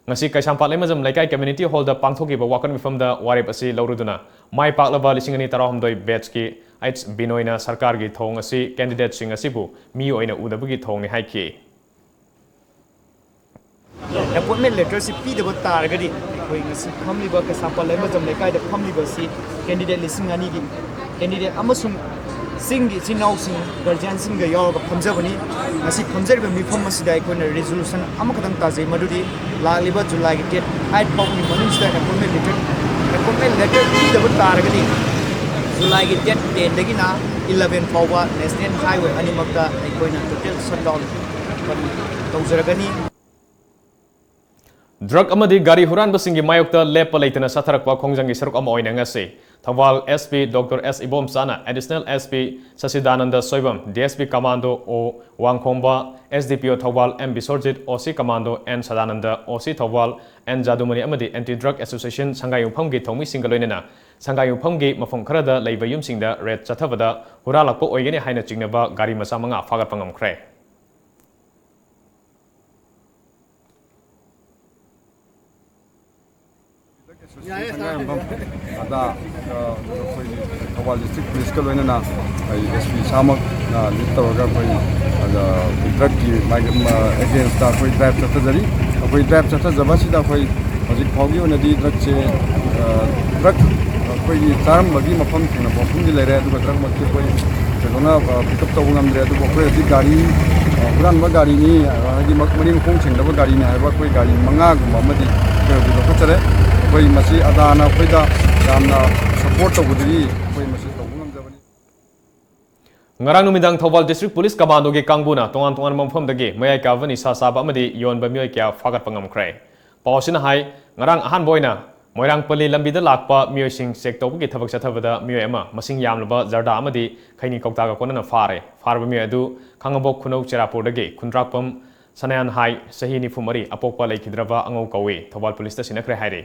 ꯉꯁꯤ ꯀꯩꯁꯥꯝꯄꯥꯠ ꯂꯩꯃꯖꯝ ꯂꯩꯀꯥꯏ community hallꯗ ꯄꯥꯡꯊꯣꯛꯈꯤꯕ ꯋꯥꯀꯠ ꯃꯤꯐꯝꯗ ꯋꯥꯔꯦꯞ ꯑꯁꯤ ꯂꯧꯔꯗꯨꯅ, ꯃꯥꯏ ꯄꯥꯛꯂꯕ ꯂꯤꯁꯤꯡ ꯑꯅꯤ ꯇꯔꯥꯍꯨꯝꯗꯣꯏ batchꯀꯤ ꯑꯩꯆ ꯕꯤꯅꯣꯏꯅ ꯁꯔꯀꯥꯔꯒꯤ ꯊꯧꯑꯣꯡ ꯑꯁꯤ candidateꯁꯤꯡ ꯑꯁꯤꯕꯨ ꯃꯤ ꯑꯣꯏꯅ ꯎꯗꯕꯒꯤ ꯊꯧꯑꯣꯡꯅꯤ ꯍꯥꯏꯈꯤ꯫ Appointment letterꯁꯤ ꯄꯤꯗꯕ ꯇꯥꯔꯒꯗꯤ, ꯑꯩꯈꯣꯏ ꯉꯁꯤ ꯐꯝꯂꯤꯕ ꯀꯩꯁꯥꯝꯄꯥꯠ ꯂꯩꯃꯖꯝ ꯂꯩꯀꯥꯏꯗ ꯐꯝꯂꯤꯕ ꯑꯁꯤ candidate ꯂꯤꯁꯤꯡ ꯑꯅꯤꯒꯤ candidate ꯑꯃꯁꯨꯡ ꯆꯤꯡꯒꯤ ꯏꯆꯤꯟ ꯏꯅꯥꯎꯁꯤꯡ, guardianꯁꯤꯡꯒ ꯌꯥꯎꯔꯒ ꯐꯝꯖꯕꯅꯤ꯫ ꯉꯁꯤ ꯐꯝꯖꯔꯤꯕ ꯃꯤꯐꯝ ꯑꯁꯤꯗ ꯑꯩꯈꯣꯏꯅ resolution ꯑꯃꯈꯛꯇꯪ ꯇꯥꯖꯩ, ꯃꯗꯨꯗꯤ ꯂꯥꯛꯂꯤꯕ ꯖꯨꯂꯥꯏꯒꯤ date eight ꯐꯥꯎꯕꯒꯤ ꯃꯅꯨꯡꯁꯤꯗ appointment letter, appointment letter ꯄꯤꯗꯕ ꯇꯥꯔꯒꯗꯤ, ꯖꯨꯂꯥꯏꯒꯤ date tenꯗꯒꯤꯅ eleven ꯐꯥꯎꯕ national highway ꯑꯅꯤꯃꯛꯇ ꯑꯩꯈꯣꯏꯅ total shutdown ꯇꯧꯖꯔꯒꯅꯤ꯫ ꯗ꯭ꯔꯒ ꯑꯃꯗꯤ ꯒꯥꯔꯤ ꯍꯨꯔꯥꯟꯕꯁꯤꯡꯒꯤ ꯃꯥꯌꯣꯛꯇ ꯂꯦꯞꯄ ꯂꯩꯇꯅ ꯆꯠꯊꯔꯛꯄ ꯈꯣꯡꯖꯪꯒꯤ ꯁꯔꯨꯛ ꯑꯃ ꯑꯣꯏꯅ ꯉꯁꯤ ꯊꯧꯕꯥꯜ ꯑꯦꯁ ꯄꯤ ꯗꯣꯛꯇꯔ ꯑꯦꯁ ꯏꯕꯣꯝꯆꯥꯅ additional S P Sachidananda Soibam, D S P commando O Wangkhomba, S D ꯄꯤ ꯑꯣ ꯊꯧꯕꯥꯜ ꯑꯦꯝ ꯕꯤꯁꯣꯔꯖꯤꯠ, ꯑꯣ ꯁꯤ ꯀꯃꯥꯟꯗꯣ ꯑꯦꯟ ꯁꯗꯥꯅꯟꯗ, ꯑꯣ ꯁꯤ ꯊꯧꯕꯥꯜ ꯑꯦꯟ ꯖꯥꯗꯨꯃꯅꯤ ꯑꯃꯗꯤ Anti Drug Association ꯁꯪꯒꯥꯏꯌꯨꯝꯐꯝꯒꯤ ꯊꯧꯃꯤꯁꯤꯡꯒ ꯂꯣꯏꯅꯅ ꯁꯪꯒꯥꯏꯌꯨꯝꯐꯝꯒꯤ ꯃꯐꯝ ꯈꯔꯗ ꯂꯩꯕ ꯌꯨꯝꯁꯤꯡꯗ ꯔꯦꯗ ꯆꯠꯊꯕꯗ ꯍꯨꯔꯥꯜꯂꯛꯄ ꯑꯣꯏꯒꯅꯤ ꯍꯥꯏꯅ ꯆꯤꯡꯅꯕ ꯒꯥꯔꯤ ꯃꯆꯥ ꯃꯉꯥ ꯐꯥꯒꯠꯄ ꯉꯝꯈ꯭ꯔꯦ꯫ ꯁꯪꯒꯥꯏꯌꯨꯝꯐꯝ ꯑꯗ, ꯑ, ꯑꯩꯈꯣꯏꯒꯤ ꯊꯧꯕꯥꯜ district policeꯀ ꯂꯣꯏꯅꯅ ꯑꯩ ꯑꯦꯁ ꯄꯤ ꯏꯁꯥꯃꯛꯅ lead ꯇꯧꯔꯒ ꯑꯩꯈꯣꯏ ꯑꯗ drugꯀꯤ ꯃꯥꯒꯤ, ꯑ, againstꯇ ꯑꯩꯈꯣꯏ drive ꯆꯠꯊꯖꯔꯤ꯫ ꯑꯩꯈꯣꯏ drive ꯆꯠꯊꯖꯕ ꯑꯁꯤꯗ ꯑꯩꯈꯣꯏ ꯍꯧꯖꯤꯛ ꯐꯥꯎꯒꯤ ꯑꯣꯏꯅꯗꯤ drugꯁꯦ, ꯑ, drug ꯑꯩꯈꯣꯏꯒꯤ ꯆꯥꯔꯝꯕꯒꯤ ꯃꯐꯝ ꯊꯦꯡꯅꯕ ꯃꯐꯝꯗꯤ ꯂꯩꯔꯦ, ꯑꯗꯨꯒ drug ꯃꯛꯇꯤ ꯑꯩꯈꯣꯏ ꯀꯩꯅꯣꯅ ꯄꯤꯛ ꯑꯞ ꯇꯧꯕ ꯉꯝꯗ꯭ꯔꯦ꯫ ꯑꯗꯨꯕꯨ ꯑꯩꯈꯣꯏ ꯍꯧꯖꯤꯛ ꯒꯥꯔꯤ, ꯑ, ꯍꯨꯔꯥꯟꯕ ꯒꯥꯔꯤꯅꯤ, ꯑ, ꯍꯥꯏꯗꯤ ꯃ-, ꯃꯔꯤ ꯃꯈꯣꯡ ꯁꯦꯡꯗꯕ ꯒꯥꯔꯤꯅꯤ ꯍꯥꯏꯕ ꯑꯩꯈꯣꯏ ꯒꯥꯔꯤ ꯃꯉꯥꯒꯨꯝꯕ ꯑꯃꯗꯤ ꯑꯩꯈꯣꯏ ꯍꯧꯖꯤꯛ ꯂꯧꯈꯠꯆꯔꯦ꯫ ꯑꯩꯈꯣꯏ ꯃꯁꯤ ꯑꯗꯥꯅ ꯑꯩꯈꯣꯏꯗ ꯌꯥꯝꯅ ꯁꯄꯣꯔꯠ ꯇꯧꯕꯗꯒꯤ ꯑꯩꯈꯣꯏ ꯃꯁꯤ ꯇꯧꯕ ꯉꯝꯖꯕꯅꯤ꯫ ꯉꯔꯥꯡ ꯅꯨꯃꯤꯗꯥꯡ ꯊꯧꯕꯥꯜ ꯗꯤꯁꯇ꯭ꯔꯤꯛ ꯄꯨꯂꯤꯁ ꯀꯃꯥꯟꯗꯣꯒꯤ ꯀꯥꯡꯕꯨꯅ ꯇꯣꯉꯥꯟ ꯇꯣꯉꯥꯟꯕ ꯃꯐꯝꯗꯒꯤ ꯃꯌꯥꯏ ꯀꯥꯕ ꯅꯤꯁꯥ ꯆꯥꯕ ꯑꯃꯗꯤ ꯌꯣꯟꯕ ꯃꯤꯑꯣꯏ ꯀꯌꯥ ꯐꯥꯒꯠꯄ ꯉꯝꯈ꯭ꯔꯦ꯫ ꯄꯥꯎ ꯑꯁꯤꯅ ꯍꯥꯏ, ꯉꯔꯥꯡ ꯑꯍꯥꯟꯕ ꯑꯣꯏꯅ ꯃꯣꯏꯔꯥꯡ ꯄꯜꯂꯤ ꯂꯝꯕꯤꯗ ꯂꯥꯛꯄ ꯃꯤꯑꯣꯏꯁꯤꯡ ꯆꯦꯛ ꯇꯧꯕꯒꯤ ꯊꯕꯛ ꯆꯠꯊꯕꯗ ꯃꯤꯑꯣꯏ ꯑꯃ ꯃꯁꯤꯡ ꯌꯥꯝꯂꯕ ꯖꯔꯗꯥ ꯑꯃꯗꯤ ꯈꯩꯅꯤ ꯀꯧꯇꯥꯒ ꯀꯣꯟꯅꯅ ꯐꯥꯔꯦ꯫ ꯐꯥꯔꯕ ꯃꯤꯑꯣꯏ ꯑꯗꯨ ꯈꯥꯉꯕꯣꯛ ꯈꯨꯅꯧ ꯆꯦꯔꯥꯄꯨꯔꯗꯒꯤ ꯈꯨꯟꯗ꯭ꯔꯥꯛꯄꯝ ꯁꯅꯥꯌꯥꯟꯍꯥꯏ, ꯆꯍꯤ ꯅꯤꯐꯨ ꯃꯔꯤ, ꯑꯄꯣꯛꯄ ꯂꯩꯈꯤꯗ꯭ꯔꯕ ꯑꯉꯧ ꯀꯧꯏ꯫ ꯊꯧꯕꯥꯜ ꯄꯨꯂꯤꯁꯇ ꯁꯤꯟꯅꯈ꯭ꯔꯦ ꯍꯥꯏꯔꯤ꯫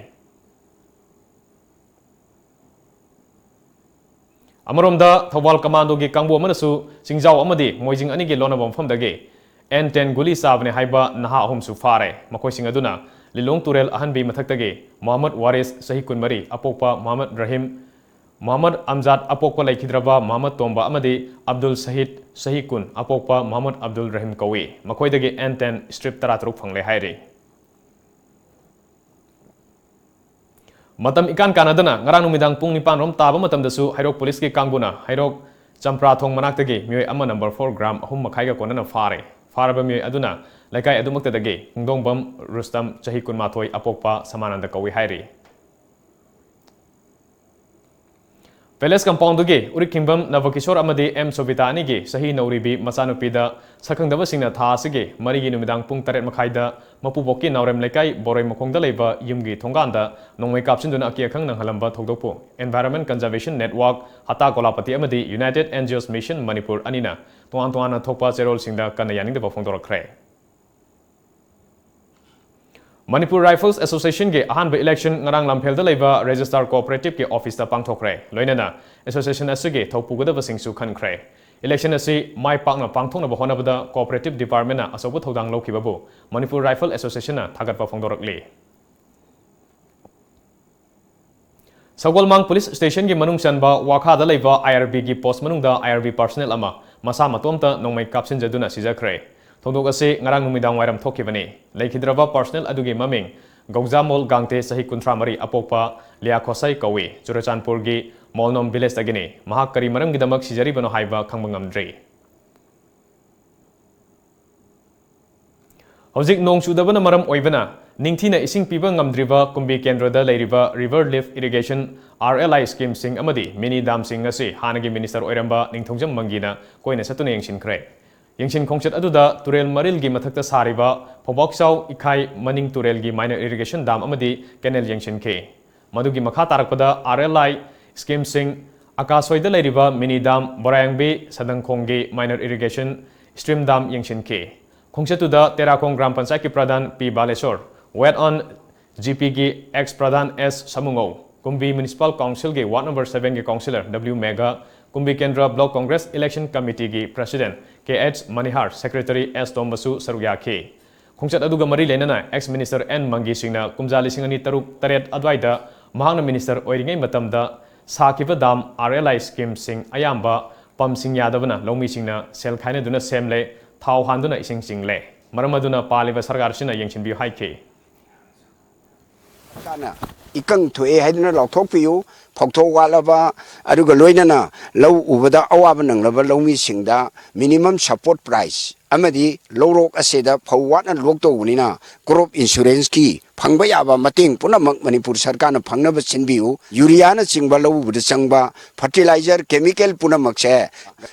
ꯑꯃꯔꯣꯝꯗ, ꯊꯧꯕꯥꯜ ꯀꯃꯥꯟꯗꯣꯒꯤ ꯀꯥꯡꯕꯨ ꯑꯃꯅꯁꯨ ꯆꯤꯡꯖꯥꯎ ꯑꯃꯗꯤ ꯃꯣꯏꯖꯤꯡ ꯑꯅꯤꯒꯤ ꯂꯣꯟꯅꯕ ꯃꯐꯝꯗꯒꯤ ꯑꯦꯟ ꯇꯦꯟ ꯒꯨꯂꯤ ꯆꯥꯕꯅꯦ ꯍꯥꯏꯕ ꯅꯍꯥ ꯑꯍꯨꯝꯁꯨ ꯐꯥꯔꯦ꯫ ꯃꯈꯣꯏꯁꯤꯡ ꯑꯗꯨꯅ ꯂꯤꯂꯣꯡ ꯇꯨꯔꯦꯜ ꯑꯍꯟꯕꯤ ꯃꯊꯛꯇꯒꯤ ꯃꯣꯍꯝꯃꯗ ꯋꯥꯔꯤꯁ, ꯆꯍꯤ ꯀꯨꯟꯃꯔꯤ, ꯑꯄꯣꯛꯄ ꯃꯣꯍꯝꯃꯗ ꯔꯍꯤꯝ, ꯃꯣꯍꯝꯃꯗ ꯑꯝꯖꯥꯗ, ꯑꯄꯣꯛꯄ ꯂꯩꯈꯤꯗ꯭ꯔꯕ ꯃꯣꯍꯝꯃꯗ ꯇꯣꯝꯕ ꯑꯃꯗꯤ ꯑꯕꯗꯨꯜ ꯁꯍꯤꯗ, ꯆꯍꯤ ꯀꯨꯟ, ꯑꯄꯣꯛꯄ ꯃꯣꯍꯝꯃꯗ ꯑꯕꯗꯨꯜ ꯔꯍꯤꯝ ꯀꯧꯏ꯫ ꯃꯈꯣꯏꯗꯒꯤ ꯑꯦꯟ ꯇꯦꯟ ꯁ꯭ꯇ꯭ꯔꯤꯞ ꯇꯔꯥꯇꯔꯨꯛ ꯐꯪꯂꯦ ꯍꯥꯏꯔꯤ꯫ ꯃꯇꯝ ꯏꯀꯥꯟ ꯀꯥꯟꯅꯗꯅ ꯉꯔꯥꯡ ꯅꯨꯃꯤꯗꯥꯡ ꯄꯨꯡ ꯅꯤꯄꯥꯟ ꯔꯣꯝ ꯇꯥꯕ ꯃꯇꯝꯗꯁꯨ ꯍꯩꯔꯣꯛ ꯄꯨꯂꯤꯁꯀꯤ ꯀꯥꯡꯕꯨꯅ ꯍꯩꯔꯣꯛ ꯆꯝꯄ꯭ꯔꯥꯊꯣꯡ ꯃꯅꯥꯛꯇꯒꯤ ꯃꯤꯑꯣꯏ ꯑꯃ ꯅꯝꯕꯔ ꯐꯣꯔ ꯒ꯭ꯔꯥꯝ ꯑꯍꯨꯝ ꯃꯈꯥꯏꯒ ꯀꯣꯟꯅꯅ ꯐꯥꯔꯦ꯫ ꯐꯥꯔꯕ ꯃꯤꯑꯣꯏ ꯑꯗꯨꯅ ꯂꯩꯀꯥꯏ ꯑꯗꯨꯃꯛꯇꯗꯒꯤ ꯍꯨꯡꯗꯣꯡꯕꯝ ꯔꯨꯁꯇꯝ, ꯆꯍꯤ ꯀꯨꯟꯃꯥꯊꯣꯏ, ꯑꯄꯣꯛꯄ ꯁꯃꯥꯅꯟꯗ ꯀꯧꯏ ꯍꯥꯏꯔꯤ꯫ ꯄꯦꯂꯦꯁ ꯀꯝꯄꯥꯎꯟꯗꯨꯒꯤ ꯎꯔꯤꯛꯈꯤꯡꯕꯝ ꯅꯕꯀꯤꯁꯣꯔ ꯑꯃꯗꯤ ꯑꯦꯝ ꯁꯣꯕꯤꯇꯥ ꯑꯅꯤꯒꯤ ꯆꯍꯤ ꯅꯧꯔꯤꯕꯤ ꯃꯆꯥꯅꯨꯄꯤꯗ ꯁꯛꯈꯪꯗꯕꯁꯤꯡꯅ ꯊꯥ ꯑꯁꯤꯒꯤ ꯃꯔꯤꯒꯤ ꯅꯨꯃꯤꯗꯥꯡ ꯄꯨꯡ ꯇꯔꯦꯠ ꯃꯈꯥꯏꯗ ꯃꯄꯨꯕꯣꯛꯀꯤ ꯅꯥꯎꯔꯦꯝ ꯂꯩꯀꯥꯏ ꯕꯣꯔꯣꯏ ꯃꯈꯣꯡꯗ ꯂꯩꯕ ꯌꯨꯝꯒꯤ ꯊꯣꯡꯒꯥꯟꯗ ꯅꯣꯡꯃꯩ ꯀꯥꯞꯁꯤꯟꯗꯨꯅ ꯑꯀꯤ ꯑꯈꯪ ꯅꯪꯍꯜꯂꯝꯕ ꯊꯧꯗꯣꯛꯄꯨ Environment Conservation Network, ꯍꯇꯥ ꯀꯣꯂꯥꯄꯇꯤ ꯑꯃꯗꯤ United N G Os Mission Manipur ꯑꯅꯤꯅ ꯇꯣꯉꯥꯟ ꯇꯣꯉꯥꯟꯅ ꯊꯣꯛꯄ ꯆꯦꯔꯣꯜꯁꯤꯡꯗ ꯀꯟꯅ ꯌꯥꯅꯤꯡꯗꯕ ꯐꯣꯡꯗꯣꯔꯛꯈ꯭ꯔꯦ꯫ ꯃꯅꯤꯄꯨꯔ ꯔꯥꯏꯐꯜꯁ ꯑꯦꯁꯣꯁꯤꯌꯦꯁꯟꯒꯤ ꯑꯍꯥꯟꯕ ꯏꯂꯦꯛꯁꯟ ꯉꯔꯥꯡ ꯂꯝꯐꯦꯜꯗ ꯂꯩꯕ ꯔꯦꯖꯤꯁꯇꯥꯔ ꯀꯣꯑꯣꯄꯔꯦꯇꯤꯚꯀꯤ ꯑꯣꯐꯤꯁꯇ ꯄꯥꯡꯊꯣꯛꯈ꯭ꯔꯦ꯫ ꯂꯣꯏꯅꯅ ꯑꯦꯁꯣꯁꯤꯌꯦꯁꯟ ꯑꯁꯤꯒꯤ ꯊꯧꯄꯨꯒꯗꯕꯁꯤꯡꯁꯨ ꯈꯟꯈ꯭ꯔꯦ꯫ ꯏꯂꯦꯛꯁꯟ ꯑꯁꯤ ꯃꯥꯏ ꯄꯥꯛꯅ ꯄꯥꯡꯊꯣꯛꯅꯕ ꯍꯣꯠꯅꯕꯗ ꯀꯣꯑꯣꯄꯔꯦꯇꯤꯚ ꯗꯤꯄꯥꯔꯠꯃꯦꯟꯅ ꯑꯆꯧꯕ ꯊꯧꯗꯥꯡ ꯂꯧꯈꯤꯕꯕꯨ ꯃꯅꯤꯄꯨꯔ ꯔꯥꯏꯐꯜ ꯑꯦꯁꯣꯁꯤꯌꯦꯁꯟꯅ ꯊꯥꯒꯠꯄ ꯐꯣꯡꯗꯣꯔꯛꯂꯤ꯫ ꯁꯒꯣꯜꯃꯥꯡ ꯄꯨꯂꯤꯁ ꯁ꯭ꯇꯦꯁꯟꯒꯤ ꯃꯅꯨꯡ ꯆꯟꯕ ꯋꯥꯈꯥꯗ ꯂꯩꯕ ꯑꯥꯏ ꯑꯥꯔ ꯕꯤꯒꯤ ꯄꯣꯁ ꯃꯅꯨꯡꯗ ꯑꯥꯏ ꯑꯥꯔ ꯕꯤ ꯄꯥꯔꯁꯅꯦꯜ ꯑꯃ ꯃꯁꯥ ꯃꯇꯣꯝꯇ ꯅꯣꯡꯃꯩ ꯀꯥꯞꯁꯤꯟꯖꯗꯨꯅ ꯁꯤꯖꯈ꯭ꯔꯦ꯫ ꯊꯧꯗꯣꯛ ꯑꯁꯤ ꯉꯔꯥꯡ ꯅꯨꯃꯤꯗꯥꯡ ꯋꯥꯏꯔꯝ ꯊꯣꯛꯈꯤꯕꯅꯤ꯫ ꯂꯩꯈꯤꯗ꯭ꯔꯕ ꯄꯥꯔꯁꯅꯦꯜ ꯑꯗꯨꯒꯤ ꯃꯃꯤꯡ ꯒꯧꯖꯥꯃꯣꯜ ꯒꯥꯡꯇꯦ, ꯆꯍꯤ ꯀꯨꯟꯊ꯭ꯔꯥ ꯃꯔꯤ, ꯑꯄꯣꯛꯄ ꯂꯤꯌꯥꯈꯣꯁꯩ ꯀꯧꯏ꯫ ꯆꯨꯔꯆꯥꯟꯄꯨꯔꯒꯤ ꯃꯣꯜꯅꯣꯝ ꯚꯤꯂꯦꯖꯇꯒꯤꯅꯤ꯫ ꯃꯍꯥꯛ ꯀꯔꯤ ꯃꯔꯝꯒꯤꯗꯃꯛ ꯁꯤꯖꯔꯤꯕꯅꯣ ꯍꯥꯏꯕ ꯈꯪꯕ ꯉꯝꯗ꯭ꯔꯤ꯫ ꯍꯧꯖꯤꯛ ꯅꯣꯡ ꯆꯨꯗꯕꯅ ꯃꯔꯝ ꯑꯣꯏꯕꯅ ꯅꯤꯡꯊꯤꯅ ꯏꯁꯤꯡ ꯄꯤꯕ ꯉꯝꯗ꯭ꯔꯤꯕ ꯀꯨꯝꯕꯤ ꯀꯦꯟꯗ꯭ꯔꯗ ꯂꯩꯔꯤꯕ River Lift Irrigation, R L I, scheme ꯁꯤꯡ ꯑꯃꯗꯤ mini dam ꯁꯤꯡ ꯑꯁꯤ ꯍꯥꯟꯅꯒꯤ minister ꯑꯣꯏꯔꯝꯕ ꯅꯤꯡꯊꯧꯖꯝ ꯃꯪꯒꯤꯅ ꯀꯣꯏꯅ ꯆꯠꯇꯨꯅ ꯌꯦꯡꯁꯤꯟꯈ꯭ꯔꯦ꯫ ꯌꯦꯡꯁꯤꯟ ꯈꯣꯡꯆꯠ ꯑꯗꯨꯗ ꯇꯨꯔꯦꯜ ꯃꯔꯤꯜꯒꯤ ꯃꯊꯛꯇ ꯁꯥꯔꯤꯕ ꯐꯧꯕꯥꯛꯆꯥꯎ ꯏꯈꯥꯏ ꯃꯅꯤꯡ ꯇꯨꯔꯦꯜꯒꯤ minor irrigation dam ꯑꯃꯗꯤ canal ꯌꯦꯡꯁꯤꯟꯈꯤ꯫ ꯃꯗꯨꯒꯤ ꯃꯈꯥ ꯇꯥꯔꯛꯄꯗ R L I scheme ꯁꯤꯡ, ꯑꯀꯥꯁꯣꯏꯗ ꯂꯩꯔꯤꯕ mini dam, ꯕꯣꯔꯥꯌꯥꯡꯕꯤ ꯁꯟꯗꯪꯈꯣꯡꯒꯤ minor irrigation stream dam ꯌꯦꯡꯁꯤꯟꯈꯤ꯫ ꯈꯣꯡꯆꯠꯇꯨꯗ ꯇꯦꯔꯥꯈꯣꯡ ꯒ꯭ꯔꯥꯝ ꯄꯟꯆꯥꯌꯠꯀꯤ ꯄ꯭ꯔꯙꯥꯟ ꯄꯤ Balasore, Wet on G P ꯒꯤ ex ꯄ꯭ꯔꯙꯥꯟ ꯑꯦꯁ ꯁꯃꯨꯉꯧ, ꯀꯨꯝꯕꯤ Municipal Council ꯒꯤ ward number seven ꯒꯤ councillor W ꯃꯦꯘ, ꯀꯨꯝꯕꯤ ꯀꯦꯟꯗ꯭ꯔ Block Congress Election Committee ꯒꯤ president ꯀꯦ ꯑꯦꯆ ꯃꯅꯤꯍꯥꯔ, secretary ꯑꯦꯁ ꯇꯣꯝꯕꯁꯨ ꯁꯔꯨꯛ ꯌꯥꯈꯤ꯫ ꯈꯣꯡꯆꯠ ꯑꯗꯨꯒ ꯃꯔꯤ ꯂꯩꯅꯅ ex minister ꯑꯦꯟ ꯃꯪꯒꯤ ꯁꯤꯡꯅ ꯀꯨꯝꯖꯥ ꯂꯤꯁꯤꯡ ꯑꯅꯤ ꯇꯔꯨꯛ ꯇꯔꯦꯠ ꯑꯗꯨꯋꯥꯏꯗ ꯃꯍꯥꯛꯅ minister ꯑꯣꯏꯔꯤꯉꯩ ꯃꯇꯝꯗ ꯁꯥꯈꯤꯕ dam, R L I scheme ꯁꯤꯡ ꯑꯌꯥꯝꯕ pump ꯁꯤꯡ ꯌꯥꯗꯕꯅ ꯂꯧꯃꯤꯁꯤꯡꯅ ꯁꯦꯜ ꯈꯥꯏꯅꯗꯨꯅ ꯁꯦꯝꯂꯦ, ꯊꯥꯎ ꯍꯥꯟꯗꯨꯅ ꯏꯁꯤꯡ ꯆꯤꯡꯂꯦ꯫ ꯃꯔꯝ ꯑꯗꯨꯅ ꯄꯥꯜꯂꯤꯕ ꯁꯔꯀꯥꯔ ꯑꯁꯤꯅ ꯌꯦꯡꯁꯤꯟꯕꯤꯌꯨ ꯍꯥꯏꯈꯤ꯫ ꯁꯔꯀꯥꯔꯅ ꯏꯀꯪ ꯊꯣꯛꯑꯦ ꯍꯥꯏꯗꯨꯅ ꯂꯥꯎꯊꯣꯛꯄꯤꯌꯨ, ꯐꯧꯊꯣꯛ ꯋꯥꯠꯂꯕ, ꯑꯗꯨꯒ ꯂꯣꯏꯅꯅ ꯂꯧ ꯎꯕꯗ ꯑꯋꯥꯕ ꯅꯪꯂꯕ ꯂꯧꯃꯤꯁꯤꯡꯗ minimum support price ꯑꯃꯗꯤ ꯂꯧꯔꯣꯛ ꯑꯁꯤꯗ ꯐꯧ ꯋꯥꯠꯅ ꯂꯣꯛꯇꯧꯕꯅꯤꯅ crop insurance ꯀꯤ ꯐꯪꯕ ꯌꯥꯕ ꯃꯇꯦꯡ ꯄꯨꯝꯅꯃꯛ ꯃꯅꯤꯄꯨꯔ ꯁꯔꯀꯥꯔꯅ ꯐꯪꯅꯕ ꯁꯤꯟꯕꯤꯌꯨ꯫ ꯌꯨꯔꯤꯌꯥꯅꯆꯤꯡꯕ ꯂꯧ ꯎꯕꯗ ꯆꯪꯕ fertilizer, chemical ꯄꯨꯝꯅꯃꯛꯁꯦ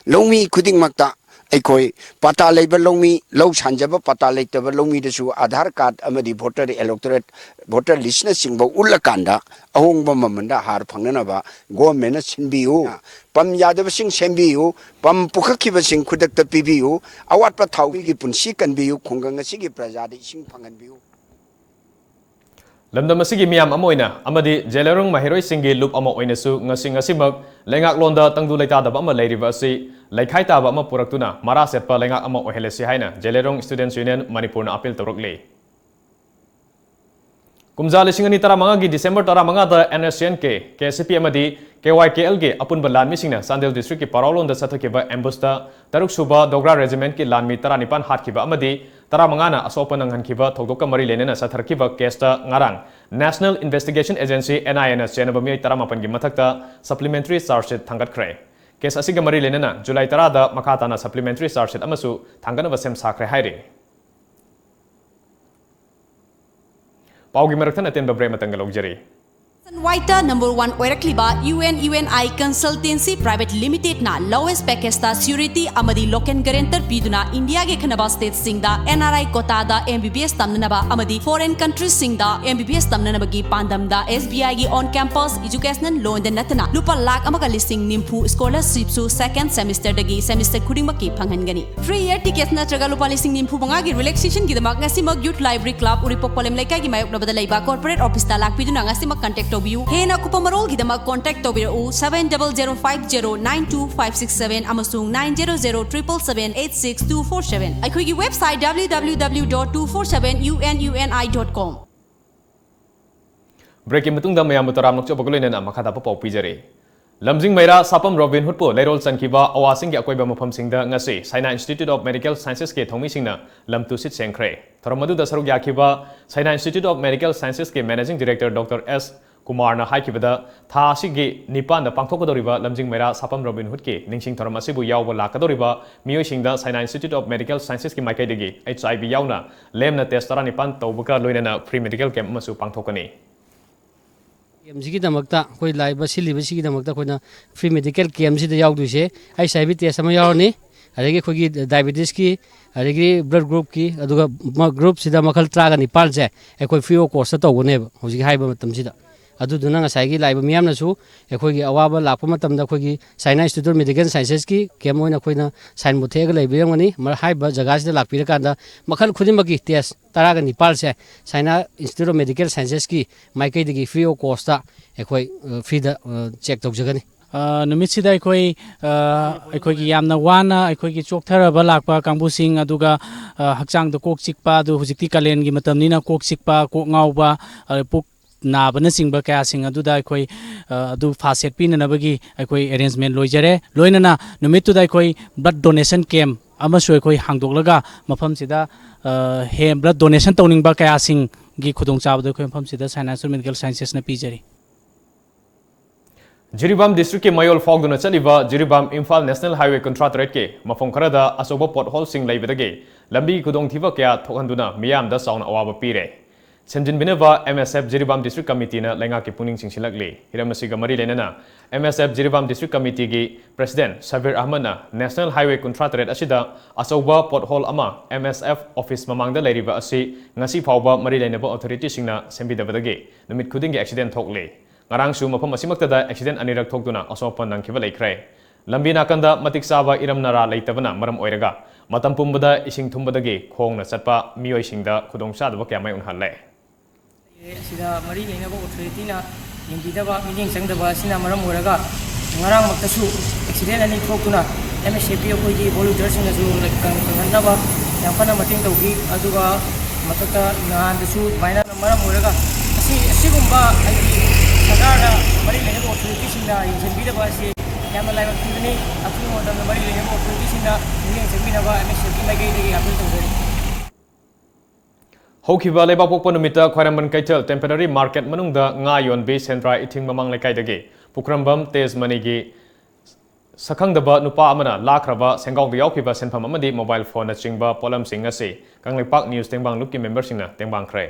ꯂꯧꯃꯤ ꯈꯨꯗꯤꯡꯃꯛꯇ ꯑꯩꯈꯣꯏ ꯄꯇꯥ ꯂꯩꯕ ꯂꯧꯃꯤ, ꯂꯧ ꯁꯥꯟꯖꯕ ꯄꯇꯥ ꯂꯩꯇꯕ ꯂꯧꯃꯤꯗꯁꯨ ꯑꯥꯙꯥꯔ ꯀꯥꯔꯗ ꯑꯃꯗꯤ voter electorate, voter list ꯅꯆꯤꯡꯕ ꯎꯠꯂꯀꯥꯟꯗ ꯑꯍꯣꯡꯕ ꯃꯃꯜꯗ ꯍꯥꯔ ꯐꯪꯅꯅꯕ government ꯅ ꯁꯤꯟꯕꯤꯌꯨ꯫ Pump ꯌꯥꯗꯕꯁꯤꯡ ꯁꯦꯝꯕꯤꯌꯨ, pump ꯄꯨꯈꯠꯈꯤꯕꯁꯤꯡ ꯈꯨꯗꯛꯇ ꯄꯤꯕꯤꯌꯨ, ꯑꯋꯥꯠꯄ ꯊꯥꯎꯒꯤ ꯄꯨꯟꯁꯤ ꯀꯟꯕꯤꯌꯨ, ꯈꯨꯡꯒꯪ ꯑꯁꯤꯒꯤ ꯄ꯭ꯔꯖꯥꯗ ꯏꯁꯤꯡ ꯐꯪꯍꯟꯕꯤꯌꯨ꯫ ꯂꯝꯗꯝ ꯑꯁꯤꯒꯤ ꯃꯤꯌꯥꯝ ꯑꯃ ꯑꯣꯏꯅ ꯑꯃꯗꯤ ꯖꯦꯂꯦꯔꯣꯡ ꯃꯍꯩꯔꯣꯏꯁꯤꯡꯒꯤ ꯂꯨꯞ ꯑꯃ ꯑꯣꯏꯅꯁꯨ ꯉꯁꯤ ꯉꯁꯤꯃꯛ ꯂꯩꯉꯥꯛꯂꯣꯟꯗ ꯇꯪꯗꯨ ꯂꯩꯇꯥꯗꯕ ꯑꯃ ꯂꯩꯔꯤꯕ ꯑꯁꯤ ꯂꯩꯈꯥꯏ ꯇꯥꯕ ꯑꯃ ꯄꯨꯔꯛꯇꯨꯅ ꯃꯔꯥ ꯆꯦꯠꯄ ꯂꯩꯉꯥꯛ ꯑꯃ ꯑꯣꯏꯍꯜꯂꯁꯤ ꯍꯥꯏꯅ ꯖꯦꯂꯦꯔꯣꯡ Students Union ꯃꯅꯤꯄꯨꯔꯅ appeal ꯇꯧꯔꯛꯂꯤ꯫ ꯀꯨꯝꯖꯥ ꯂꯤꯁꯤꯡ ꯑꯅꯤ ꯇꯔꯥꯃꯉꯥꯒꯤ ꯗꯤꯁꯦꯝꯕꯔ ꯇꯔꯥꯃꯉꯥꯗ NSCN-K, KCP ꯑꯃꯗꯤ KYKL-ꯒꯤ ꯑꯄꯨꯟꯕ ꯂꯥꯟꯃꯤꯁꯤꯡꯅ ꯆꯥꯟꯗꯦꯜ district-ꯀꯤ ꯄꯥꯔꯥꯎ ꯂꯣꯟꯗ ꯆꯠꯊꯈꯤꯕ ambush-ꯇ ꯇꯔꯨꯛ ꯁꯨꯕ Dogra Regiment-ꯀꯤ ꯂꯥꯟꯃꯤ ꯇꯔꯥꯅꯤꯄꯥꯟ ꯍꯥꯠꯈꯤꯕ ꯑꯃꯗꯤ ꯇꯔꯥꯃꯉꯥꯅ ꯑꯁꯣꯛ ꯑꯄꯟ ꯅꯪꯍꯟꯈꯤꯕ ꯊꯧꯗꯣꯛꯀ ꯃꯔꯤ ꯂꯩꯅꯅ ꯆꯠꯊꯔꯛꯈꯤꯕ case-ꯇ ꯉꯔꯥꯡ National Investigation Agency, NIA-ꯅ ꯆꯦꯟꯅꯕ ꯃꯤꯑꯣꯏ ꯇꯔꯥꯃꯥꯄꯟꯒꯤ ꯃꯊꯛꯇ supplementary charge sheet ꯊꯥꯡꯒꯠꯈ꯭ꯔꯦ꯫ Case ꯑꯁꯤꯒ ꯃꯔꯤ ꯂꯩꯅꯅ ꯖꯨꯂꯥꯏ ꯇꯔꯥꯗ ꯃꯈꯥ ꯇꯥꯅ supplementary charge sheet ꯑꯃꯁꯨ ꯊꯥꯡꯒꯠꯅꯕ ꯁꯦꯝ ꯁꯥꯈ꯭ꯔꯦ ꯍꯥꯏꯔꯤ꯫ ꯄꯥꯎꯒꯤ ꯃꯔꯛꯊꯠꯅ ꯑꯇꯦꯟꯕ break ꯑꯃꯇꯪꯒ ꯂꯧꯖꯔꯤ꯫ Nationwide-ꯇ number one ꯑꯣꯏꯔꯛꯂꯤꯕ UN UNI Consultancy Private Limited-ꯅ lowest package-ꯇ surety ꯑꯃꯗꯤ local guarantor ꯄꯤꯗꯨꯅ ꯏꯟꯗꯤꯌꯥꯒꯤ ꯑꯈꯟꯅꯕ state-ꯁꯤꯡꯗ NRI quota-ꯗ MBBS ꯇꯝꯅꯅꯕ ꯑꯃꯗꯤ foreign country-ꯁꯤꯡꯗ MBBS ꯇꯝꯅꯅꯕꯒꯤ ꯄꯥꯟꯗꯝꯗ SBI-ꯒꯤ on campus educational loan-ꯗ ꯅꯠꯇꯅ ꯂꯨꯄꯥ ꯂꯥꯈ ꯑꯃꯒ ꯂꯤꯁꯤꯡ ꯅꯤꯐꯨ scholarship-ꯁꯨ second semester-ꯗꯒꯤ semester ꯈꯨꯗꯤꯡꯃꯛꯀꯤ ꯐꯪꯍꯟꯒꯅꯤ꯫ Free air tickets ꯅꯠꯇ꯭ꯔꯒ ꯂꯨꯄꯥ ꯂꯤꯁꯤꯡ ꯅꯤꯐꯨ ꯃꯉꯥꯒꯤ relaxation-ꯒꯤꯗꯃꯛ ꯉꯁꯤꯃꯛ Youth Library Club, ꯎꯔꯤꯄꯣꯛ ꯄꯣꯂꯦꯝ ꯂꯩꯀꯥꯏꯒꯤ ꯃꯥꯌꯣꯛꯅꯕꯗ ꯂꯩꯕ corporate office-ꯇ ꯂꯥꯛꯄꯤꯗꯨꯅ ꯉꯁꯤꯃꯛ contact ꯇꯧꯕꯤꯌꯨ꯫ ꯍꯦꯟꯅ ꯑꯀꯨꯞꯄ ꯃꯔꯣꯜꯒꯤꯗꯃꯛ contact ꯇꯧꯕꯤꯔꯛꯎ seven double zero five zero nine two five six seven ꯑꯃꯁꯨꯡ nine zero zero triple seven eight six two four seven꯫ ꯑꯩꯈꯣꯏꯒꯤ website W W W dot two four seven U N U N I dot com꯫ Break-ꯀꯤ ꯃꯇꯨꯡꯗ ꯃꯌꯥꯝꯕꯨ ꯇꯔꯥꯝꯅ ꯑꯣꯛꯆꯕꯒ ꯂꯣꯏꯅꯅ ꯃꯈꯥ ꯇꯥꯕ ꯄꯥꯎ ꯄꯤꯖꯔꯤ꯫ ꯂꯝꯖꯤꯡ ꯃꯩꯔꯥ ꯁꯥꯄꯝ ꯔꯣꯕꯤꯟ ꯍꯨꯗꯄꯨ ꯂꯩꯔꯣꯜ ꯆꯟꯈꯤꯕ ꯑꯋꯥꯁꯤꯡꯒꯤ ꯑꯀꯣꯏꯕ ꯃꯐꯝꯁꯤꯡꯗ ꯉꯁꯤ Saina Institute of Medical Sciences-ꯀꯤ ꯊꯧꯃꯤꯁꯤꯡꯅ ꯂꯝ ꯇꯨꯁꯤꯠ ꯁꯦꯡꯈ꯭ꯔꯦ꯫ ꯊꯧꯔꯝ ꯑꯗꯨꯗ ꯁꯔꯨꯛ ꯌꯥꯈꯤꯕ Saina Institute of Medical Sciences-ꯀꯤ Managing Director Doctor S ꯀꯨꯃꯥꯔꯅ ꯍꯥꯏꯈꯤꯕꯗ, ꯊꯥ ꯑꯁꯤꯒꯤ ꯅꯤꯄꯥꯟꯗ ꯄꯥꯡꯊꯣꯛꯀꯗꯧꯔꯤꯕ ꯂꯝꯖꯤꯡ ꯃꯩꯔꯥ ꯁꯥꯄꯝ ꯔꯣꯕꯤꯟ ꯍꯨꯗꯀꯤ ꯅꯤꯡꯁꯤꯡ ꯊꯧꯔꯝ ꯑꯁꯤꯕꯨ ꯌꯥꯎꯕ ꯂꯥꯛꯀꯗꯧꯔꯤꯕ ꯃꯤꯑꯣꯏꯁꯤꯡꯗ Saina Institute of Medical Sciences-ꯀꯤ ꯃꯥꯏꯀꯩꯗꯒꯤ HIV ꯌꯥꯎꯅ ꯂꯦꯝꯅ test ꯇꯔꯥꯅꯤꯄꯥꯟ ꯇꯧꯕꯒ ꯂꯣꯏꯅꯅ free medical camp ꯑꯃꯁꯨ ꯄꯥꯡꯊꯣꯛꯀꯅꯤ꯫ Camp-ꯁꯤꯒꯤꯗꯃꯛꯇ ꯑꯩꯈꯣꯏ ꯂꯥꯛꯏꯕ ꯁꯤꯜꯂꯤꯕꯁꯤꯒꯤꯗꯃꯛꯇ ꯑꯩꯈꯣꯏꯅ free medical camp-ꯁꯤꯗ ꯌꯥꯎꯗꯣꯏꯁꯦ HIV test ꯑꯃ ꯌꯥꯎꯔꯅꯤ, ꯑꯗꯒꯤ ꯑꯩꯈꯣꯏꯒꯤ diabetes-ꯀꯤ, ꯑꯗꯒꯤ blood group-ꯀꯤ, ꯑꯗꯨꯒ ꯃ-, group-ꯁꯤꯗ ꯃꯈꯜ ꯇꯔꯥꯒ ꯅꯤꯄꯥꯟꯁꯦ ꯑꯩꯈꯣꯏ free of cost ꯇꯧꯒꯅꯦꯕ ꯍꯧꯖꯤꯛ ꯍꯥꯏꯔꯤꯕ ꯃꯇꯝꯁꯤꯗ꯫ ꯑꯗꯨꯗꯨꯅ ꯉꯁꯥꯏꯒꯤ ꯂꯥꯛꯏꯕ ꯃꯤꯌꯥꯝꯅꯁꯨ ꯑꯩꯈꯣꯏꯒꯤ ꯑꯋꯥꯕ ꯂꯥꯛꯄ ꯃꯇꯝꯗ ꯑꯩꯈꯣꯏꯒꯤ Saina Institute of Medical Sciences-ꯀꯤ camp ꯑꯣꯏꯅ ꯑꯩꯈꯣꯏꯅ signboard ꯊꯦꯛꯑꯒ ꯂꯩꯕꯤꯔꯝꯒꯅꯤ꯫ ꯃ-, ꯍꯥꯏꯔꯤꯕ ꯖꯒꯥꯁꯤꯗ ꯂꯥꯛꯄꯤꯔꯀꯥꯟꯗ ꯃꯈꯜ ꯈꯨꯗꯤꯡꯃꯛꯀꯤ test ꯇꯔꯥꯒ ꯅꯤꯄꯥꯟꯁꯦ Saina Institute of Medical Sciences-ꯀꯤ ꯃꯥꯏꯀꯩꯗꯒꯤ free of cost-ꯇ ꯑꯩꯈꯣꯏ, ꯑ, free-ꯗ, ꯑ, check ꯇꯧꯖꯒꯅꯤ꯫ ꯑ, ꯅꯨꯃꯤꯠꯁꯤꯗ ꯑꯩꯈꯣꯏ, ꯑ, ꯑꯩꯈꯣꯏꯒꯤ ꯌꯥꯝꯅ ꯋꯥꯅ ꯑꯩꯈꯣꯏꯒꯤ ꯆꯣꯛꯊꯔꯕ ꯂꯥꯛꯄ ꯀꯥꯡꯕꯨꯁꯤꯡ, ꯑꯗꯨꯒ, ꯑ, ꯍꯛꯆꯥꯡꯗ ꯀꯣꯛ ꯆꯤꯛꯄ, ꯑꯗꯨ ꯍꯧꯖꯤꯛꯇꯤ ꯀꯥꯂꯦꯟꯒꯤ ꯃꯇꯝꯅꯤꯅ ꯀꯣꯛ ꯆꯤꯛꯄ, ꯀꯣꯛ ꯉꯥꯎꯕ, ꯑ, ꯄꯨꯛ ꯅꯥꯕꯅꯆꯤꯡꯕ ꯀꯌꯥꯁꯤꯡ ꯑꯗꯨꯗ ꯑꯩꯈꯣꯏ, ꯑ, ꯑꯗꯨ ꯐꯥꯁ ꯁꯦꯠ ꯄꯤꯅꯅꯕꯒꯤ ꯑꯩꯈꯣꯏ ꯑꯦꯔꯦꯟꯖꯃꯦꯟ ꯂꯣꯏꯖꯔꯦ꯫ ꯂꯣꯏꯅꯅ ꯅꯨꯃꯤꯠꯇꯨꯗ ꯑꯩꯈꯣꯏ ꯕ꯭ꯂꯗ ꯗꯣꯅꯦꯁꯟ ꯀꯦꯝꯞ ꯑꯃꯁꯨ ꯑꯩꯈꯣꯏ ꯍꯥꯡꯗꯣꯛꯂꯒ ꯃꯐꯝꯁꯤꯗ, ꯑ, ꯍꯦ-, ꯕ꯭ꯂꯗ ꯗꯣꯅꯦꯁꯟ ꯇꯧꯅꯤꯡꯕ ꯀꯌꯥꯁꯤꯡꯒꯤ ꯈꯨꯗꯣꯡꯆꯥꯕꯗꯨ ꯑꯩꯈꯣꯏ ꯃꯐꯝꯁꯤꯗ ꯁꯥꯏꯟꯁ ꯑꯃꯁꯨꯡ ꯃꯦꯗꯤꯀꯦꯜ ꯁꯥꯏꯟꯁꯦꯁꯅ ꯄꯤꯖꯔꯤ꯫ ꯖꯤꯔꯤꯕꯥꯝ ꯗꯤꯁꯇ꯭ꯔꯤꯛꯀꯤ ꯃꯌꯣꯜ ꯐꯥꯎꯗꯨꯅ ꯆꯠꯂꯤꯕ ꯖꯤꯔꯤꯕꯥꯝ ꯏꯝꯐꯥꯜ ꯅꯦꯁꯅꯦꯜ ꯍꯥꯏꯋꯦ ꯀꯨꯟꯊ꯭ꯔꯥ ꯇꯔꯦꯠꯀꯤ ꯃꯐꯝ ꯈꯔꯗ ꯑꯆꯧꯕ ꯄꯣꯠꯍꯣꯜꯁꯤꯡ ꯂꯩꯕꯗꯒꯤ ꯂꯝꯕꯤꯒꯤ ꯈꯨꯗꯣꯡꯊꯤꯕ ꯀꯌꯥ ꯊꯣꯛꯍꯟꯗꯨꯅ ꯃꯤꯌꯥꯝꯗ ꯆꯥꯎꯅ ꯑꯋꯥꯕ ꯄꯤꯔꯦ꯫ ꯁꯦꯝꯖꯤꯟꯕꯤꯅꯕ M S F Jiribam district ꯀꯃꯤꯇꯤꯅ ꯂꯩꯉꯥꯛꯀꯤ ꯄꯨꯛꯅꯤꯡ ꯆꯤꯡꯁꯤꯜꯂꯛꯂꯤ꯫ ꯍꯤꯔꯝ ꯑꯁꯤꯒ ꯃꯔꯤ ꯂꯩꯅꯅ M S F Jiribam district ꯀꯃꯤꯇꯤꯒꯤ ꯄ꯭ꯔꯦꯁꯤꯗꯦꯟꯠ ꯁꯕꯤꯔ ꯑꯍꯃꯗꯅ ꯅꯦꯁꯅꯦꯜ ꯍꯥꯏꯋꯦ ꯀꯨꯟꯊ꯭ꯔꯥ ꯇꯔꯦꯠ ꯑꯁꯤꯗ ꯑꯆꯧꯕ ꯄꯣꯠꯍꯣꯜ ꯑꯃ ꯑꯦꯝ ꯑꯦꯁ ꯑꯦꯐ ꯑꯣꯐꯤꯁ ꯃꯃꯥꯡꯗ ꯂꯩꯔꯤꯕ ꯑꯁꯤ ꯉꯁꯤ ꯐꯥꯎꯕ ꯃꯔꯤ ꯂꯩꯅꯕ ꯑꯣꯊꯣꯔꯤꯇꯤꯁꯤꯡꯅ ꯁꯦꯝꯕꯤꯗꯕꯗꯒꯤ ꯅꯨꯃꯤꯠ ꯈꯨꯗꯤꯡꯒꯤ ꯑꯦꯛꯁꯤꯗꯦꯟꯠ ꯊꯣꯛꯂꯤ꯫ ꯉꯔꯥꯡꯁꯨ ꯃꯐꯝ ꯑꯁꯤꯃꯛꯇꯗ ꯑꯦꯛꯁꯤꯗꯦꯟꯠ ꯑꯅꯤꯔꯛ ꯊꯣꯛꯇꯨꯅ ꯑꯁꯣꯛ ꯑꯄꯟ ꯅꯪꯈꯤꯕ ꯂꯩꯈ꯭ꯔꯦ꯫ ꯂꯝꯕꯤ ꯅꯥꯀꯟꯗ ꯃꯇꯤꯛ ꯆꯥꯕ ꯏꯔꯝ ꯅꯔꯥ ꯂꯩꯇꯕꯅ ꯃꯔꯝ ꯑꯣꯏꯔꯒ ꯃꯇꯝ ꯄꯨꯝꯕꯗ ꯏꯁꯤꯡ ꯊꯨꯝꯕꯗꯒꯤ ꯈꯣꯡꯅ ꯆꯠꯄ ꯃꯤꯑꯣꯏꯁꯤꯡꯗ ꯈꯨꯗꯣꯡꯆꯥꯗꯕ ꯀꯌꯥ ꯃꯥꯌꯣꯛꯅꯍꯜꯂꯦ꯫ ꯑꯁꯤꯗ ꯃꯔꯤ ꯂꯩꯅꯕ ꯑꯣꯊꯣꯔꯤꯇꯤꯅ ꯌꯦꯡꯕꯤꯗꯕ, ꯃꯤꯠꯌꯦꯡ ꯆꯪꯗꯕ ꯑꯁꯤꯅ ꯃꯔꯝ ꯑꯣꯏꯔꯒ ꯉꯔꯥꯡꯃꯛꯇꯁꯨ ꯑꯦꯛꯁꯤꯗꯦꯟꯠ ꯑꯅꯤ ꯊꯣꯛꯇꯨꯅ ꯑꯦꯝ ꯑꯦꯁ ꯑꯦ ꯄꯤ ꯑꯩꯈꯣꯏꯒꯤ ꯚꯣꯂꯨꯟꯇꯤꯌꯔꯁꯤꯡꯅꯁꯨ ꯀꯪ-, ꯀꯪꯍꯟꯅꯕ ꯌꯥꯝ ꯀꯟꯅ ꯃꯇꯦꯡ ꯇꯧꯈꯤ꯫ ꯑꯗꯨꯒ ꯃꯊꯛꯇ ꯅꯍꯥꯟꯗꯁꯨ ꯑꯗꯨꯃꯥꯏꯅ ꯃꯔꯝ ꯑꯣꯏꯔꯒ ꯑꯁꯤ, ꯑꯁꯤꯒꯨꯝꯕ ꯍꯥꯏꯗꯤ ꯁꯔꯀꯥꯔꯅ ꯃꯔꯤ ꯂꯩꯅꯕ ꯑꯣꯊꯣꯔꯤꯇꯤꯁꯤꯡꯅ ꯌꯦꯡꯁꯤꯟꯕꯤꯗꯕ ꯑꯁꯤ ꯌꯥꯝꯅ ꯂꯥꯏꯕꯛ ꯊꯤꯕꯅꯤ꯫ ꯑꯊꯨꯕ ꯃꯇꯝꯗ ꯃꯔꯤ ꯂꯩꯅꯕ ꯑꯣꯊꯣꯔꯤꯇꯤꯁꯤꯡꯅ ꯃꯤꯠꯌꯦꯡ ꯆꯪꯕꯤꯅꯕ ꯑꯦꯝ ꯑꯦꯁ ꯑꯦ ꯄꯤ ꯃꯥꯏꯀꯩꯗꯒꯤ ꯑꯥꯄꯤꯜ ꯇꯧꯖꯔꯤ꯫ ꯍꯧꯈꯤꯕ ꯂꯩꯕꯥꯛꯄꯣꯛꯄ ꯅꯨꯃꯤꯠꯇ ꯈ꯭ꯋꯥꯏꯔꯝꯕꯟ ꯀꯩꯊꯦꯜ ꯇꯦꯝꯄꯔꯦꯔꯤ ꯃꯥꯔꯀꯦꯠ ꯃꯅꯨꯡꯗ ꯉꯥ ꯌꯣꯟꯕꯤ ꯁꯦꯟꯗ꯭ꯔꯥ ꯏꯊꯤꯡ ꯃꯃꯥꯡ ꯂꯩꯀꯥꯏꯗꯒꯤ ꯄꯨꯈ꯭ꯔꯝꯕꯝ ꯇꯦꯖꯃꯅꯤꯒꯤ ꯁꯛꯈꯪꯗꯕ ꯅꯨꯄꯥ ꯑꯃꯅ ꯂꯥꯛꯈ꯭ꯔꯕ ꯁꯦꯟꯒꯥꯎꯗ ꯌꯥꯎꯈꯤꯕ ꯁꯦꯟꯐꯝ ꯑꯃꯗꯤ ꯃꯣꯕꯥꯏꯜ ꯐꯣꯟꯅꯆꯤꯡꯕ ꯄꯣꯠꯂꯝꯁꯤꯡ ꯑꯁꯤ ꯀꯪꯂꯩꯄꯥꯛ ꯅ꯭ꯌꯨꯁ ꯇꯦꯡꯕꯥꯡ ꯂꯨꯞꯀꯤ ꯃꯦꯝꯕꯔꯁꯤꯡꯅ ꯇꯦꯡꯕꯥꯡꯈ꯭ꯔꯦ꯫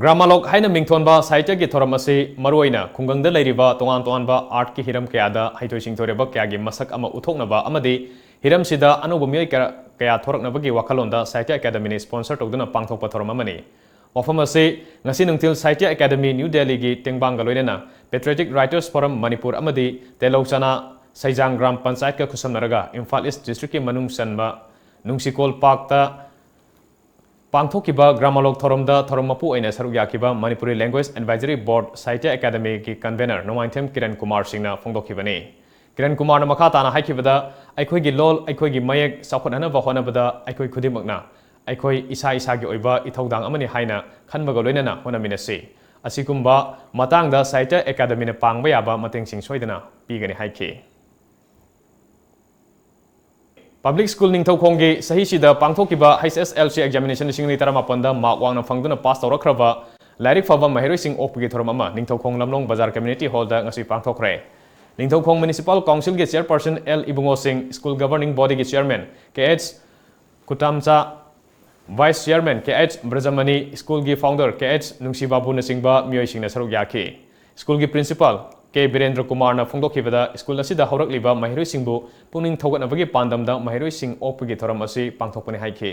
ꯒ꯭ꯔꯥꯃꯥꯂꯣꯛ ꯍꯥꯏꯅ ꯃꯤꯡꯊꯣꯟꯕ ꯁꯥꯍꯤꯇ꯭ꯌꯒꯤ ꯊꯧꯔꯝ ꯑꯁꯤ ꯃꯔꯨꯑꯣꯏꯅ ꯈꯨꯡꯒꯪꯗ ꯂꯩꯔꯤꯕ ꯇꯣꯉꯥꯟ ꯇꯣꯉꯥꯟꯕ ꯑꯥꯔꯠꯀꯤ ꯍꯤꯔꯝ ꯀꯌꯥꯗ ꯍꯩꯊꯣꯏ ꯁꯤꯡꯊꯣꯏꯔꯕ ꯀꯌꯥꯒꯤ ꯃꯁꯛ ꯑꯃ ꯎꯠꯊꯣꯛꯅꯕ ꯑꯃꯗꯤ ꯍꯤꯔꯝꯁꯤꯗ ꯑꯅꯧꯕ ꯃꯤꯑꯣꯏ ꯀꯌꯥ, ꯀꯌꯥ ꯊꯣꯔꯛꯅꯕꯒꯤ ꯋꯥꯈꯜꯂꯣꯟꯗ ꯁꯥꯍꯤꯇ꯭ꯌ ꯑꯦꯀꯥꯗꯃꯤꯅ sponsor ꯇꯧꯗꯨꯅ ꯄꯥꯡꯊꯣꯛꯄ ꯊꯧꯔꯝ ꯑꯃꯅꯤ꯫ ꯋꯥꯐꯝ ꯑꯁꯤ ꯉꯁꯤ ꯅꯨꯡꯊꯤꯜ ꯁꯥꯍꯤꯇ꯭ꯌ ꯑꯦꯀꯥꯗꯃꯤ ꯅ꯭ꯌꯨ ꯗꯦꯜꯂꯤꯒꯤ ꯇꯦꯡꯕꯥꯡꯒ ꯂꯣꯏꯅꯅ Patriotic Writers Forum ꯃꯅꯤꯄꯨꯔ ꯑꯃꯗꯤ ꯇꯦꯂꯧꯆꯅꯥ ꯁꯩꯖꯥꯡ ꯒ꯭ꯔꯥꯝ ꯄꯟꯆꯥꯌꯠꯀ ꯈꯨꯠꯁꯝꯅꯔꯒ ꯏꯝꯐꯥꯜ ꯏꯁ ꯗꯤꯁꯇ꯭ꯔꯤꯛꯀꯤ ꯃꯅꯨꯡ ꯆꯟꯕ ꯅꯨꯡꯁꯤꯀꯣꯜ ꯄꯥꯔꯛꯇ ꯄꯥꯡꯊꯣꯛꯈꯤꯕ ꯒ꯭ꯔꯥꯃꯣꯂꯣꯛ ꯊꯧꯔꯝꯗ ꯊꯧꯔꯝ ꯃꯄꯨ ꯑꯣꯏꯅ ꯁꯔꯨꯛ ꯌꯥꯈꯤꯕ Manipuri Language Advisory Board Sahitya Academyꯒꯤ convener ꯅꯣꯡꯃꯥꯏꯊꯦꯝ ꯀꯤꯔꯟ ꯀꯨꯃꯥꯔ ꯁꯤꯡꯅ ꯐꯣꯡꯗꯣꯛꯈꯤꯕꯅꯤ꯫ ꯀꯤꯔꯟ ꯀꯨꯃꯥꯔꯅ ꯃꯈꯥ ꯇꯥꯅ ꯍꯥꯏꯈꯤꯕꯗ, ꯑꯩꯈꯣꯏꯒꯤ ꯂꯣꯜ, ꯑꯩꯈꯣꯏꯒꯤ ꯃꯌꯦꯛ ꯆꯥꯎꯈꯠꯍꯟꯅꯕ ꯍꯣꯠꯅꯕꯗ ꯑꯩꯈꯣꯏ ꯈꯨꯗꯤꯡꯃꯛꯅ ꯑꯩꯈꯣꯏ ꯏꯁꯥ ꯏꯁꯥꯒꯤ ꯑꯣꯏꯕ ꯏꯊꯧꯗꯥꯡ ꯑꯃꯅꯤ ꯍꯥꯏꯅ ꯈꯟꯕꯒ ꯂꯣꯏꯅꯅ ꯍꯣꯠꯅꯃꯤꯟꯅꯁꯤ꯫ ꯑꯁꯤꯒꯨꯝꯕ ꯃꯇꯥꯡꯗ Sahitya Academyꯅ ꯄꯥꯡꯕ ꯌꯥꯕ ꯃꯇꯦꯡꯁꯤꯡ ꯁꯣꯏꯗꯅ ꯄꯤꯒꯅꯤ ꯍꯥꯏꯈꯤ꯫ Public School ꯅꯤꯡꯊꯧꯈꯣꯡꯒꯤ ꯆꯍꯤꯁꯤꯗ ꯄꯥꯡꯊꯣꯛꯈꯤꯕ H S L C examination ꯂꯤꯁꯤꯡ ꯑꯅꯤ ꯇꯔꯥꯃꯥꯄꯟꯗ ꯃꯥꯔꯛ ꯋꯥꯡꯅ ꯐꯪꯗꯨꯅ ꯄꯥꯁ ꯇꯧꯔꯛꯈ꯭ꯔꯕ ꯂꯥꯏꯔꯤꯛ ꯐꯕ ꯃꯍꯩꯔꯣꯏꯁꯤꯡ ꯑꯣꯛꯄꯒꯤ ꯊꯧꯔꯝ ꯑꯃ ꯅꯤꯡꯊꯧꯈꯣꯡ ꯂꯝꯂꯣꯡ ꯕꯖꯥꯔ community hallꯗ ꯉꯁꯤ ꯄꯥꯡꯊꯣꯛꯈ꯭ꯔꯦ꯫ ꯅꯤꯡꯊꯧꯈꯣꯡ Municipal Councilꯒꯤ chairperson L ꯏꯕꯨꯡꯉꯣ ꯁꯤꯡ, school governing bodyꯒꯤ chairman K H ꯈꯨꯇꯥꯝꯆꯥ, vice chairman K H ꯕ꯭ꯔꯖꯃꯅꯤ, schoolꯒꯤ founder K H ꯅꯨꯡꯁꯤꯕꯥꯕꯨꯅꯆꯤꯡꯕ ꯃꯤꯑꯣꯏꯁꯤꯡꯅ ꯁꯔꯨꯛ ꯌꯥꯈꯤ꯫ Schoolꯒꯤ principal K ꯕꯤꯔꯦꯟꯗ꯭ꯔ ꯀꯨꯃꯥꯔꯅ ꯐꯣꯡꯗꯣꯛꯈꯤꯕꯗ, school ꯑꯁꯤꯗ ꯍꯧꯔꯛꯂꯤꯕ ꯃꯍꯩꯔꯣꯏꯁꯤꯡꯕꯨ ꯄꯨꯛꯅꯤꯡ ꯊꯧꯒꯠꯅꯕꯒꯤ ꯄꯥꯟꯗꯝꯗ ꯃꯍꯩꯔꯣꯏꯁꯤꯡ ꯑꯣꯛꯄꯒꯤ ꯊꯧꯔꯝ ꯑꯁꯤ ꯄꯥꯡꯊꯣꯛꯄꯅꯤ ꯍꯥꯏꯈꯤ꯫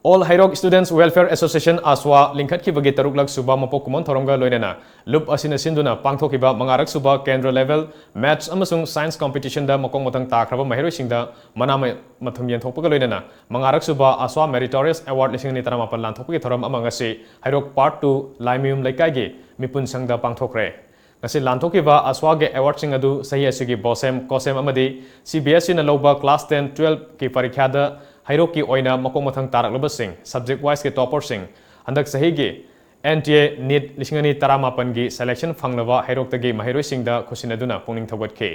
All ꯍꯩꯔꯣꯛ Students Welfare Association, ASWA, ꯂꯤꯡꯈꯠꯈꯤꯕꯒꯤ ꯇꯔꯨꯛꯂꯛ ꯁꯨꯕ ꯃꯄꯣꯛ ꯀꯨꯝꯑꯣꯟ ꯊꯧꯔꯝꯒ ꯂꯣꯏꯅꯅ ꯂꯨꯞ ꯑꯁꯤꯅ ꯁꯤꯟꯗꯨꯅ ꯄꯥꯡꯊꯣꯛꯈꯤꯕ ꯃꯉꯥꯔꯛ ꯁꯨꯕ ꯀꯦꯟꯗ꯭ꯔ level Maths ꯑꯃꯁꯨꯡ Science competitionꯗ ꯃꯀꯣꯛ ꯃꯊꯪ ꯇꯥꯈ꯭ꯔꯕ ꯃꯍꯩꯔꯣꯏꯁꯤꯡꯗ ꯃꯅꯥ ꯃ-, ꯃꯊꯨꯝ ꯌꯦꯟꯊꯣꯛꯄꯒ ꯂꯣꯏꯅꯅ ꯃꯉꯥꯔꯛ ꯁꯨꯕ ASWA Meritorious Award ꯂꯤꯁꯤꯡ ꯑꯅꯤ ꯇꯔꯥꯃꯥꯄꯟ ꯂꯥꯟꯊꯣꯛꯄꯒꯤ ꯊꯧꯔꯝ ꯑꯃ ꯉꯁꯤ ꯍꯩꯔꯣꯛ Part two ꯂꯥꯏꯃꯌꯨꯝ ꯂꯩꯀꯥꯏꯒꯤ ꯃꯤꯄꯨꯟ ꯁꯪꯗ ꯄꯥꯡꯊꯣꯛꯈ꯭ꯔꯦ꯫ ꯉꯁꯤ ꯂꯥꯟꯊꯣꯛꯈꯤꯕ ASWAꯒꯤ awardꯁꯤꯡ ꯑꯗꯨ ꯆꯍꯤ ꯑꯁꯤꯒꯤ BOSEM, COSEM ꯑꯃꯗꯤ CBSEꯅ ꯂꯧꯕ class ten, twelveꯀꯤ ꯄꯔꯤꯈ꯭ꯌꯥꯗ ꯍꯩꯔꯣꯛꯀꯤ ꯑꯣꯏꯅ ꯃꯀꯣꯛ ꯃꯊꯪ ꯇꯥꯔꯛꯂꯕꯁꯤꯡ, subject wiseꯀꯤ topperꯁꯤꯡ, ꯍꯟꯗꯛ ꯆꯍꯤꯒꯤ NTA NEET ꯂꯤꯁꯤꯡ ꯑꯅꯤ ꯇꯔꯥꯃꯥꯄꯟꯒꯤ selection ꯐꯪꯂꯕ ꯍꯩꯔꯣꯛꯇꯒꯤ ꯃꯍꯩꯔꯣꯏꯁꯤꯡꯗ ꯈꯨꯠꯁꯤꯟꯅꯗꯨꯅ ꯄꯨꯛꯅꯤꯡ ꯊꯧꯒꯠꯈꯤ꯫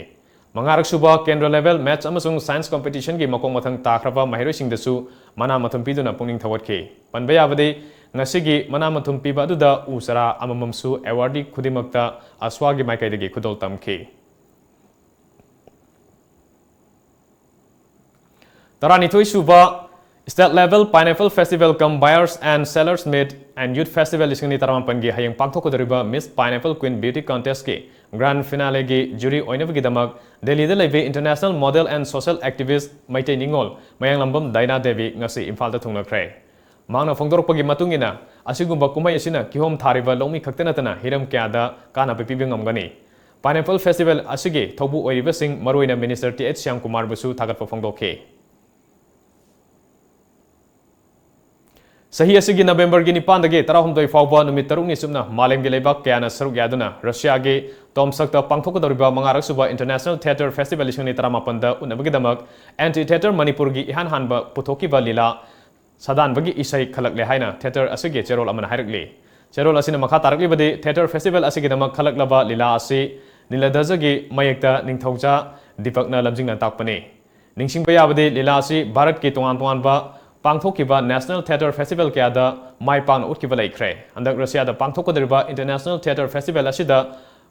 ꯃꯉꯥꯔꯛ ꯁꯨꯕ ꯀꯦꯟꯗ꯭ꯔ level Maths ꯑꯃꯁꯨꯡ Science competitionꯒꯤ ꯃꯀꯣꯛ ꯃꯊꯪ ꯇꯥꯈ꯭ꯔꯕ ꯃꯍꯩꯔꯣꯏꯁꯤꯡꯗꯁꯨ ꯃꯅꯥ ꯃꯊꯨꯝ ꯄꯤꯗꯨꯅ ꯄꯨꯛꯅꯤꯡ ꯊꯧꯒꯠꯈꯤ꯫ ꯄꯟꯕ ꯌꯥꯕꯗꯤ, ꯉꯁꯤꯒꯤ ꯃꯅꯥ ꯃꯊꯨꯝ ꯄꯤꯕ ꯑꯗꯨꯗ ꯎ ꯆꯥꯔꯥ ꯑꯃꯃꯝꯁꯨ awardee ꯈꯨꯗꯤꯡꯃꯛꯇ ASWAꯒꯤ ꯃꯥꯏꯀꯩꯗꯒꯤ ꯈꯨꯗꯣꯜ ꯇꯝꯈꯤ꯫ ꯇꯔꯥꯅꯤꯊꯣꯏ ꯁꯨꯕ State Level Pineapple Festival cum Buyers and Sellers Meet and Youth Festival ꯂꯤꯁꯤꯡ ꯑꯅꯤ ꯇꯔꯥꯃꯥꯄꯟꯒꯤ ꯍꯌꯦꯡ ꯄꯥꯡꯊꯣꯛꯀꯗꯧꯔꯤꯕ Miss Pineapple Queen Beauty Contestꯀꯤ grand finaleꯒꯤ jury ꯑꯣꯏꯅꯕꯒꯤꯗꯃꯛ ꯗꯦꯜꯂꯤꯗ ꯂꯩꯕ international model and social activist Meitei ꯅꯤꯉꯣꯜ ꯃꯌꯥꯡꯂꯝꯕꯝ ꯗꯥꯏꯅꯥ ꯗꯦꯕꯤ ꯉꯁꯤ ꯏꯝꯐꯥꯜꯗ ꯊꯨꯡꯂꯈ꯭ꯔꯦ꯫ ꯃꯍꯥꯛꯅ ꯐꯣꯡꯗꯣꯔꯛꯄꯒꯤ ꯃꯇꯨꯡ ꯏꯟꯅ, ꯑꯁꯤꯒꯨꯝꯕ ꯀꯨꯝꯍꯩ ꯑꯁꯤꯅ ꯀꯤꯍꯣꯝ ꯊꯥꯔꯤꯕ ꯂꯧꯃꯤ ꯈꯛꯇ ꯅꯠꯇꯅ ꯍꯤꯔꯝ ꯀꯌꯥꯗ ꯀꯥꯟꯅꯕ ꯄꯤꯕ ꯉꯝꯒꯅꯤ꯫ Pineapple Festival ꯑꯁꯤꯒꯤ ꯊꯧꯕꯨ ꯑꯣꯏꯔꯤꯕꯁꯤꯡ, ꯃꯔꯨꯑꯣꯏꯅ Minister T H ꯁ꯭ꯌꯥꯝꯀꯨꯃꯥꯔꯕꯨꯁꯨ ꯊꯥꯒꯠꯄ ꯐꯣꯡꯗꯣꯛꯈꯤ꯫ ꯆꯍꯤ ꯑꯁꯤꯒꯤ ꯅꯕꯦꯝꯕꯔꯒꯤ ꯅꯤꯄꯥꯟꯗꯒꯤ ꯇꯔꯥꯍꯨꯝꯗꯣꯏ ꯐꯥꯎꯕ ꯅꯨꯃꯤꯠ ꯇꯔꯨꯛꯅꯤ ꯆꯨꯞꯅ ꯃꯥꯂꯦꯝꯒꯤ ꯂꯩꯕꯥꯛ ꯀꯌꯥꯅ ꯁꯔꯨꯛ ꯌꯥꯗꯨꯅ ꯔꯁꯤꯌꯥꯒꯤ ꯇꯣꯝꯁꯛꯇ ꯄꯥꯡꯊꯣꯛꯀꯗꯧꯔꯤꯕ ꯃꯉꯥꯔꯛ ꯁꯨꯕ International Theatre Festival ꯂꯤꯁꯤꯡ ꯑꯅꯤ ꯇꯔꯥꯃꯥꯄꯟꯗ ꯎꯠꯅꯕꯒꯤꯗꯃꯛ Anti Theatre ꯃꯅꯤꯄꯨꯔꯒꯤ ꯏꯍꯥꯟ ꯍꯥꯟꯕ ꯄꯨꯊꯣꯛꯈꯤꯕ ꯂꯤꯂꯥ ꯁꯥꯗꯥꯟꯕꯒꯤ ꯏꯁꯩ ꯈꯜꯂꯛꯂꯦ ꯍꯥꯏꯅ theatre ꯑꯁꯤꯒꯤ ꯆꯦꯔꯣꯜ ꯑꯃꯅ ꯍꯥꯏꯔꯛꯂꯤ꯫ ꯆꯦꯔꯣꯜ ꯑꯁꯤꯅ ꯃꯈꯥ ꯇꯥꯔꯛꯂꯤꯕꯗꯤ, theatre festival ꯑꯁꯤꯒꯤꯗꯃꯛ ꯈꯜꯂꯛꯂꯕ ꯂꯤꯂꯥ ꯑꯁꯤ ꯅꯤꯂꯙꯖꯒꯤ ꯃꯌꯦꯛꯇ ꯅꯤꯡꯊꯧꯖꯥ ꯗꯤꯄꯛꯅ ꯂꯝꯖꯤꯡꯅ ꯇꯥꯛꯄꯅꯤ꯫ ꯅꯤꯡꯁꯤꯡꯕ ꯌꯥꯕꯗꯤ, ꯂꯤꯂꯥ ꯑꯁꯤ ꯚꯥꯔꯠꯀꯤ ꯇꯣꯉꯥꯟ ꯇꯣꯉꯥꯟꯕ ꯄꯥꯡꯊꯣꯛꯈꯤꯕ National Theatre Festival ꯀꯌꯥꯗ ꯃꯥꯏ ꯄꯥꯛꯅ ꯎꯠꯈꯤꯕ ꯂꯩꯈ꯭ꯔꯦ꯫ ꯍꯟꯗꯛ ꯔꯁꯤꯌꯥꯗ ꯄꯥꯡꯊꯣꯛꯀꯗꯧꯔꯤꯕ International Theatre Festival ꯑꯁꯤꯗ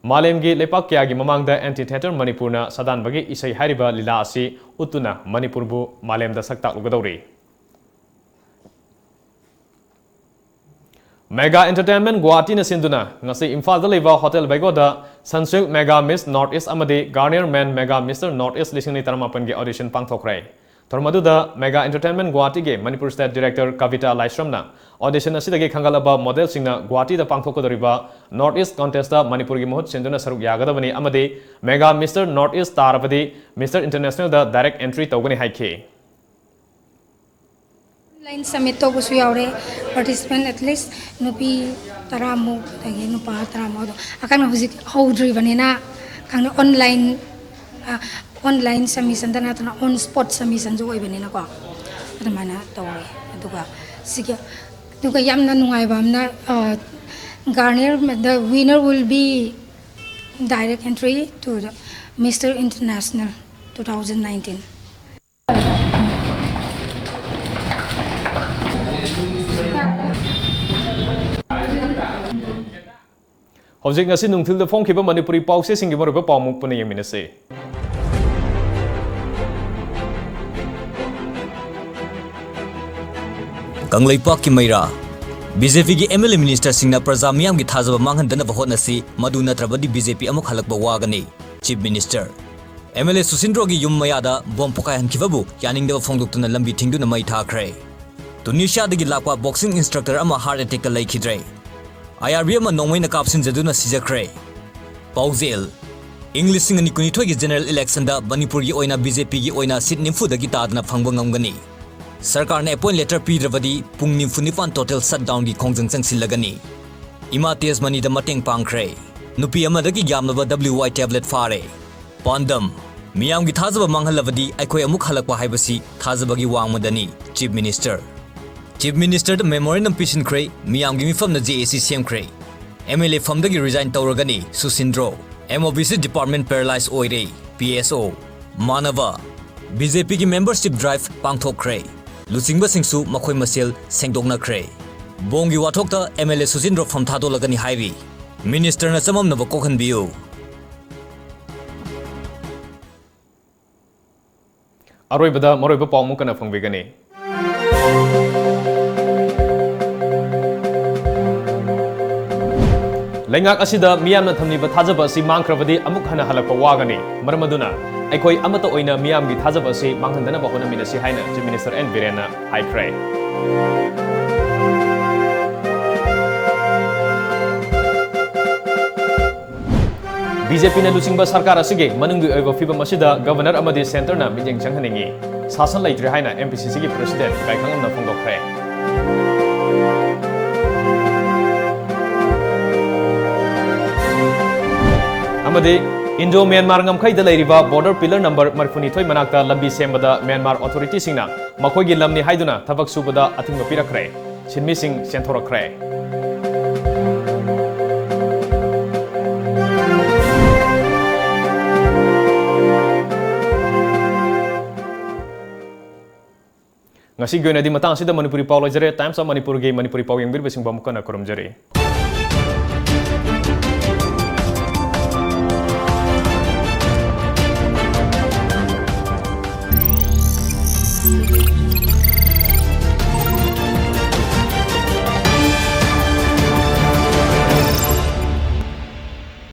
ꯃꯥꯂꯦꯝꯒꯤ ꯂꯩꯄꯥꯛ ꯀꯌꯥꯒꯤ ꯃꯃꯥꯡꯗ Anti Theatre ꯃꯅꯤꯄꯨꯔꯅ ꯁꯥꯗꯥꯟꯕꯒꯤ ꯏꯁꯩ ꯍꯥꯏꯔꯤꯕ ꯂꯤꯂꯥ ꯑꯁꯤ ꯎꯠꯇꯨꯅ ꯃꯅꯤꯄꯨꯔꯕꯨ ꯃꯥꯂꯦꯝꯗ ꯁꯛ ꯇꯥꯛꯂꯨꯒꯗꯧꯔꯤ꯫ Mega Entertainment ꯒꯨꯋꯥꯍꯥꯇꯤꯅ ꯁꯤꯟꯗꯨꯅ ꯉꯁꯤ ꯏꯝꯐꯥꯜꯗ ꯂꯩꯕ Hotel ꯕꯩꯒꯣꯗ Sunsilk Mega Miss North East ꯑꯃꯗꯤ Garnier Men Mega Mister North East ꯂꯤꯁꯤꯡ ꯑꯅꯤ ꯇꯔꯥꯃꯥꯄꯟꯒꯤ audition ꯄꯥꯡꯊꯣꯛꯈ꯭ꯔꯦ꯫ ꯊꯧꯔꯝ ꯑꯗꯨꯗ Mega Entertainment ꯒꯨꯋꯥꯍꯥꯇꯤꯒꯤ Manipur State Director ꯀꯕꯤꯇꯥ ꯂꯥꯏꯁ꯭ꯔꯝꯅ audition ꯑꯁꯤꯗꯒꯤ ꯈꯟꯒꯠꯂꯕ modelꯁꯤꯡꯅ ꯒꯨꯋꯥꯍꯥꯇꯤꯗ ꯄꯥꯡꯊꯣꯛꯀꯗꯧꯔꯤꯕ North East Contestꯇ ꯃꯅꯤꯄꯨꯔꯒꯤ ꯃꯍꯨꯠ ꯁꯤꯟꯗꯨꯅ ꯁꯔꯨꯛ ꯌꯥꯒꯗꯕꯅꯤ ꯑꯃꯗꯤ Mega Mister North East ꯇꯥꯔꯕꯗꯤ Mister Internationalꯗ direct entry ꯇꯧꯒꯅꯤ ꯍꯥꯏꯈꯤ꯫ Online submit ꯇꯧꯕꯁꯨ ꯌꯥꯎꯔꯦ꯫ Participant at least ꯅꯨꯄꯤ ꯇꯔꯥꯃꯨꯛ, ꯑꯗꯒꯤ ꯅꯨꯄꯥ ꯇꯔꯥꯃꯨꯛ꯫ ꯑꯗꯣ ꯑꯀꯟꯕ ꯍꯧꯖꯤꯛ ꯍꯧꯗ꯭ꯔꯤꯕꯅꯤꯅ, ꯈꯪꯗꯦ, online, ꯑ, online submissionꯗ ꯅꯠꯇꯅ on spot submissionꯁꯨ ꯑꯣꯏꯕꯅꯤꯅꯀꯣ, ꯑꯗꯨꯃꯥꯏꯅ ꯇꯧꯔꯦ꯫ ꯑꯗꯨꯒ ꯁꯤꯒꯤ, ꯑꯗꯨꯒ ꯌꯥꯝꯅ ꯅꯨꯡꯉꯥꯏꯕ ꯑꯃꯅ, ꯑ, Garnier, the winner will be direct entry to the Mister International two thousand nineteen꯫ ꯍꯧꯖꯤꯛ ꯉꯁꯤ ꯅꯨꯡꯊꯤꯜꯗ ꯐꯣꯡꯈꯤꯕ ꯃꯅꯤꯄꯨꯔꯤ ꯄꯥꯎꯆꯦꯁꯤꯡꯒꯤ ꯃꯔꯨꯑꯣꯏꯕ ꯄꯥꯎꯃꯨꯛ ꯄꯨꯟꯅ ꯌꯦꯡꯃꯤꯟꯅꯁꯤ꯫ ꯀꯪꯂꯩꯄꯥꯛꯀꯤ ꯃꯩꯔꯥ꯫ BJPꯒꯤ MLA ministerꯁꯤꯡꯅ ꯄ꯭ꯔꯖꯥ ꯃꯤꯌꯥꯝꯒꯤ ꯊꯥꯖꯕ ꯃꯥꯡꯍꯟꯗꯅꯕ ꯍꯣꯠꯅꯁꯤ, ꯃꯗꯨ ꯅꯠꯇ꯭ꯔꯕꯗꯤ BJP ꯑꯃꯨꯛ ꯍꯜꯂꯛꯄ ꯋꯥꯒꯅꯤ꯫ Chief Minister꯫ MLA ꯁꯨꯁꯤꯟꯗ꯭ꯔꯣꯒꯤ ꯌꯨꯝ ꯃꯌꯥꯗ bomb ꯄꯣꯈꯥꯏꯍꯟꯈꯤꯕꯕꯨ ꯌꯥꯅꯤꯡꯗꯕ ꯐꯣꯡꯗꯣꯛꯇꯨꯅ ꯂꯝꯕꯤ ꯊꯤꯡꯗꯨꯅ ꯃꯩ ꯊꯥꯈ꯭ꯔꯦ꯫ ꯇꯨꯅꯤꯁꯤꯌꯥꯗꯒꯤ ꯂꯥꯛꯄ boxing instructor ꯑꯃ heart attackꯇ ꯂꯩꯈꯤꯗ꯭ꯔꯦ꯫ IRB ꯑꯃ ꯅꯣꯡꯃꯩꯅ ꯀꯥꯞꯁꯤꯟꯖꯗꯨꯅ ꯁꯤꯖꯈ꯭ꯔꯦ꯫ ꯄꯥꯎꯖꯦꯜ: ꯏꯪ ꯂꯤꯁꯤꯡ ꯑꯅꯤ ꯀꯨꯟꯅꯤꯊꯣꯏꯒꯤ general election ꯗ ꯃꯅꯤꯄꯨꯔꯒꯤ ꯑꯣꯏꯅ BJP ꯒꯤ ꯑꯣꯏꯅ seat ꯅꯤꯐꯨꯗꯒꯤ ꯇꯥꯗꯅ ꯐꯪꯕ ꯉꯝꯒꯅꯤ꯫ ꯁꯔꯀꯥꯔꯅ appoint letter ꯄꯤꯗ꯭ꯔꯕꯗꯤ ꯄꯨꯡ ꯅꯤꯐꯨ ꯅꯤꯄꯥꯟ total shutdown ꯒꯤ ꯈꯣꯡꯖꯪ ꯆꯪꯁꯤꯜꯂꯒꯅꯤ꯫ ꯏꯃꯥ ꯇꯦꯖꯃꯅꯤꯗ ꯃꯇꯦꯡ ꯄꯥꯡꯈ꯭ꯔꯦ꯫ ꯅꯨꯄꯤ ꯑꯃꯗꯒꯤ ꯌꯥꯝꯂꯕ W Y tablet ꯐꯥꯔꯦ꯫ ꯄꯥꯟꯗꯝ: ꯃꯤꯌꯥꯝꯒꯤ ꯊꯥꯖꯕ ꯃꯥꯡꯍꯜꯂꯕꯗꯤ ꯑꯩꯈꯣꯏ ꯑꯃꯨꯛ ꯍꯜꯂꯛꯄ ꯍꯥꯏꯕꯁꯤ ꯊꯥꯖꯕꯒꯤ ꯋꯥꯡꯃꯗꯅꯤ, Chief Minister꯫ Chief Minister ꯗ memorandum ꯄꯤꯁꯤꯟꯈ꯭ꯔꯦ, ꯃꯤꯌꯥꯝꯒꯤ ꯃꯤꯐꯝꯅ JAC ꯁꯦꯝꯈ꯭ꯔꯦ꯫ MLA ꯐꯝꯗꯒꯤ resign ꯇꯧꯔꯒꯅꯤ ꯁꯨꯁꯤꯟꯗ꯭ꯔꯣ꯫ MOBC department paralyze ꯑꯣꯏꯔꯦ, PSO꯫ ꯃꯥꯟꯅꯕ: BJP ꯒꯤ membership drive ꯄꯥꯡꯊꯣꯛꯈ꯭ꯔꯦ꯫ ꯂꯨꯆꯤꯡꯕꯁꯤꯡꯁꯨ ꯃꯈꯣꯏ ꯃꯁꯦꯜ ꯁꯦꯡꯗꯣꯛꯅꯈ꯭ꯔꯦ꯫ ꯕꯣꯝꯒꯤ ꯋꯥꯊꯣꯛꯇ MLA ꯁꯨꯁꯤꯟꯗ꯭ꯔꯣ ꯐꯝ ꯊꯥꯗꯣꯛꯂꯒꯅꯤ ꯍꯥꯏꯔꯤ꯫ Minister ꯅ ꯆꯃꯝꯅꯕ ꯀꯣꯛꯍꯟꯕꯤꯌꯨ꯫ ꯑꯔꯣꯏꯕꯗ ꯃꯔꯨꯑꯣꯏꯕ ꯄꯥꯎ ꯑꯃꯨꯛ ꯍꯟꯅ ꯐꯪꯕꯤꯒꯅꯤ꯫ ꯂꯩꯉꯥꯛ ꯑꯁꯤꯗ ꯃꯤꯌꯥꯝꯅ ꯊꯝꯂꯤꯕ ꯊꯥꯖꯕ ꯑꯁꯤ ꯃꯥꯡꯈ꯭ꯔꯕꯗꯤ ꯑꯃꯨꯛ ꯍꯟꯅ ꯍꯜꯂꯛꯄ ꯋꯥꯒꯅꯤ꯫ ꯃꯔꯝ ꯑꯗꯨꯅ ꯑꯩꯈꯣꯏ ꯑꯃꯠꯇ ꯑꯣꯏꯅ ꯃꯤꯌꯥꯝꯒꯤ ꯊꯥꯖꯕ ꯑꯁꯤ ꯃꯥꯡꯍꯟꯗꯅꯕ ꯍꯣꯠꯅꯃꯤꯟꯅꯁꯤ ꯍꯥꯏꯅ Chief Minister N ꯕꯤꯔꯦꯟꯅ ꯍꯥꯏꯈ꯭ꯔꯦ꯫ BJP ꯅ ꯂꯨꯆꯤꯡꯕ ꯁꯔꯀꯥꯔ ꯑꯁꯤꯒꯤ ꯃꯅꯨꯡꯒꯤ ꯑꯣꯏꯕ ꯐꯤꯕꯝ ꯑꯁꯤꯗ Governor ꯑꯃꯗꯤ Centre ꯅ ꯃꯤꯠꯌꯦꯡ ꯆꯪꯍꯟꯅꯤꯡꯏ꯫ ꯁꯥꯁꯟ ꯂꯩꯇ꯭ꯔꯦ ꯍꯥꯏꯅ MPCC ꯒꯤ President ꯏꯀꯥꯏ ꯈꯪꯂꯝꯅ ꯐꯣꯡꯗꯣꯛꯈ꯭ꯔꯦ꯫ ꯑꯃꯗꯤ Indo Myanmar ꯉꯝꯈꯩꯗ ꯂꯩꯔꯤꯕ border pillar number ꯃꯔꯤꯐꯨꯅꯤꯊꯣꯏ ꯃꯅꯥꯛꯇ ꯂꯝꯕꯤ ꯁꯦꯝꯕꯗ Myanmar authority ꯁꯤꯡꯅ ꯃꯈꯣꯏꯒꯤ ꯂꯝꯅꯤ ꯍꯥꯏꯗꯨꯅ ꯊꯕꯛ ꯁꯨꯕꯗ ꯑꯊꯤꯡꯕ ꯄꯤꯔꯛꯈ꯭ꯔꯦ꯫ ꯁꯤꯟꯃꯤꯁꯤꯡ ꯆꯦꯟꯊꯣꯔꯛꯈ꯭ꯔꯦ꯫ ꯉꯁꯤꯒꯤ ꯑꯣꯏꯅꯗꯤ ꯃꯇꯥꯡ ꯑꯁꯤꯗ ꯃꯅꯤꯄꯨꯔꯤ ꯄꯥꯎ ꯂꯣꯏꯖꯔꯦ꯫ Times of Manipur ꯒꯤ ꯃꯅꯤꯄꯨꯔꯤ ꯄꯥꯎ ꯌꯦꯡꯕꯤꯔꯤꯕꯁꯤꯡꯕꯨ ꯑꯃꯨꯛ ꯍꯟꯅ ꯈꯨꯔꯨꯝꯖꯔꯤ꯫